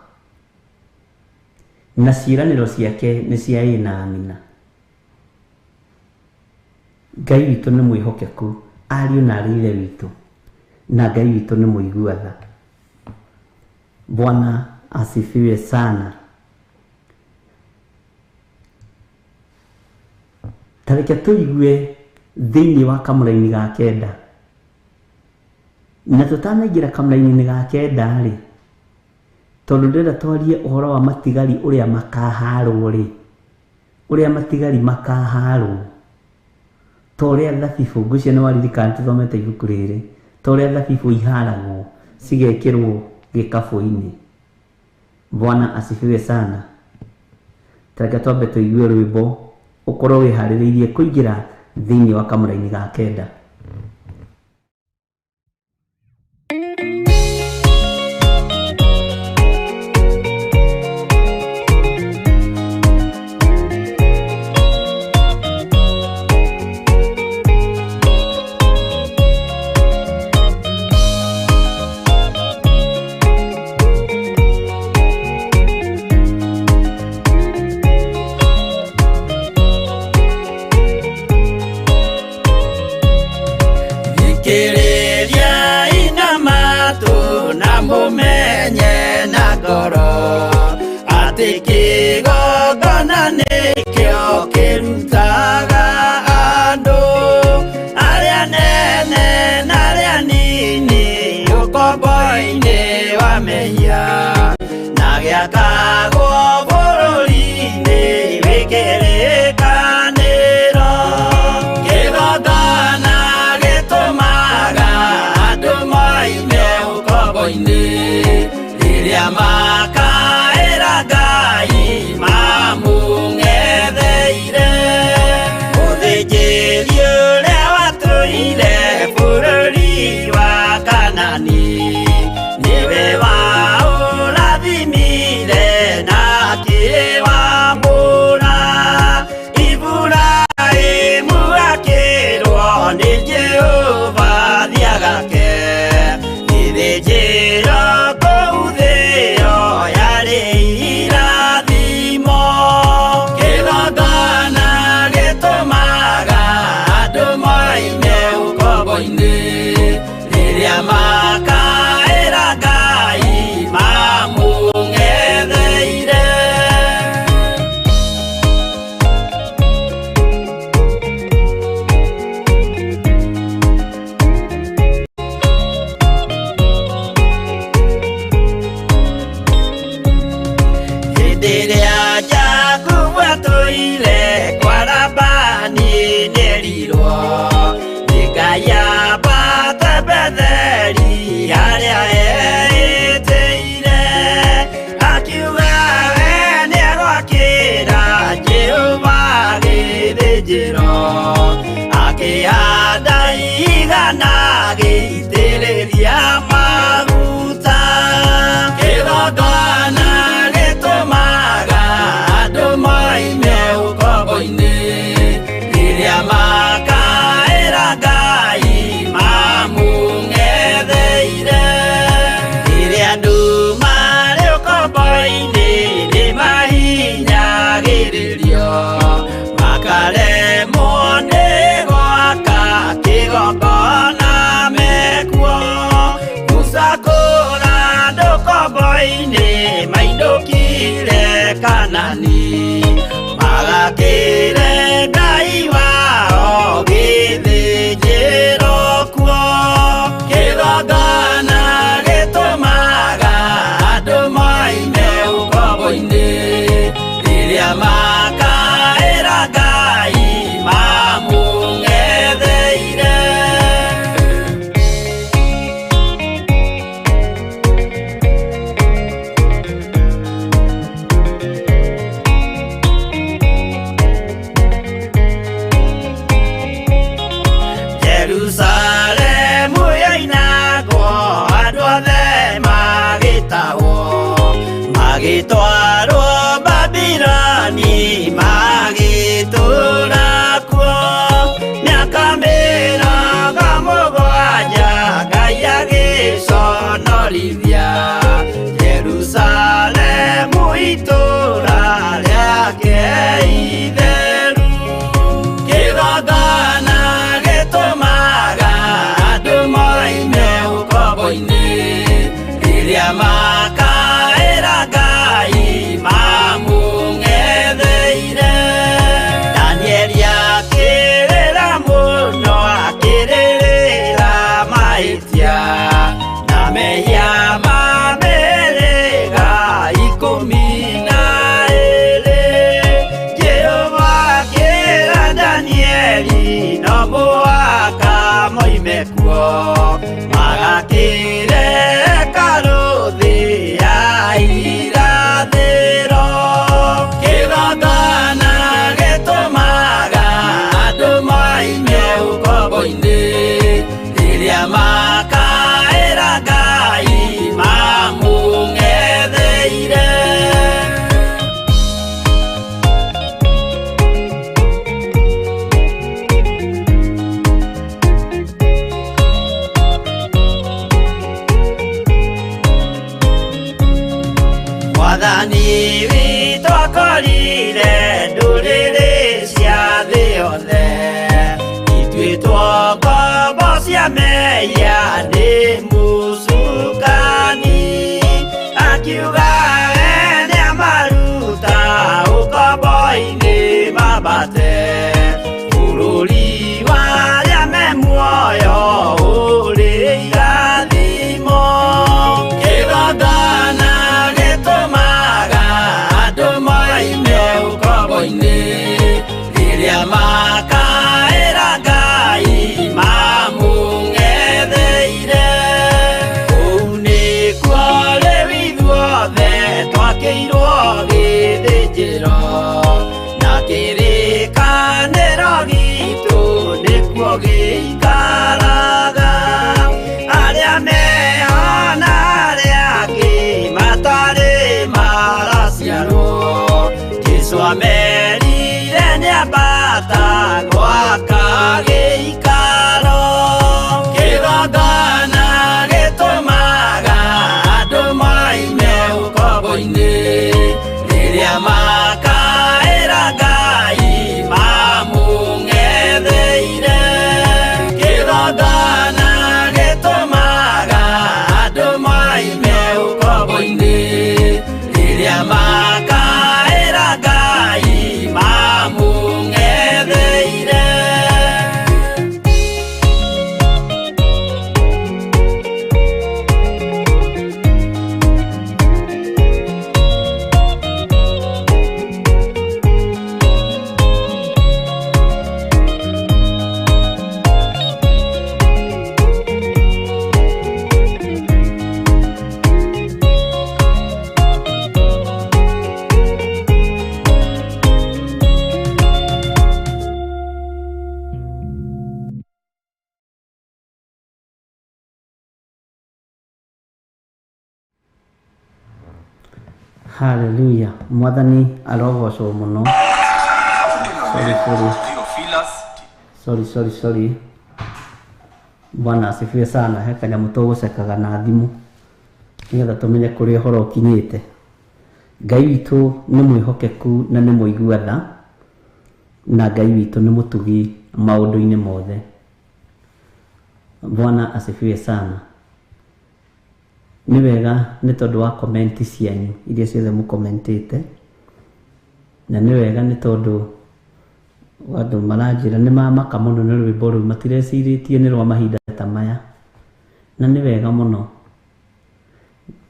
na ciĩranĩro ciake nĩ cia ĩĩ na amina. Ngai witũ nĩ mwĩhokeku, ariũ na arĩ ithe witũ, na Ngai witũ nĩ mũiguatha. Bwana asifiwe sana. Ta reke tũigue thĩinĩ wa kamũraini ga kenda. Na tũtanaingĩra kamũraini-inĩ ga kenda rĩ, tondũ ndĩrenda twarie ũhoro wa matigari ũrĩa makaharwo rĩ, ũrĩa matigari makaharwo, ta ũrĩa thabibũ, ngwĩciria nĩ waririkana tũthomete ibuku rĩrĩ, ta ũrĩa thabibũ iharagwo cigekĩrwo gĩkabũ-inĩ. Bwana asifiwe sana. Ta reke twambe tũigue rwĩmbo ũkorwo wĩharĩrĩirie kũingĩra thĩinĩ wa kamũraini ga kenda. Kĩgongona nĩkĩo kĩrutaga andũ arĩa nene na arĩa nini ũkombo-inĩ wa mehia, na gĩakagwo bũrũri-inĩ wĩ kĩrĩkanĩro. Kĩgongona gĩtũmaga erirwo nĩ Ngai ambate Betheli harĩa eĩtĩire, akiuga we nĩegwakĩra Jehova gĩthĩnjĩro, akĩhanda igana agĩitĩrĩria maguta. Kĩgongona gĩtũmaga andũ moime ũkombo-inĩ, rĩrĩa makaĩra Ngai mamũng'etheire. Rĩrĩa andũ marĩ ũkombo-inĩ nĩmahinyagĩrĩrio, makaremwo nĩ gwaka kĩgongona mekuo. Musa kũra andũ ũkombo-inĩ mainũkire Kanani, magakĩre Ngai wao gĩthĩnjĩro kuo. Kĩgongona gĩtũmaga andũ moime ũkombo-inĩ, rĩrĩa makaĩra Ngai mamũng'etheire. Jerusalemu yoinagwo andũ othe magĩtahwo, magĩtwarwo Babiloni magĩtũũra kuo. Mĩaka 70 Ngai agĩconorithia Jerusalemu itũũra rĩake itheru. Kĩgongona gĩtũmaga andũ moime ũkombo-inĩ, rĩrĩa makaĩra Ngai mamũng'etheire. Danieli akĩrĩra mũno, akĩrĩrĩra mahĩtia na mehia ma mĩhĩrĩga 12. Jehova akĩra Danieli no mũhaka moime kuo, magakĩre hekarũ thĩ ya irathĩro. Kĩgongona gĩtũmaga andũ moime ũkombo-inĩ, rĩrĩa makaĩra Ngai mamũng'etheire. Mwathani witũ akorire ndũrĩrĩ cia thĩ yothe, ituĩtwo ngombo cia mehia nĩ mũcukani, akiuga we nĩamaruta ũkombo-inĩ mambate bũrũri wa arĩa me muoyo ũrĩ irathimo. Kĩgongona gĩtũmaga andũ moime ũkombo-inĩ, rĩrĩa makaĩra Ngai mamũng'etheire. Kũu nĩkuo rĩu ithuothe twakĩirwo gĩthĩnjĩro, na kĩrĩkanĩro gitũ nĩkuo gĩikaraga. Arĩa meho na arĩa angĩ matarĩ maraciarwo, Jesũ amerire nĩambata gwaka gĩikaro. Kĩgongona gĩtũmaga andũ moime ũkombo-inĩ, rĩrĩa makaĩra Ngai mamũng'etheire. Haleluya, Mwathani arogocwo mũno. Sorry, sorry. Theophilus Sorry, sorry, sorry. Bwana asifiwe sana. He kanyamũ tũgũcekaga na thimũ nĩgetha tũmenye kũrĩa ũhoro ũkinyĩte. Ngai witũ nĩ mwĩhokeku na nĩ mũigua tha, na Ngai witũ nĩ mũtugi maũndũ-inĩ mothe. Bwana asifiwe sana. Nĩ wega nĩ tondũ wa comment cianyu iria ciothe mũkomentĩte, na nĩ wega nĩ tondũ andũ maranjĩra nĩ mamaka mũno nĩ rwĩmbo rũu, matirecirĩtie nĩ rwa mahinda ta maya, na nĩ wega mũno.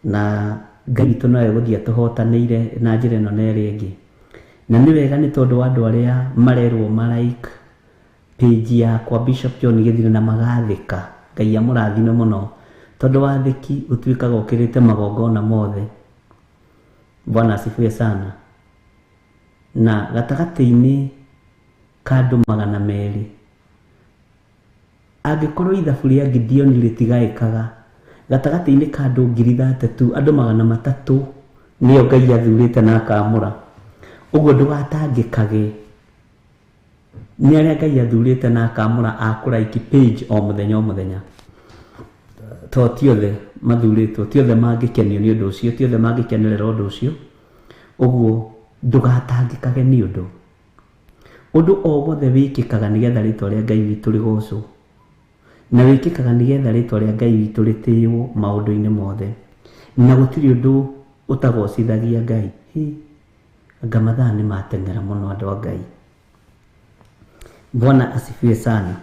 Na Ngai witũ no egũthiĩ atũhotanĩire na njĩra ĩno na ĩrĩa ĩngĩ. Na nĩ wega nĩ tondũ wa andũ arĩa marerwo ma like page yakwa Bishop John Gĩthire na magathĩka. Ngai amũrathime mũno, tondũ wathĩki ũtuĩkaga ũkĩrĩte magongona mothe. Bwana asifiwe sana. Na gatagatĩ-inĩ ka andũ 200, angĩkorwo ithabu rĩa Gideon rĩtigaĩkaga, gatagatĩ-inĩ ka andũ 3,000, andũ 300 nĩo Ngai athurĩte na akamũra. Ũguo ndũgatangĩkage nĩ arĩa Ngai athurĩte na akamũra a kũ like page o mũthenya o mũthenya. To ti othe mathurĩtwo, ti othe mangĩkenio nĩ ũndũ ũcio, ti othe mangĩkenerera ũndũ ũcio. Ũguo ndũgatangĩkage nĩ ũndũ. Ũndũ o wothe wĩkĩkaga nĩgetha rĩtwa rĩa Ngai witũ rĩgocwo, na wĩkĩkaga nĩgetha rĩtwa rĩa Ngai witũ rĩtĩĩo maũndũ-inĩ mothe, na gũtirĩ ũndũ ũtagocithagia Ngai. Hi, anga mathaa nĩ mateng'era mũno andũ a Ngai. Bwana asifiwe sana.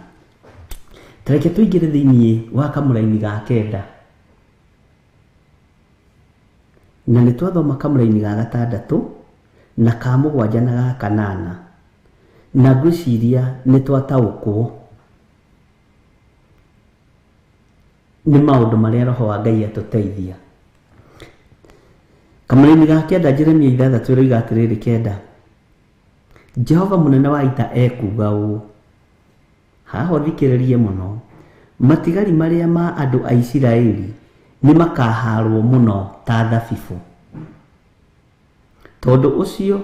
Tareke tũingĩre thĩiniĩ wa kamũraini ga 9, na nĩ twathoma kamũraini ga 6 na ka 7 na ga 8, na ngwĩciria nĩ twataũkwo nĩ maũndũ marĩa Roho wa Ngai atũteithia. Kamũraini ga 9, Jeremia 6 ĩroiga atĩrĩrĩ 9, Jehova mũnene wa ita ekuuga ũũ, haha ũthikĩrĩrie mũno, matigari marĩa ma andũ a Isiraeli nĩ makahaarwo mũno ta thabibũ. Tondũ ũcio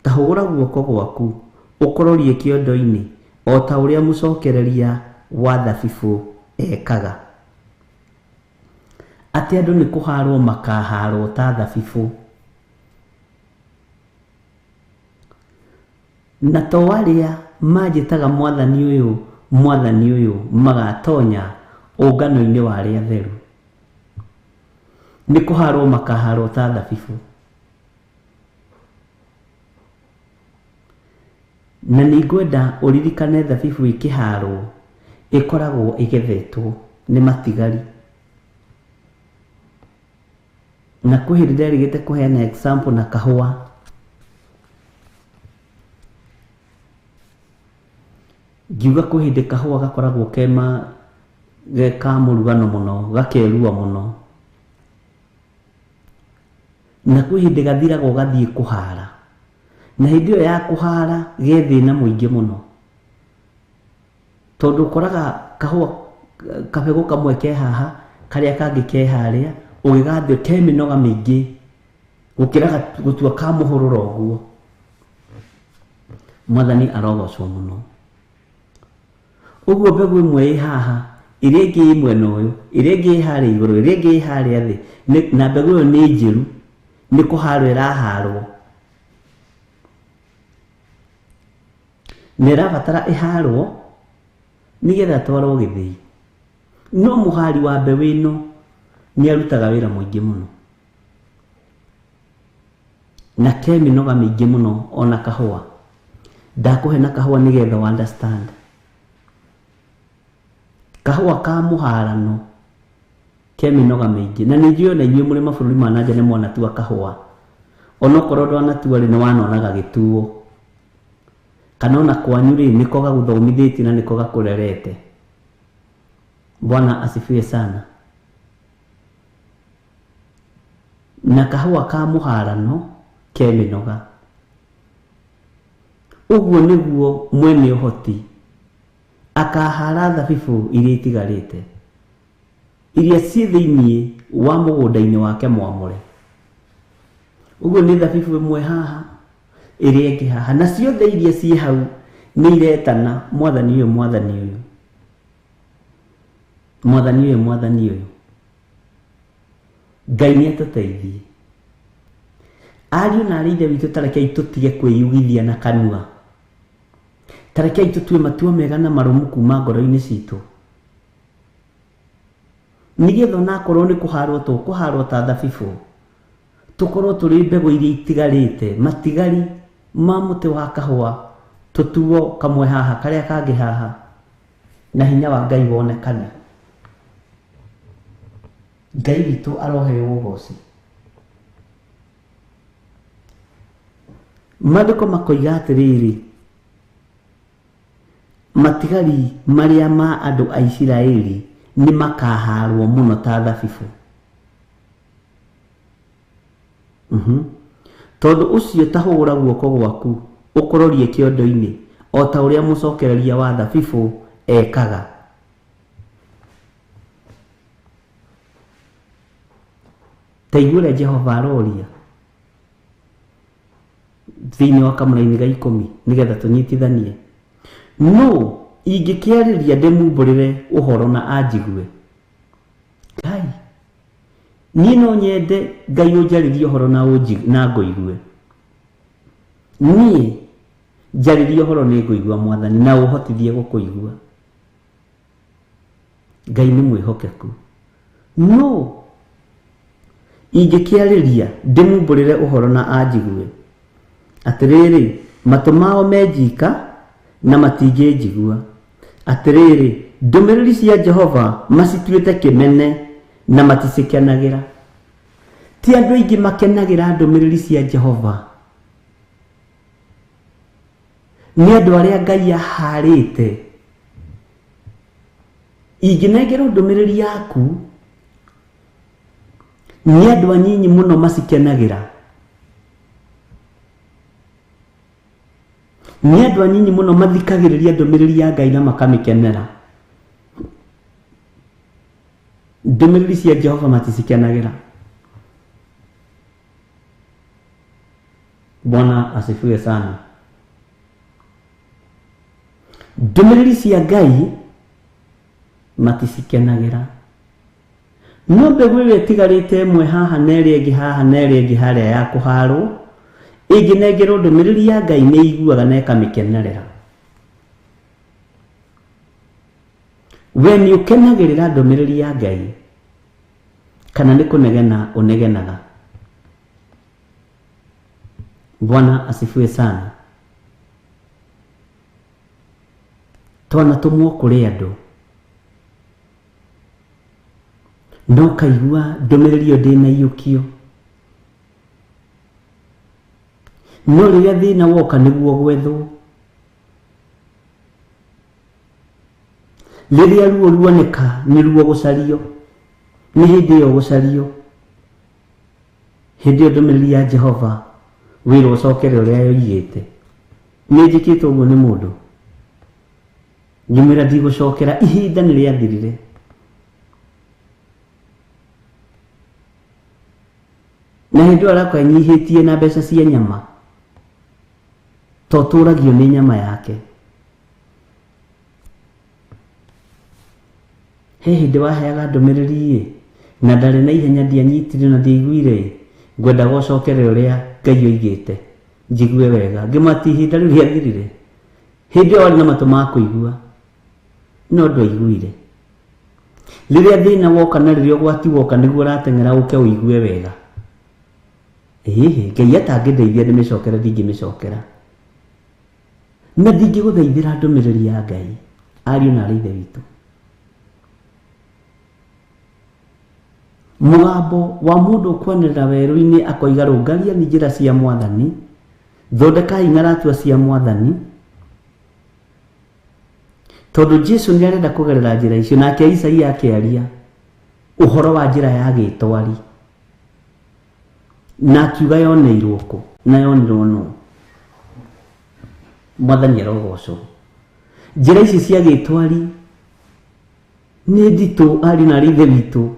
ta hũgũra guoko gwaku ũkororie kĩondo-inĩ o ta ũrĩa mũcokereria wa thabibũ ekaga. Atĩ andũ nĩ kũhaarwo makahaarwo ta thabibũ, na to arĩa manjĩtaga Mwathani ũyũ, Mwathani ũyũ magatonya ũngano-inĩ wa arĩa atheru. Nĩ kũhaarwo makahaarwo ta thabibũ. Na nĩ ngwenda ũririkane thabibũ ĩkĩhaarwo ĩkoragwo ĩgethetwo nĩ matigari. Na kwĩ hĩndĩ nderĩgĩte kũheana example na kahũa. Ngiuga kwĩ hĩndĩ kahũa gakoragwo kema ge ka mũrugano mũno, gakerua mũno, na kwĩ hĩndĩ gathiraga ũgathiĩ kũhara, na hĩndĩ ĩyo ya kũhara ge thĩna mũingĩ mũno, tondũ ũkoraga kahũa kabegũ kamwe ke haha, karĩa kangĩ ke harĩa, ũgĩgathio ke mĩnoga mĩingĩ gũkĩra gũtua ka mũhũrũro ũguo. Mwathani arogocwo mũno. Ũguo mbegũ ĩmwe ĩ haha, ĩrĩa ĩngĩ ĩ mwena ũyũ, ĩrĩa ĩngĩ ĩ harĩa igũrũ, ĩrĩa ĩngĩ ĩ harĩa thĩ, na mbegũ ĩyo nĩ njĩru, nĩ kũharwo ĩraharwo, na ĩrabatara ĩharwo nĩgetha ĩtwarwo gĩthĩi. No mũhari wa mbeũ ĩno nĩ arutaga wĩra mũingĩ mũno, na ke mĩnoga mĩingĩ mũno ona kahũa. Ndakũhe na kahũa nĩgetha ũ understand. Kahũa ka mũharano ke mĩnoga mĩingĩ, na nĩ njũĩ ona inyuĩ mũrĩ mabũrũri ma na nja nĩ mwanatua kahũa, onokorwo ndwanatua rĩ, nĩ wanona gagĩtuo, kana ona kwanyu rĩ, nĩko gagũthomithĩtie na nĩko gakũrerete. Bwana asifiwe sana. Na kahũa ka mũharano ke mĩnoga. Ũguo nĩguo mwene ũhoti akahara thabibũ iria itigarĩte, iria ciĩ thĩiniĩ wa mũgũnda-inĩ wake mwamũre. Ũguo nĩ thabibũ ĩmwe haha, ĩrĩa ĩngĩ haha, na ciothe iria ciĩ hau nĩ iretana mwathani ũyũ, mwathani ũyũ, mwathani ũyũ, mwathani ũyũ. Ngai nĩ atũteithie. Ariũ na arĩ ithe witũ, tarekei tũtige kwĩyugithia na kanua. Tarekei tũtue matua mega na marũmu kuma ngoro-inĩ citũ, nĩgetha onakorwo nĩ kũharwo tũkũharwo ta thabibũ, tũkorwo tũrĩ mbegũ iria itigarĩte, matigari ma mũtĩ wa kahũa, tũtuo kamwe haha karĩa kangĩ haha, na hinya wa Ngai wonekane. Ngai witũ aroheo ũgoci. Maandĩko makoiga atĩrĩrĩ, matigari marĩa ma andũ a Isiraeli nĩ makahaarwo mũno ta thabibũ. Tondũ ũcio ta hũra guoko gwaku ũkũrorie kĩondo-inĩ, o ta ũrĩa mũcokereria wa thabibũ ekaga. Ta igua ũrĩa Jehova aroria thĩinĩ wa kamũraini ga 10, nĩgetha tũnyitithanie. Nũ ingĩkĩarĩria ndĩmumbũrĩre ũhoro na anjigue? Ngai, niĩ no nyende Ngai ũnjarĩrie ũhoro na na ngũigue. Niĩ njarĩrie ũhoro nĩ ngũigua, Mwathani, na ũhotithie gũkũigua. Ngai nĩ mwĩhokeku. Nũ ingĩkĩarĩria ndĩmumbũrĩre ũhoro na anjigue? Atĩrĩrĩ, matũ mao me njika na matingĩnjigua. Atĩrĩrĩ, ndũmĩrĩri cia Jehova macituĩte kĩmene na maticikenagĩra. Ti andũ aingĩ makenagĩra ndũmĩrĩri cia Jehova. Nĩ andũ arĩa Ngai aharĩte. Ingĩnengerwo ndũmĩrĩri yaku, nĩ andũ anyinyi mũno macikenagĩra. Nĩ andũ anyinyi mũno mathikagĩrĩria ndũmĩrĩri ya Ngai na makamĩkenera. Ndũmĩrĩri cia Jehova maticikenagĩra. Bwana asifiwe sana. Ndũmĩrĩri cia Ngai maticikenagĩra. No mbegũ ĩrĩa ĩtigarĩte ĩmwe haha na ĩrĩa ĩngĩ haha na ĩrĩa ĩngĩ harĩa ya kũharwo, ĩngĩnengerwo ndũmĩrĩri ya Ngai nĩ ĩiguaga na ĩkamĩkenerera. We nĩ ũkenagĩrĩra ndũmĩrĩri ya Ngai kana nĩ kũnegena ũnegenaga? Bwana asifiwe sana. Twanatũmwo kũrĩ andũ, no kaigua ndũmĩrĩri ĩyo ndĩnaiyũkio, no rĩrĩa thĩna woka nĩguo gwethwo, rĩrĩa ruo ruoneka nĩruo gũcario, nĩ hĩndĩ ĩyo gũcario. Hĩndĩ ĩyo ndũmĩrĩri ya Jehova wĩrwo ũcokere ũrĩa yoigĩte. Nĩ njĩkĩte ũguo nĩ mũndũ, ngĩmwĩra ndigũcokera, ihinda nĩ rĩathirire. Na hĩndĩ ĩyo arakwa enyihĩtie na mbeca cia nyama, to tũragio nĩ nyama yake. He hĩndĩ waheaga ndũmĩrĩri ĩ, na ndarĩ na ihenya, ndianyitire na ndiaiguire ĩ, ngwendaga ũcokere ũrĩa Ngai oigĩte njigue wega. Ngĩmwĩra ihinda rĩu rĩathirire. Hĩndĩ ĩyo warĩ na matũ ma kũigua no ndwaiguire. Rĩrĩa thĩna woka na rĩrĩa ũgwati woka nĩguo ũrateng'era ũke ũigue wega. Ĩhĩ, Ngai atangĩndeithia ndĩmĩcokere, ndingĩmĩcokera na ndingĩgũthaithĩra ndũmĩrĩri ya Ngai. Ariũ na arĩ ithe witũ, mũgambo wa mũndũ ũkwanĩrĩra werũ-inĩ akoiga, rũngaria ni njĩra cia Mwathani, thondekai ng'aratua cia Mwathani, tondũ Jesu nĩ arenda kũgerera njĩra icio. Nake Isaia akĩaria ũhoro wa njĩra ya gĩtwari na akiuga yoneirwo kũ na yonirwo nũ. Mwathani arogocwo. Njĩra ici cia gĩtwari nĩ nditũ, ariũ na arĩ ithe witũ.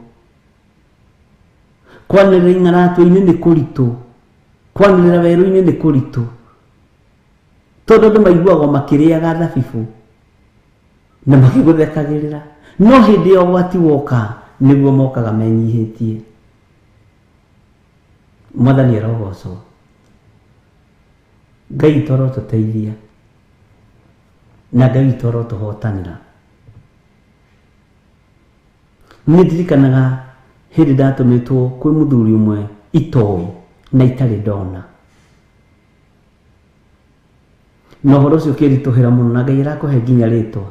Kwanĩrĩra ing'aratũ-inĩ nĩ kũritũ. Kwanĩrĩra werũ-inĩ nĩ kũritũ tondũ andũ maiguagwo makĩrĩaga thabibũ na makĩgũthekagĩrĩra, no hĩndĩ ya ũgwati woka nĩguo mokaga menyihĩtie. Mwathani arogocwo. Ngai witũ arotũteithia na Ngai witũ arotũhotanĩra. Nĩ ndirikanaga hĩndĩ ndatũmĩtwo kwĩ mũthuri ũmwe itoĩ na itarĩ ndona, na ũhoro ũcio ũkĩritũhĩra mũno, na Ngai arakũhe nginya rĩtwa,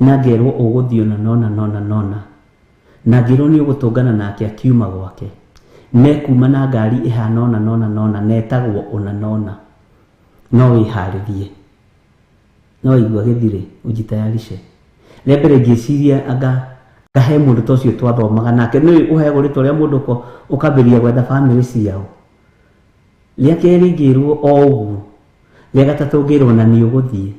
na ngerwo ũgũthiĩ ona nona nona nona, na ngĩrwo nĩ ũgũtũngana nake akiuma gwake, nekuma na ngari ĩhana ona nona nona, na etagwo ona nona, no wĩharĩrie. No waigua gĩthirĩ ujitayarishe. Rĩa mbere ngĩciria anga ngahe mũndũ ta ũcio twathomaga nake, nĩ ũheagwo rĩtwa rĩa mũndũ ũkambĩrĩria gwetha bamĩrĩ ciao. Rĩa kerĩ ngĩrwo o ũguo, rĩa gatatũ ngĩrwo na nĩ ũgũthiĩ.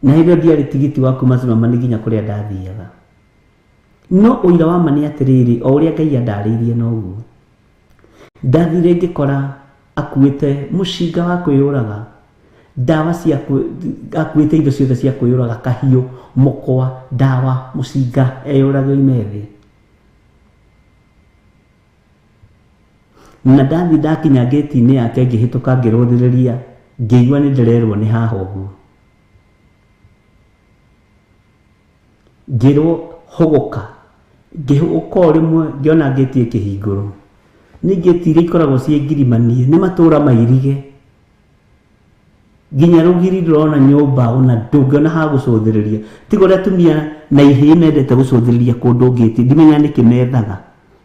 Na hĩndĩ ĩyo ndiarĩ tigiti wa kuma Zimmerman nginya kũrĩa ndathiaga. No ũira wa ma nĩ atĩrĩrĩ, o ũrĩa Ngai andarĩirie noguo. Ndathire ngĩkora akuĩte mũcinga wa kwĩyũraga, ndawa cia akuĩte indo ciothe cia kwĩyũraga, kahiũ, mũkwa, ndawa, mũcinga, eyũrage oime thĩ. Na ndathi ndakinya ngĩti-inĩ yake ngĩhĩtũka ngĩrũthĩrĩria, ngĩigua nĩ ndĩrerwo nĩ haha ũguo. Ngĩrwo hũgũka, ngĩhũgũka o rĩmwe ngĩona ngĩti ĩkĩhingũrwo. Nĩ ngĩti iria ikoragwo ciĩ ngirimanie, nĩ matũra mairige. Nginya rũgiri ndũrona nyũmba ona ndũngĩona ha gũcũthĩrĩria. Tiga ũrĩa atumia na ihĩĩ mendete gũcũthĩrĩria kũndũ ngĩti, ndimenyaga nĩkĩ methaga.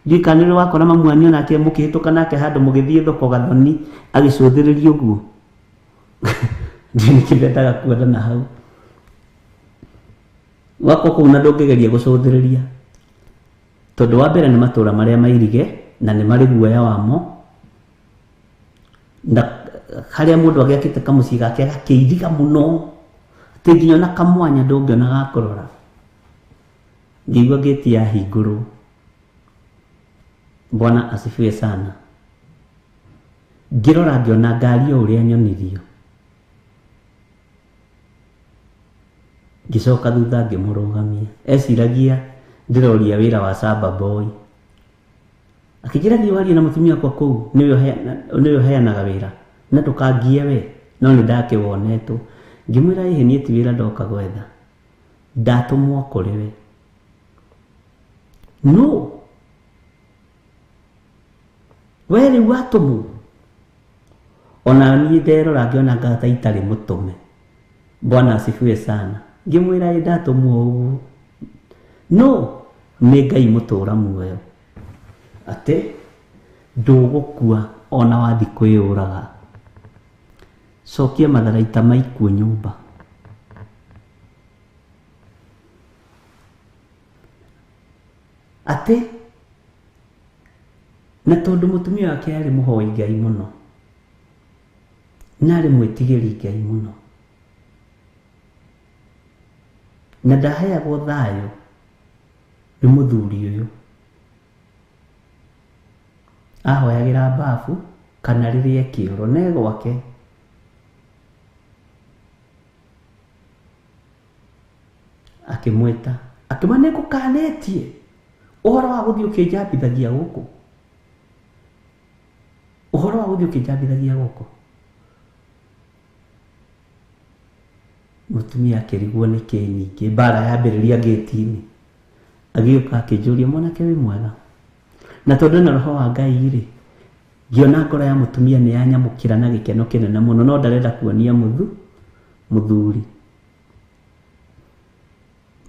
Ndiũĩ kana nĩ ũrĩ wakora mamu wanyu onake mũkĩhĩtũka nake handũ mũgĩthiĩ thoko gathoni agĩcũthĩrĩria ũguo. Ndiũĩ nĩkĩ mendaga kuona na hau. Gwakwa kũu na ndũngĩgeria gũcũthĩrĩria, tondũ wa mbere nĩ matũra marĩa mairige na nĩ marĩ guoya wamo, na harĩa mũndũ agĩakĩte kamũciĩ gake agakĩiriga mũno atĩ nginya ona kamwanya ndũngĩona ga kũrora. Ngĩigua ngĩti yahingũrwo. Bwana asifiwe sana. Ngĩrora ngĩona ngari o ũrĩa nyonirio. Ngĩcoka thutha ngĩmũrũgamia. Eciragia ndĩroria wĩra wa shamba boy. Akĩnjĩra thiĩ warie na mũtumia wakwa kũu, nĩwe ũheanaga wĩra, na ndũkangie we, no nĩ ndakĩwonetwo. Ngĩmwĩra ĩhĩ niĩ ti wĩra ndoka gwetha, ndatũmwo kũrĩ we. No we rĩu watũmwo? Ona niĩ nderora ngĩona anga ta itarĩ mũtũme. Bwana asifiwe sana. Ngĩmwĩra ĩ ndatũmwo ũguo. No nĩ Ngai mũtũra muoyo atĩ ndũgũkua ona wathi kwĩyũraga. Cokia matharaita ma ikuũ nyũmba. Atĩ na tondũ mũtumia wake arĩ mũhoi Ngai mũno na arĩ mwĩtigĩri Ngai mũno, na ndaheagwo thayũ nĩ mũthuri ũyũ, ahoyagĩra mbabu kana rĩrĩa kĩoro ne gwake. Akĩmwĩta akĩmwĩra nĩ ngũkanĩtie ũhoro wa gũthiĩ ũkĩnjambithagia gũkũ, ũhoro wa gũthiĩ ũkĩnjambithagia gũkũ. Mũtumia akĩrigwo nĩ kĩ ningĩ, mbara yambĩrĩria ngĩti-inĩ. Agĩũka akĩnjũria mwanake wĩ mwega, na tondũ ena roho wa Ngai rĩ, ngĩona ngoro ya mũtumia nĩ yanyamũkĩra na gĩkeno kĩnene mũno, no ndarenda kuonia mũthuri.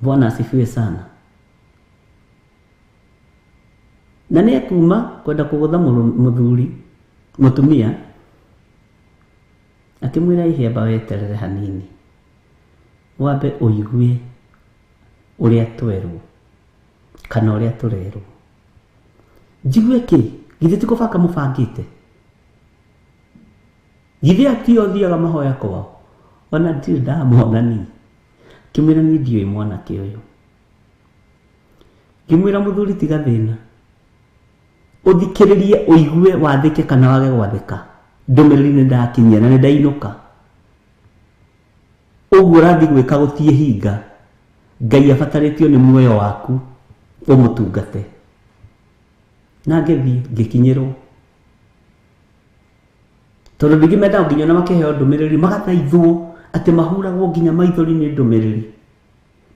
Bwana asifiwe sana. Na nĩ ekuma kwenda kũgũtha mũthuri mũtumia, akĩmwĩra ihemba weterere hanini wambe ũigue ũrĩa twerwo kana ũrĩa tũrerwo. Njigue kĩ? Githĩ ti kũbanga mũbangĩte? Githĩ atio thiaga mahoya kwao? Ona ndirĩ ndamona niĩ. Ngĩmwĩra niĩ ndiũĩ mwanake ũyũ. Ngĩmwĩra mũthuri tiga thĩna, Ũthikĩrĩrie ũigue wathĩke kana wage gwathĩka. Ndũmĩrĩri nĩ ndakinyia na nĩ ndainũka. Ũguo ũrathiĩ gwĩka gũtiĩ hinga. Ngai abatarĩtio nĩ muoyo waku ũmũtungate. Na ngĩthiĩ ngĩkinyĩrwo. Tondũ ndingĩ mendaga nginya ona makĩheo ndũmĩrĩri magathaithwo atĩ mahuragwo nginya maithori nĩ ndũmĩrĩri.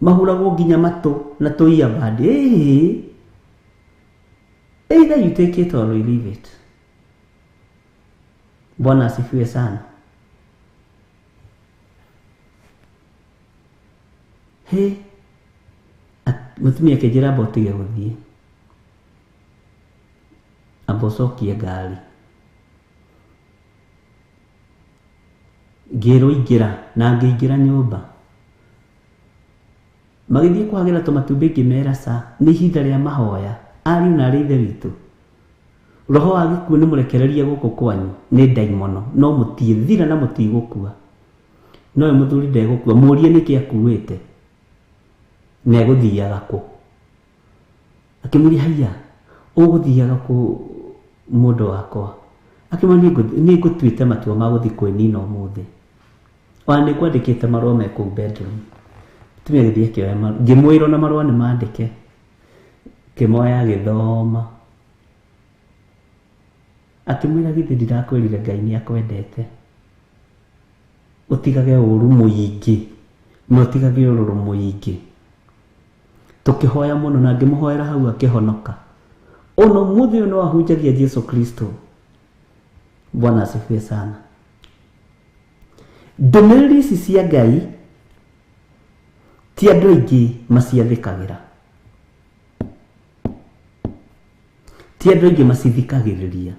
Mahuragwo nginya matũ na tũ earbud. Ĩĩ. Either you take it or you leave it. Bwana asifiwe sana. He, mũtumia akĩnjĩra amba ũtige gũthiĩ. Amba ũcokie ngari. Ngĩrwo ingĩra na ngĩingĩra nyũmba. Magĩthiĩ kũhagĩra tũmatumbĩ ngĩmera ca, nĩ ihinda rĩa mahoya. Ariũ na arĩ ithe witũ. Roho wa gĩkuũ nĩ mũrekererie gũkũ kwanyu, nĩ ndaimono, no mũtiĩthira na mũtigũkua. No we mũthuri ndegũkua, mũrie nĩkĩ akuĩte. Na egũthiaga kũ. Akĩmũria haiya, ũgũthiaga kũ mũndũ wakwa? Akĩmwĩra nĩ ngũtuĩte matua ma gũthiĩ kwĩnina ũmũthĩ. Ona nĩ ngwandĩkĩte marũa me kũu bedroom. Mũtumia agĩthiĩ akĩoya marũa, ngĩmwĩra ona marũa nĩ mandĩke. Kĩmoya agĩthoma. Akĩmwĩra githĩ ndirakwĩrire Ngai nĩ akwendete. Ũtigage ũru mũingĩ na ũtigage ũrũrũ mũingĩ. Tũkĩhoya mũno na ngĩmũhoera hau akĩhonoka. Ona ũmũthĩ ũyũ no ahunjagia Jesu Kristo. Bwana asifiwe sana. Ndũmĩrĩri ici cia Ngai ti andũ aingĩ maciathĩkagĩra. Ti andũ aingĩ macithikagĩrĩria.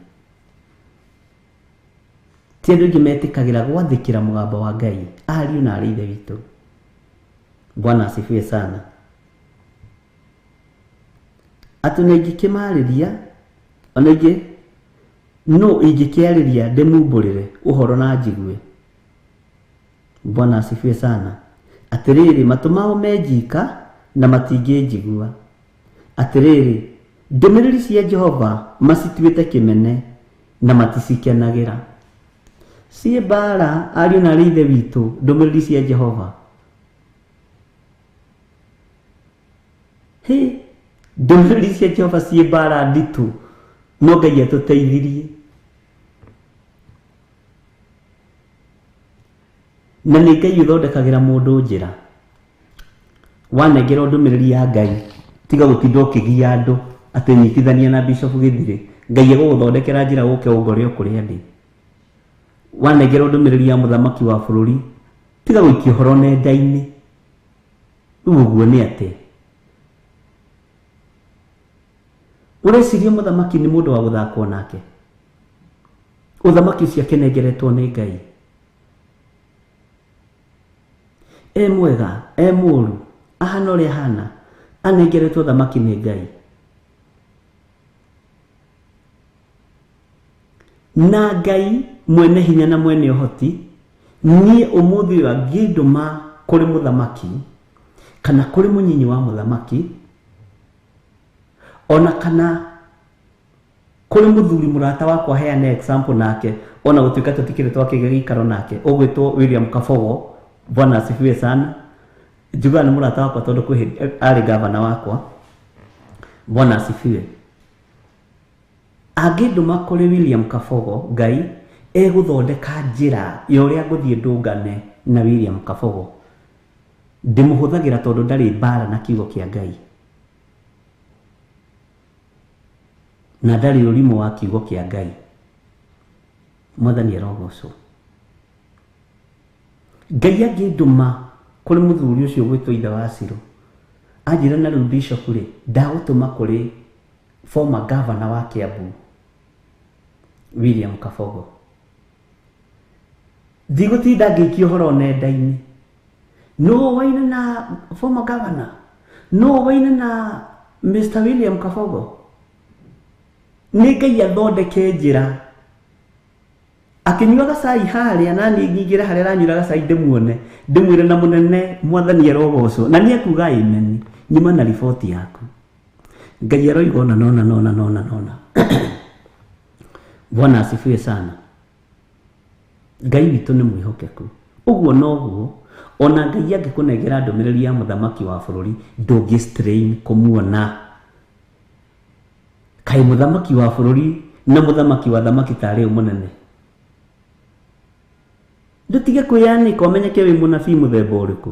Ti andũ aingĩ metĩkagĩra gwathĩkĩra mũgambo wa Ngai. Ariũ na arĩ ithe witũ. Bwana asifiwe sana. Atĩ ona ingĩkĩmarĩria, ona ingĩ, no ingĩkĩarĩria ndĩmumbũrĩre ũhoro na njigue. Bwana asifiwe sana. Atĩrĩrĩ, matũ mao me njika na matingĩnjigua. Atĩrĩrĩ, ndũmĩrĩri cia Jehova macituĩte kĩmene na maticikenagĩra. Ciĩ mbara, ariũ na arĩ ithe witũ, ndũmĩrĩri cia Jehova. Hĩ, ndũmĩrĩri cia Jehova ciĩ mbara nditũ, no Ngai atũteithirie. Na nĩ Ngai ũthondekagĩra mũndũ njĩra. Wanengerwo ndũmĩrĩri ya Ngai, tiga gũtinda ũkĩgia andũ atĩ nyitithania na Bishop Gĩthirĩ. Ngai egũgũthondekera njĩra ũke ũngore o kũrĩa ndĩ. Wanengerwo ndũmĩrĩri ya mũthamaki wa bũrũri, tiga gũikia ũhoro nenda-inĩ. Rĩu ũguo nĩ atĩa? Ũreciria mũthamaki nĩ mũndũ wa gũthakwo nake? Ũthamaki ũcio akĩnengeretwo nĩ Ngai. E mwega, e mũũru, ahana ũrĩa ahana, anengeretwo ũthamaki nĩ Ngai. Na Ngai mwene hinya na mwene ũhoti, niĩ ũmũthĩ ũyũ angĩndũma kũrĩ mũthamaki, kana kũrĩ mũnyinyi wa mũthamaki, ona kana kũrĩ mũthuri mũrata wakwa heane example nake, ona gũtuĩka tũtikĩrĩ twakĩgĩa gĩikaro nake, ũgwĩtwo William Kabogo. Bwana asifiwe sana. Njugaga nĩ mũrata wakwa tondũ kwĩ hĩndĩ arĩ gavana wakwa. Bwana asifiwe. Angĩndũma kũrĩ William Kabogo, Ngai egũthondeka njĩra ya ũrĩa ngũthiĩ ndũngane na William Kabogo. Ndĩmũhũthagĩra tondũ ndarĩ mbara na kiugo kĩa Ngai. Na ndarĩ ũrimũ wa kiugo kĩa Ngai. Mwathani arogocwo. Ngai angĩndũma kũrĩ mũthuri ũcio ũgwĩtwo ithe wa Ciro, anjĩra na rĩu Bishop rĩ, ndagũtũma kũrĩ former governor wa Kiambu, William Kabogo. Ndigũtinda ngĩikia ũhoro nenda-inĩ. No waina na former governor, no waina na Mr. William Kabogo. Nĩ Ngai athondeke njĩra. Akĩnyua gacai harĩa na niĩ nyingĩre harĩa aranyuĩra gacai ndĩmuone, ndĩmwĩre na mũnene Mwathani arogocwo, na nĩ ekuga amen, nyuma na riboti yaku. Ngai aroiga ona nona nona nona nona. Bwana asifiwe sana. Ngai witũ nĩ mwĩhokeku. Ũguo noguo ona Ngai angĩkũnengera ndũmĩrĩri ya mũthamaki wa bũrũri ndũngĩ strain kũmuona. Kaĩ mũthamaki wa bũrũri na mũthamaki wa thamaki tarĩ ũ mũnene? Ndũtige kwĩyanĩka ũmenyeke wĩ mũnabii mũthemba ũrĩkũ.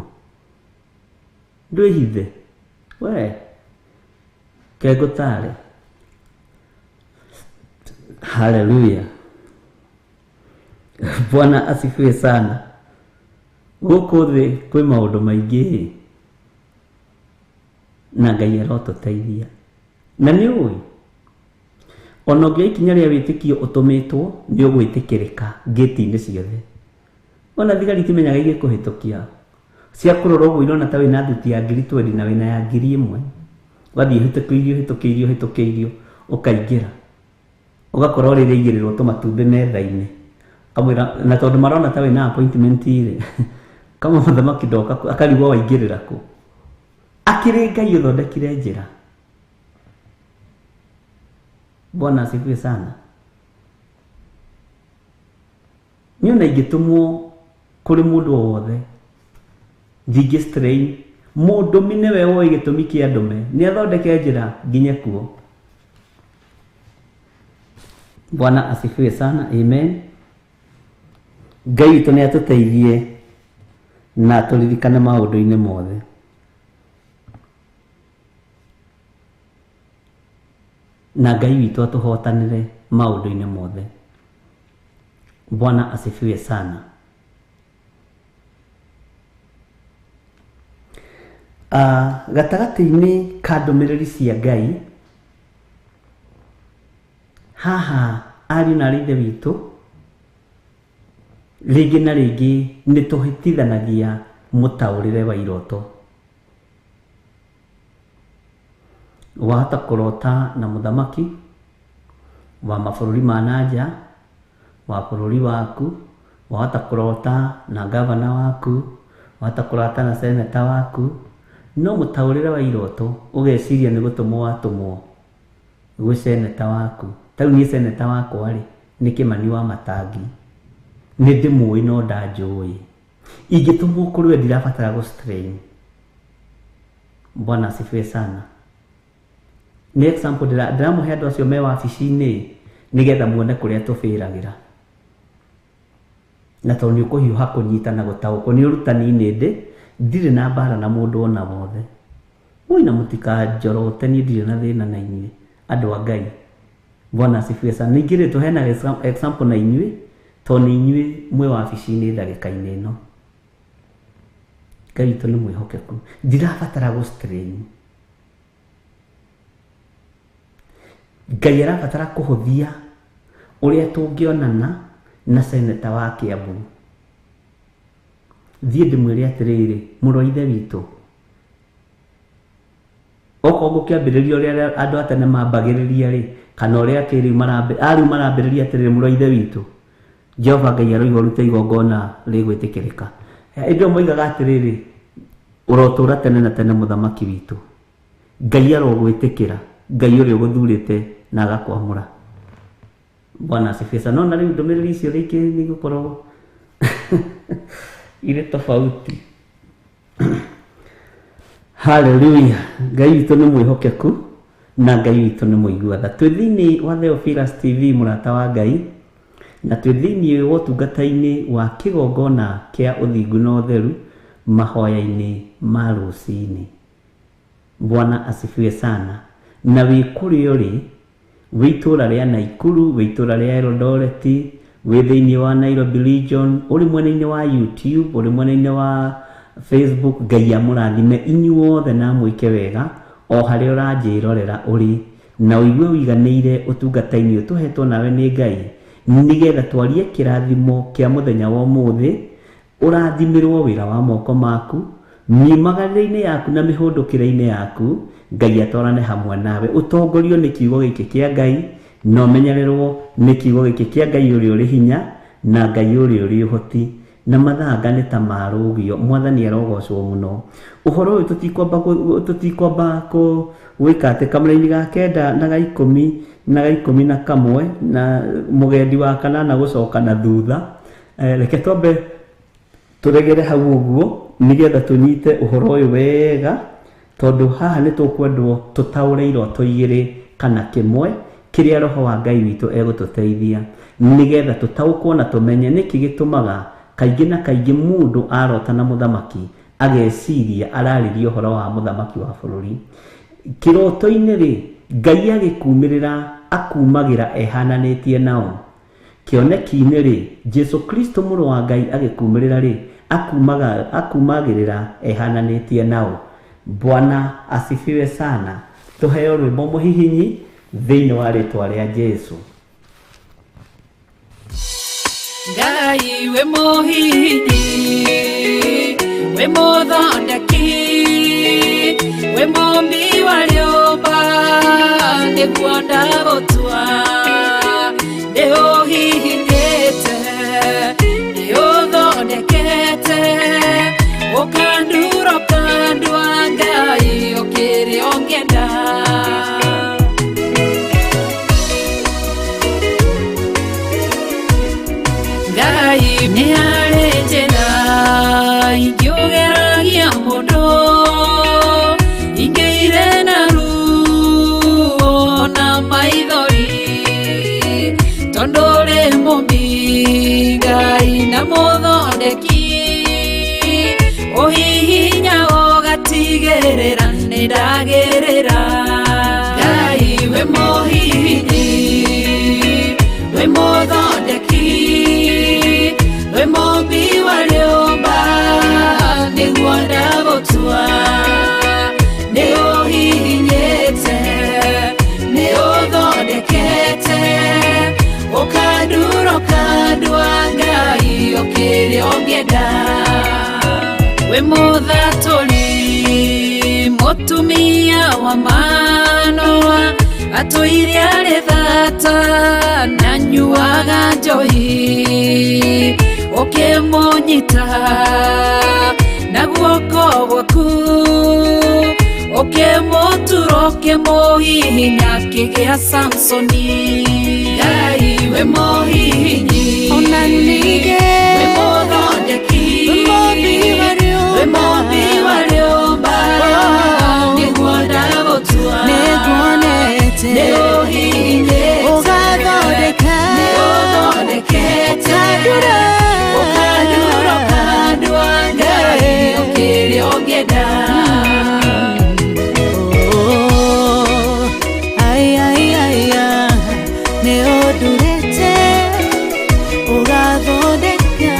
Ndwĩhithe. We kengũtare. Haleluya. Bwana asifiwe sana. Gũkũ thĩ kwĩ maũndũ maingĩ na Ngai arotũteithia. Na nĩ ũĩ ona ũngĩoya ikinya rĩa wĩtĩkio ũtũmĩtwo nĩ ũgwĩtĩkĩrĩka ngĩti-inĩ ciothe. Ona thigari itimenyaga igĩkũhĩtũkia. Cia kũrora ũguo irona ta wĩna thuti ya 20,000 na wĩna ya 1,000. Wathiĩ ũhĩtũkĩirio ũhĩtũkĩirio ũhĩtũkĩirio ũkaingĩra. Ũgakora ũrĩrĩ igĩrĩrwo tũmatumbĩ metha-inĩ. Kamwĩra na tondũ marona ta wĩna appointment rĩ, kama mũthamaki ndoka akarigwo waingĩrĩra kũ. Akĩrĩ Ngai ũthondekire njĩra. Bwana asifiwe sana. Niĩ ona ingĩtũmwo kũrĩ mũndũ o wothe ndingĩ strain. Mũndũmi nĩwe ũĩ gĩtũmi kĩa ndũme, nĩ athondeke njĩra nginye kuo. Bwana asifiwe sana. Amen. Ngai witũ nĩ atũteithie na atũririkane maũndũ-inĩ mothe. Na Ngai witũ atũhotanĩre maũndũ-inĩ mothe. Bwana asifiwe sana. Gatagatĩ-inĩ ka ndũmĩrĩri cia Ngai haha ariũ na aarĩ a Ithe witũ rĩngĩ na rĩngĩ nĩ tũhĩtithanagia mũtaũrĩre wa iroto. Wahota kũrota na mũthamaki wa mabũrũri ma nanja, wa bũrũri waku, wahota kũrota na gavana waku, wahota kũrota na seneta waku, no mũtaũrĩre wa iroto ũgeciria nĩ gũtũmwo watũmwo gwĩ seneta waku. Ta rĩu niĩ seneta wakwa rĩ nĩ Kĩmani wa Matangi. Nĩ ndĩmũĩ no ndanjũĩ. Ingĩtũmwo kũrĩ we ndirabatara gũ strain. Bwana asifiwe sana. Nĩ example ndĩramũhe andũ acio me wabici-inĩ nĩgetha muone kũrĩa tũbĩragĩra. Na tondũ nĩ ũkũhiũha kũnyita na gũtaũkwo nĩ ũrutani-inĩ ndĩ, ndirĩ na mbara na mũndũ ona wothe. Ui na mũtikanjorote niĩ ndirĩ na thĩna na inyuĩ andũ a Ngai. Bwana asifiwe sana. Ningĩ rĩ tũheanaga example na inyuĩ tondũ nĩ inyuĩ mwĩ wabici-inĩ ndagĩka-inĩ ĩno. Ngai witũ nĩ mwĩhokeku. Ndirabatara gũ strain. Ngai arabatara kũhũthia ũrĩa tũngĩonana na seneta wa Kiambu. Thiĩ ndĩmwĩre atĩrĩrĩ, mũrũ wa Ithe witũ, okorwo ngũkĩambĩrĩria ũrĩa andũ a tene mambagĩrĩria rĩ, kana ũrĩa kĩrĩu arĩu marambĩrĩria atĩrĩrĩ, mũrũ wa Ithe witũ, Jehova Ngai aroiga ũrute igongona rĩgwĩtĩkĩrĩka. Hĩndĩ ĩyo moigaga atĩrĩrĩ, ũrotũra tene na tene mũthamaki witũ. Ngai arogwĩtĩkĩra, Ngai ũrĩa ũgũthurĩte na agakwamũra. Bwana asifiwe sana. No na rĩu ndũmĩrĩri icio rĩngĩ nĩ igũkorwo irĩ tofauti. Haleluya. Ngai witũ nĩ mwĩhokeku na Ngai witũ nĩ mũigua tha. Twĩ thĩinĩ wa Theophilus TV mũrata wa Ngai, na twĩ thĩinĩ wa ũtungata-inĩ wa kĩgongona kĩa ũthingu na ũtheru mahoya-inĩ ma rũcinĩ. Bwana asifiwe sana. Na wĩ kũrĩa ũrĩ, wĩ itũũra rĩa Naikuru, wĩ itũũra rĩa Eldoret, wĩ thĩinĩ wa Nairobi region, ũrĩ mwena-inĩ wa YouTube, ũrĩ mwena-inĩ wa Facebook, Ngai amũrathime inyuothe na amwĩke wega o harĩa ũranjĩrorera ũrĩ, na ũigue ũiganĩire ũtungata-inĩ ũyũ tũhetwo nawe nĩ Ngai, nĩgetha twarie kĩrathimo kĩa mũthenya wa ũmũthĩ. Ũrathimĩrwo wĩra wa moko maku, miumagarĩre-inĩ yaku na mĩhũndũkĩre-inĩ yaku, Ngai atwarane hamwe nawe. Ũtongorio nĩ kiugo gĩkĩ kĩa Ngai, na ũmenyererwo nĩ kiugo gĩkĩ kĩa Ngai ũrĩa ũrĩ hinya na Ngai ũrĩa ũrĩ ũhoti, Na mathanga nĩ ta marũgio. Mwathani arogocwo mũno. Ũhoro ũyũ tũtikwamba gwĩka atĩ kamũraini ga 9 na ga 10 na ga 11 na mũgendi wa 8 gũcoka na thutha. Reke twambe tũregere hau ũguo nĩgetha tũnyite ũhoro ũyũ wega, tondũ haha nĩ tũkwendwo tũtaũre iroto 2 kana 1 kĩrĩa roho wa Ngai witũ egũtũteithia nĩgetha tũtaũkwo na tũmenye nĩkĩ gĩtũmaga kaingĩ na kaingĩ mũndũ arota na mũthamaki ageciria ararĩria ũhoro wa mũthamaki wa bũrũri. Kĩroto-inĩ rĩ, Ngai agĩkumĩrĩra akumagĩra ehananĩtie nao. Kĩoneki-inĩ rĩ, Jesu Kristo mũrũ wa Ngai agĩkumĩrĩra rĩ, akumagĩrĩra ehananĩtie nao. Bwana asifiwe sana. Tũheo rwĩmbo mũhihinyi thĩinĩ wa rĩtwa rĩa Jesu. Ngai we mũhihinyi, we mũthondeki, we mũmbi wa rĩũmba, nĩguo ndagũtua. Nĩũhihinyĩte, nĩũthondekete, ũkandura ũkandua, Ngai ũkĩrĩ ũngĩenda. Ngai nĩ harĩ njĩra ingĩũgeragia mũndũ, ingĩire na ruo na maithori, tondũ ũrĩ mũmbi Ngai na mũthondeki, ũhihinya ũgatigĩrĩra nĩndagĩrĩra. Ngai we mũhihinyi, we mũthondeki, we mũmbi wa rĩũmba, nĩguo ndagũtua. Nĩũhihinyĩte, nĩũthondekete, ũkandura ũkandua, Ngai ũkĩrĩ ũngĩenda. We mũthatũri, mũtumia wa Manoa, atũire arĩ thata na nyuaga njohi, ũkĩmũnyita na guoko gwaku, ũkĩmũtura ũkĩmũhihinya akĩgĩa Samsoni. Ngai we mũhihinyi, Ona ningĩ we mũthondeki, we mũmbi wa we mũmbi wa rĩũmba, nĩguo ndagũtua. Nĩnguonete, Nĩũhihinyĩte, ũgathondeka, nĩũthondekete, ũkandura, ũkandura ũkandua, Ngai ũkĩrĩ ũngĩenda. Oh, ai, ai, ai, ah, nĩũndurĩte, ũgathondeka.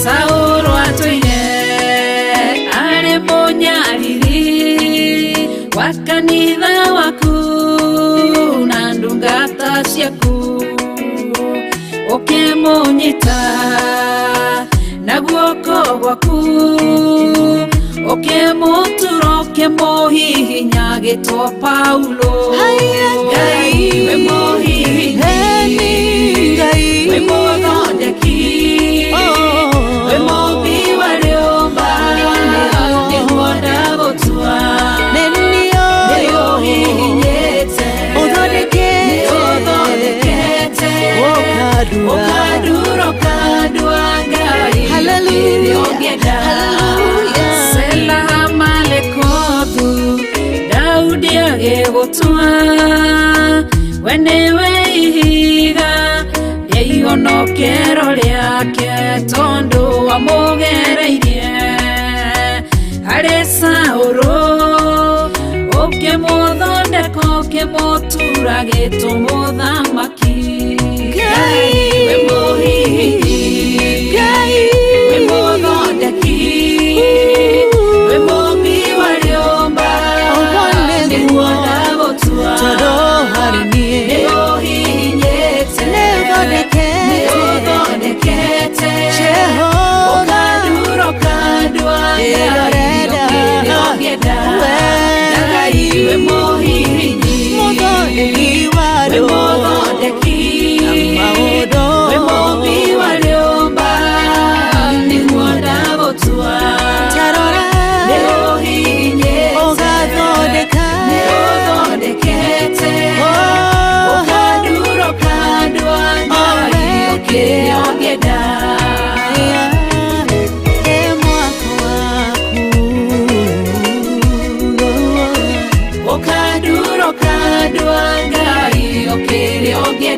Saũlũ atũire arĩ mũnyariri wa kanitha waku na ndungata ciaku, ũkĩmũnyita na guoko gwaku, ũkĩmũtura ũkĩmũhihinya agĩtwo Paulo. Haiya, Ngai we mũhihinyi, Eni Ngai, we mũthondeki, Oh. we mũmbi wa rĩũmba, nĩguo ndagũtua. Nĩniũĩ, Nĩũhihinyĩte, ũthondekete, nĩũthondekete, ũkandura, ũkandura ũkandua, Ngai Hallelujah, ũkĩrĩ ũngĩenda. hallelujah. Sela Malekothu, Daudi agĩgũtua, we nĩwe ihiga rĩa ihonokero rĩake, tondũ wamũgereirie harĩ Saũlũ, ũkĩmũthondeka ũkĩmũtura gĩtũ mũthamaki. Ngai, we mũhihinyi, Ngai, we mũthondeki, we mũmbi wa rĩũmba, Ũguo nĩguo, nĩguo ndagũtua. tondũ harĩ niĩ, Nĩũhihinyĩte, nĩũthondekete, nĩũthondekete, Jehova, ũkandura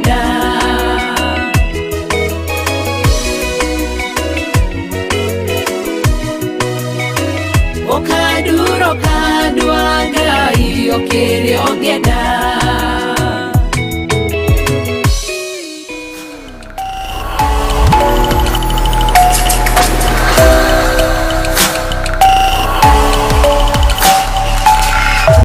Ndĩrenda.